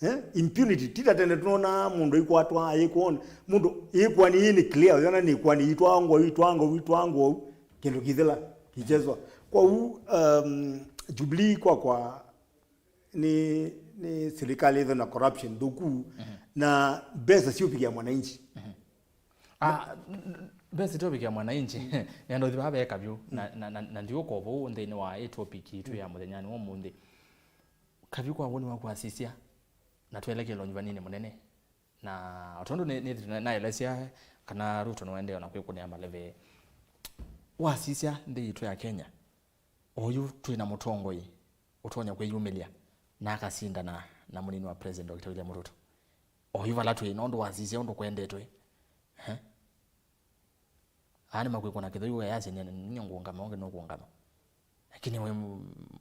Eh? Impunity, ti ta tene tũnonaa mũndũ aikwatwa, aikwona. Mũndũ ĩkwani yĩ nĩ clear, yona nĩ ĩkwani itwangwa, itwangwa, itwangwa, kĩndũ kĩthela, kichezwa. Kwoou, um, Jubilee kwakwa nĩ, nĩ serikali ĩthe na corruption thũku, na mbesa siũvikĩa mwananchi. Ah, n-, n-, mbesa itovikĩa mwananchi. Nĩenda ũthi vaa ve Kavyũ, na, na, na, na ndiũka vau nthĩnĩ wa ĩ topic itũ ya mũthenyanĩ wa ũmũnthĩ. Kavyũ kwa woni waku wasisya, na twelekele ũnyuvaninĩ mũnene. Na o tondũ nĩ, nĩ, na, naelesya kana Ruto nũendee na kwĩkũnĩa maleve. Wasisya nthĩ yitũ ya Kenya, oyu twĩ na mũtongoi ũtonya kwĩyumĩlya na akasindana na mũnini wa president Doctor William Ruto. Oyu vala twĩ, nũndũ wasisya ũndũ kwendetwe. Eh? Aa nĩmakwĩkũna kĩthũi, ũkeyasya, "Nyie, nyie ngũũngama, ũngĩ nũkũũngama." Lakini we,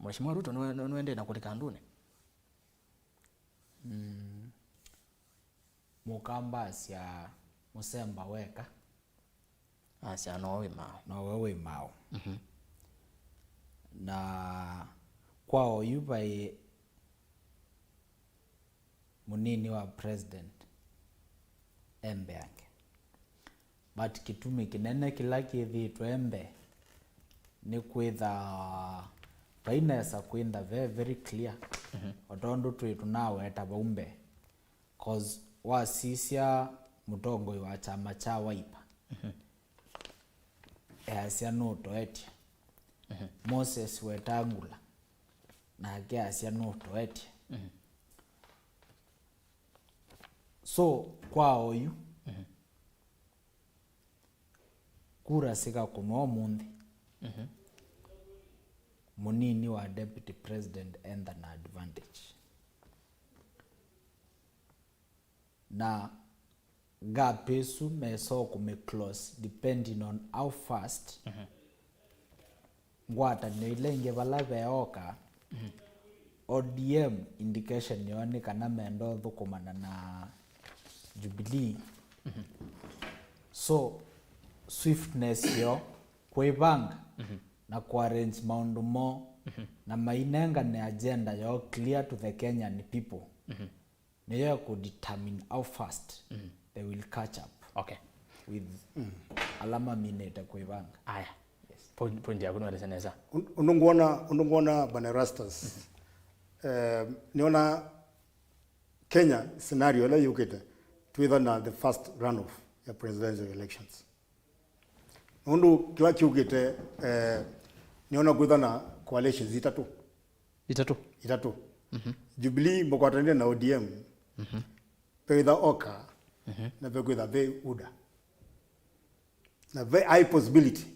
Mheshimiwa Ruto nĩwe, nĩwe, nĩwendee na kũlika andũnĩ. Mm. Mũkamba asya mũsemba weka. Asya nowe wĩ maaũ. Nowe wĩ maaũ. Mhm. Na kwa oyu vai mũnini wa president e mbeange. But kĩtumi kĩnene kĩla kĩthĩĩtwe mbee nĩ kwĩtha vai nesa kwĩtha ve very clear, mhm, o tondũ twĩ tũnaweta vau mbee. 'Cause wasisya mũtongoi wa kyama kya Wiper, mhm, easya nũtoetye. Mhm. Moses Wetangula nake asya nũtoetye. Mhm. So, kwa oyu, mhm, kura sikakũnwa ũmũnthĩ, mhm, mũnini wa deputy president entha na advantage. Na gap ĩsu mesa kũmĩ close depending on how fast, mhm, ngwatanĩo ila ingĩ vala veoka, mhm, O D M indication yoo nĩ kana menda ũthũkũmana na Jubilee. So swiftness yoo kwĩvanga na kũarrange maũndũ moo na mainengane agenda yoo clear to the Kenyan people, nĩyo ĩkũdetermine how fast they will catch up Okay. with ala maminĩte kwĩvanga. Aya. Yes. Point, point yaku nĩwelesya nesa. Un- Ũndũ ngwona, ũndũ ngwona Bwana Erastus, eh, nĩona Kenya scenario ĩla yũkĩte, twĩtha na the first runoff ya presidential elections. Nũndũ kĩla kyũkĩte, eh, nĩona kwĩtha na coalitions itatũ. Itatũ. Itatũ. Jubilee makwatanĩte na O D M. Vewĩtha OKA na vekwĩtha ve UDA. Na ve high possibility.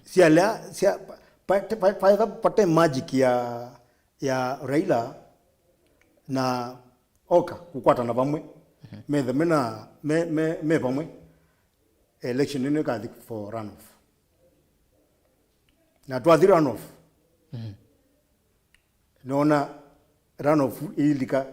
Sya lea, sya, pa- pa- pa- pa- pate magic ya ya Raila na OKA kũkwatana vamwe. Methe mena me, me, me vamwe. Election ĩno ĩkathi for runoff. Na twathi runoff, nona runoff ĩilika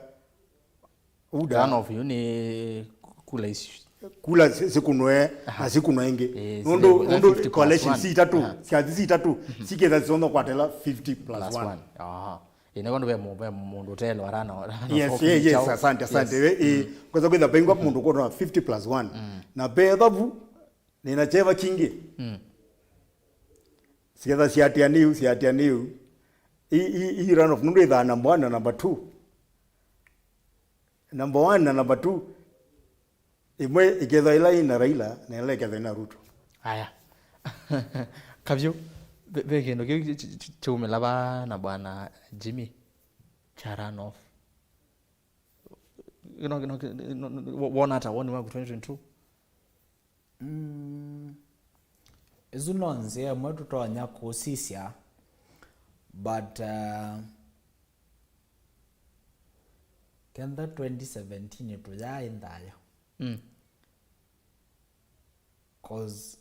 UDA. Runoff yu nĩ kula isu. Kula si- sikunwe na sikunwa ĩngĩ. Eh, nũndũ zile- nũndũ fifty plus coalition one. Si itatũ, syathi si itatũ, siketha cionthe kwatela fifty plus one. Plus one. Aha. Ĩnĩ kwandũ ve mũ- ve mũndũ ũtelo arana. Yes, yes, yes, asante, asante. We, eh, kweza kwĩtha pengwa mũndũ kũtwa fifty plus one. Na petha vu nĩna kyeva kingĩ. Siketha siatianĩu, siatianĩu. I, i, i runoff nũndũ ĩthaa number one na number two. Number one na number two. Ĩmwe ĩkethwa ĩla ĩna Raila na ĩla ĩkethwa ĩna Ruto. Aya. Kavyũ, ve ve kĩndũ kĩu kĩ- kĩ- kĩ- kyaumĩla va na bwana Jimmy kya runoff. Kĩno- kĩno- kĩ- no- no- wo- wona ata woni waku twenty twenty-two? Mm, ĩsu no nzĩa ĩmwe tũtonya kũsisya, but uh, kenda twenty seventeen tũyaĩ nthayũ. Mm. 'Cause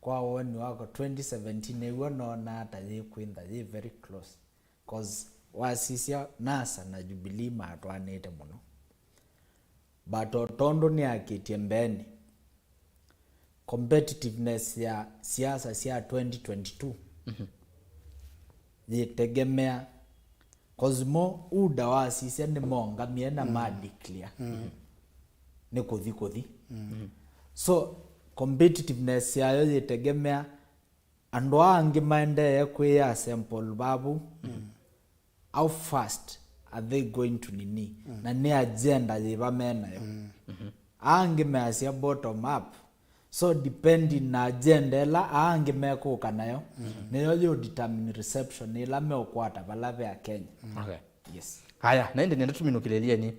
kwa woni wakwa twenty seventeen ĩw'o noonaa ta yĩkwĩntha yĩ very close, 'cause wasisya NASA na Jubilee matwaanĩte mũno. But o tondũ nĩakĩtie mbeenĩ, competitiveness ya siasa sya twenty twenty-two yĩtegemea, 'cause mo UDA wasisya nĩmoongamie na ma declare nĩ kũthi kũthi. So competitiveness yayo yĩtegemea andũ aa angĩ maendee kwĩya assemble vavu, how fast are they going to nini, na nĩ agenda yĩva menayo. Aa angĩ measya bottom up. So depending na agenda ĩla aa angĩ mekũka nayo, nĩyo yũ determine reception ĩla meũkwata vala ve Akenya. Okay. Yes. Aya, na ĩndĩ nenda tũminũkĩlĩlyeni.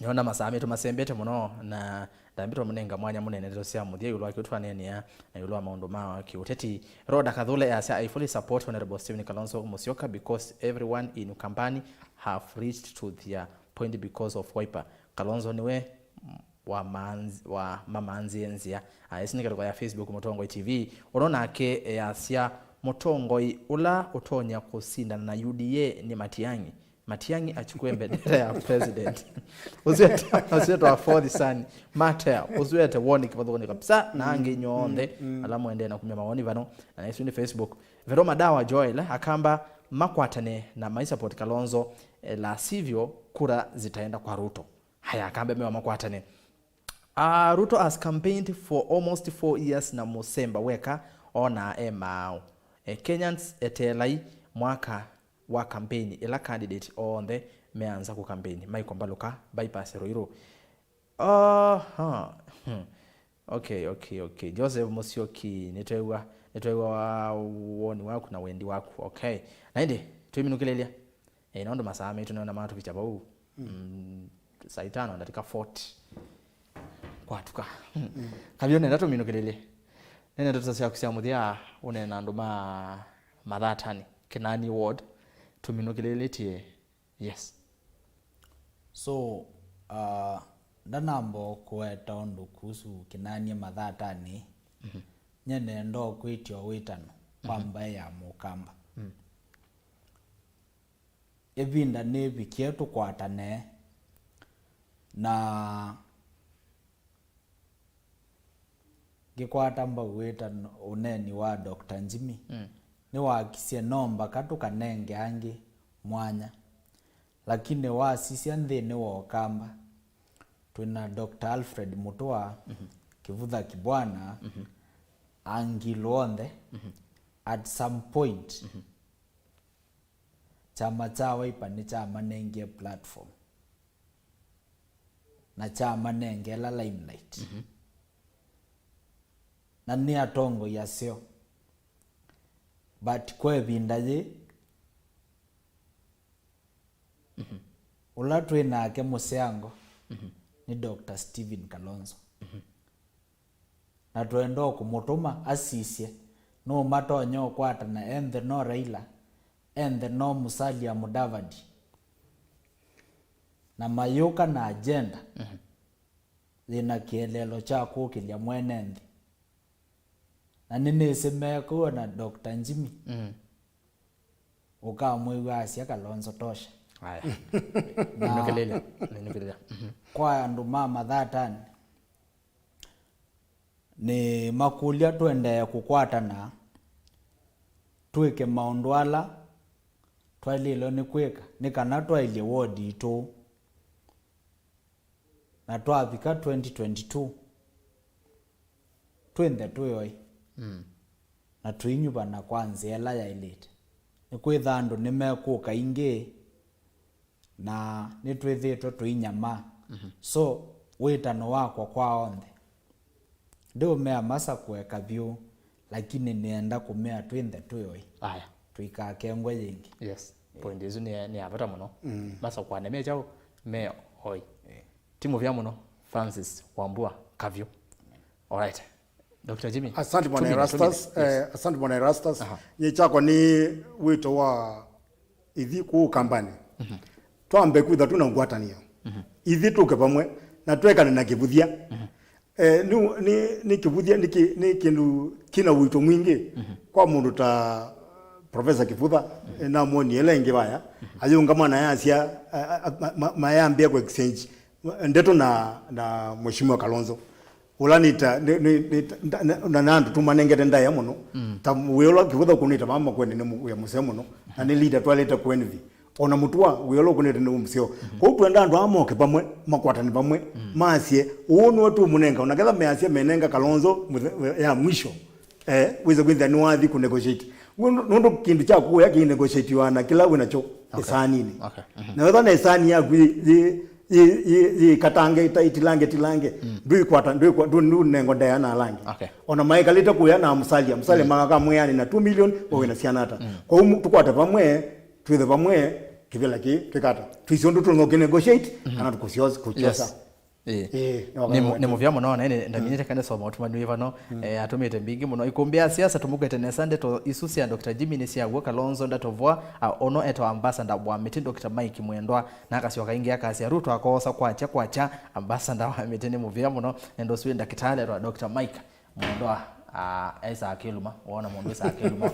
Nĩona masaa maitũ masembete mũno, na ndambĩtwe mũnenga mwanya mũnene ndeto sya mũthya ĩũlũ wa kĩu twaneenea na ĩũlũ wa maũndũ ma kĩũteti. Rhoda Kathule easya, "I fully support Honorable Stephen Kalonzo Musyoka because everyone in Ukambani have reached to their point because of Wiper. Kalonzo nĩwe wa maanz- wa mamanzie nzĩa." Aĩ, ĩsu nĩ ngalĩko ya Facebook Mũtongoi T V. Ũno nake easya, "Mũtongoi ũla ũtonya kũsindana na U D A nĩ Matiang'i. Matiang'i achukue bendera ya president." Ũsu etwa, ũsu etwa fourth son. Matea, ũsu ete woni kĩvathũkany'o kabisa na angĩ nyonthe ala mũendee na kumya mawoni vano. Na ĩsu nĩ Facebook. Vero Madawa Joel akamba makwatane na maisupport Kalonzo, eh, la sivyo kura zitaenda kwa Ruto. Haya, akamba mewa makwatane. Uh, Ruto has campaigned for almost four years na Musemba weka ona e maao. Eh, Kenyans, eteelai mwaka wa campaign ĩla candidate onthe meanza kũcampaign. Michael Mbaluka, Bypass, Ruiru. Aha. Hmm. Okay, okay, okay. Joseph Musyoki, nĩtwew'a, nĩtwew'a wa- woni waku na wendi waku. Okay. Na ĩndĩ, tũiminũkĩlĩlya. Eh, nũndũ masaa maitũ nĩona matũvikya vau. Mm, saa itano na dakika forty. Kwatuka. Kavyo nenda tũminũkĩlĩlye. Nene ndeto syaku sya mũthya ũneena andũ ma Mathatani, Kinani Ward. Tũminũkĩlĩlĩtye. Yes. So, uh, ndanamba kũweta ũndũ kuhusu Kinani Mathatani, nye nenda kwĩtya wĩtano kwa mbaĩ ya Mũkamba. Mm. ĩvinda nĩvikie tũkwatane. Na ngĩkwata mbau wĩta ũneeni wa Doctor Jimmy, mm, nĩwakisye no mbaka tũkanenge angĩ mwanya. Lakini wasisya nthĩnĩ wa Ũkamba, twĩ na Doctor Alfred Mutua, mhm, Kivutha Kibwana, mhm, Angilu onthe, mhm, at some point, mhm, kyama kya Wiper nĩkyamanengie platform na kyamanengela limelight. Mhm. Na nĩ atongoi aseo. But kwa ĩvinda yĩ, mhm, ũla twĩ nake mũseango, mhm, nĩ Doctor Stephen Kalonzo. Mhm. Na twenda o kũmũtũma asisye nũũ matonya ũkwatana, enthe no Raila, enthe no Musalia Mudavadi. Na mayũka na agenda, mhm, yĩna kĩeleelo kya kũkĩlya mwene nthĩ. Na nĩnĩsĩ mekũwa na Doctor Jimmy. Mhm. Ũkamwĩw'a asya Kalonzo tosha. Aya. Na ninũkĩlĩlya, ninũkĩlĩlya. Mhm. Kwa andũ ma Mathatanĩ, nĩ makũlya tũendee kũkwatana, twĩke maũndũ ala twaĩlĩlwe nĩ kwĩka, nĩ kana twaĩlye ward itũ. Na twavika twenty twenty-two, twĩnthe twĩ oĩ. Mm. Na tũinyuvana kwa nzĩa ĩla yaĩlĩte. Nĩkwĩtha andũ nĩmekũka ingĩ, na nĩtwĩthĩĩtwe tũinyamaa. Mhm. So, wĩtano wakwa kwa onthe, ndiũmea masakũe kavyũ, lakini nĩenda kũmea twĩnthe twĩ oĩ. Aya. Tũikakengwe yĩngĩ. Yes. Point ĩsu nĩ, nĩ ya vata mũno. Mm. Masakũane me kyaũ? Me oĩ. Eh. Ti mũvea mũno, Francis Wambua Kavyũ. Alright. Doctor Jimmy. Asante bwana Erastus. Yes. Eh, asante bwana Erastus. Aha. Nye chakwa nĩ wĩto wa ithi kũũ Kambani. Mhm. Twambe kwĩtha twĩ na ngwatanĩo. Mhm. Ithi tũke vamwe na twekane na kĩvũthya. Mhm. Eh, nĩ, nĩ, nĩ kĩvũthya nĩ kĩ-, nĩ kĩndũ kĩna ũito mwingĩ. Mhm. Kwa mũndũ ta Professor Kivutha, mhm, eh, namwonie ĩla ĩngĩ vaya, mhm, ayũngama na yasya, a, a, ma, ma, mayambĩa kũ exchange ndeto na, na Mheshimiwa Kalonzo. Ũla nĩ ta, nĩ, nĩ, nĩ ta, nda-, na, na, na andũ tũmanengete ndaĩa mũno. Mm. Ta wĩa ũla Kivutha ũkũnĩte vaa makwene nĩ mũ-, wĩa mũseo mũno. Na nĩ leader twalĩte kũ envy. Ona Mutua, wĩa ũla ũkũnĩte nĩ mũseo. Mhm. Kwoou twenda andũ aa moke vamwe, makwatane vamwe, mm, masye, ũũ nĩwe tũmũnenga. Ona ketha measya menenga Kalonzo mũthe-, ya mwisho. Eh, wĩse kwĩthĩa nĩwathi kũ negotiate. Nũndũ, nũndũ kĩndũ kya kũya kĩ negotiatiwa na kĩla wĩ nakyo, okay, ĩsaninĩ. Okay. Mhm. Na wetha na ĩsani yaku yĩ, yĩ, yĩ, yĩ, yĩ katange, ita-, itilange, tilange, mm, ndwĩkwata, ndwĩkwa-, ndũ-, ndũnengo ndea na alange. Okay. Ona maikalĩte kũya na Musalia, Musalia, mm, makakamwĩanĩ na two million, we wĩ na syana ata. Mm. Kwoou mu-, tũkwate vamwe, twĩthe vamwe, kĩvĩla kĩ, kĩkata. Twĩsĩ ũndũ tũnũkĩ negotiate, mhm, kana tũkũsyosa, kũsyosa. Yes. Ĩĩ. Ĩĩ, nĩ, nĩ mũvea mũno, na ĩndĩ ndaminyĩte kana soma ũtũmani wĩ vano. Mm. Eh, atũmĩte mbingĩ mũno. Ikumbĩ ya siasa tũmũkwete nesa, ndeto isu sya Doctor Jimmy nĩ sya w'o, Kalonzo ndatovwa, a, ono etwa ambassador wa mĩtĩ, Doctor Mike Mwendwa, na akasyoka ĩngĩ akasya, Ruto akoosa kwakya kwakya, ambassador wa mĩtĩ nĩ mũvea mũno, na ndo ũsu wĩ ndakĩtalĩ etwa Doctor Mike. Mwendwa, ah, esa akĩluma, wona mũndũ esa akĩluma.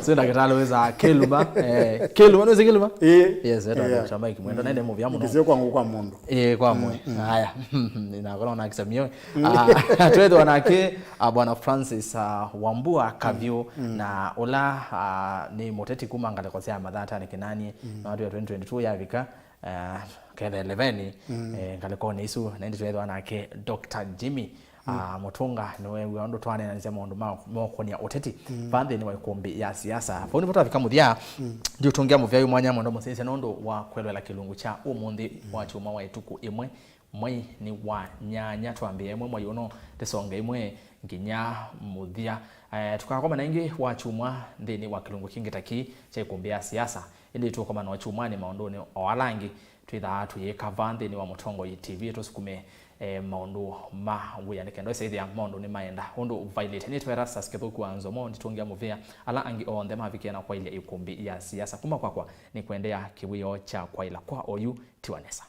Sio ndakĩtalĩ wesa akĩluma, eh, kĩluma, nĩwĩsĩ kĩluma? Ĩĩ. Yes, etwa, ĩĩ, Doctor Mike Mwendwa, na nĩ mũvea mũno. Ndisio kwa ngũ kwa mũndũ. Eh, kwa mwe. Mm, mm. Haya. Ninakorwo na kisamio. Mm. Ah, twethwa nake, ah, Bwana Francis, ah, Wambua Kavyũ, mm, mm, na ũla, ah, nĩ mũteti kuma ngalĩko sya Mathatanĩ Kĩnani, mm, na watu ya twenty twenty-two yavika, ah, ketha eleven, mm, eh, ngalĩkonĩ isu, na ĩndĩ twethwa nake Doctor Jimmy, mm, ah, Mũtũnga, nĩwe wĩa ũndũ twaneenanĩsya maũndũ ma, ma ũkũnĩa ũteti, mm, va nthĩnĩ wa ĩkũmbĩ ya siasa. Vau nĩvo twavika mũthya, mm, ndiũtũngĩa mũvea wĩ mwanya mũno mũsyaĩĩsya nũndũ wa kwelwela kĩlungu kya ũmũnthĩ, mm, wa kyumwa wa ĩtukũ ĩmwe, mwei nĩ wa nyanya, twambĩĩa ĩmwe mwei ũno, tĩsonge ĩmwe nginya mũthya. Eh, tũkakomana ĩngĩ wa kyumwa nthĩnĩ wa kĩlungu kĩngĩ ta kĩĩ kya ĩkũmbĩ ya siasa, ĩndĩ tũkomana o kyumwanĩ maũndũnĩ o ala angĩ twĩthaa tũyĩka va nthĩnĩ wa Mũtongoi T V, tũsukume, eh, maũndũ ma wĩa nĩ kenda ũsĩthĩa maũndũ nĩ maenda ũndũ vailĩte. Nĩtwa Erastus Kĩthũku wa Nzomo, nditũngĩa mũvea ala angĩ onthe mavikie na kwaĩlya ĩkũmbĩ ya siasa. Kuma kwakwa nĩ kũendeea kĩwĩoo kya kwaĩla kwa oyu, tiwa nesa.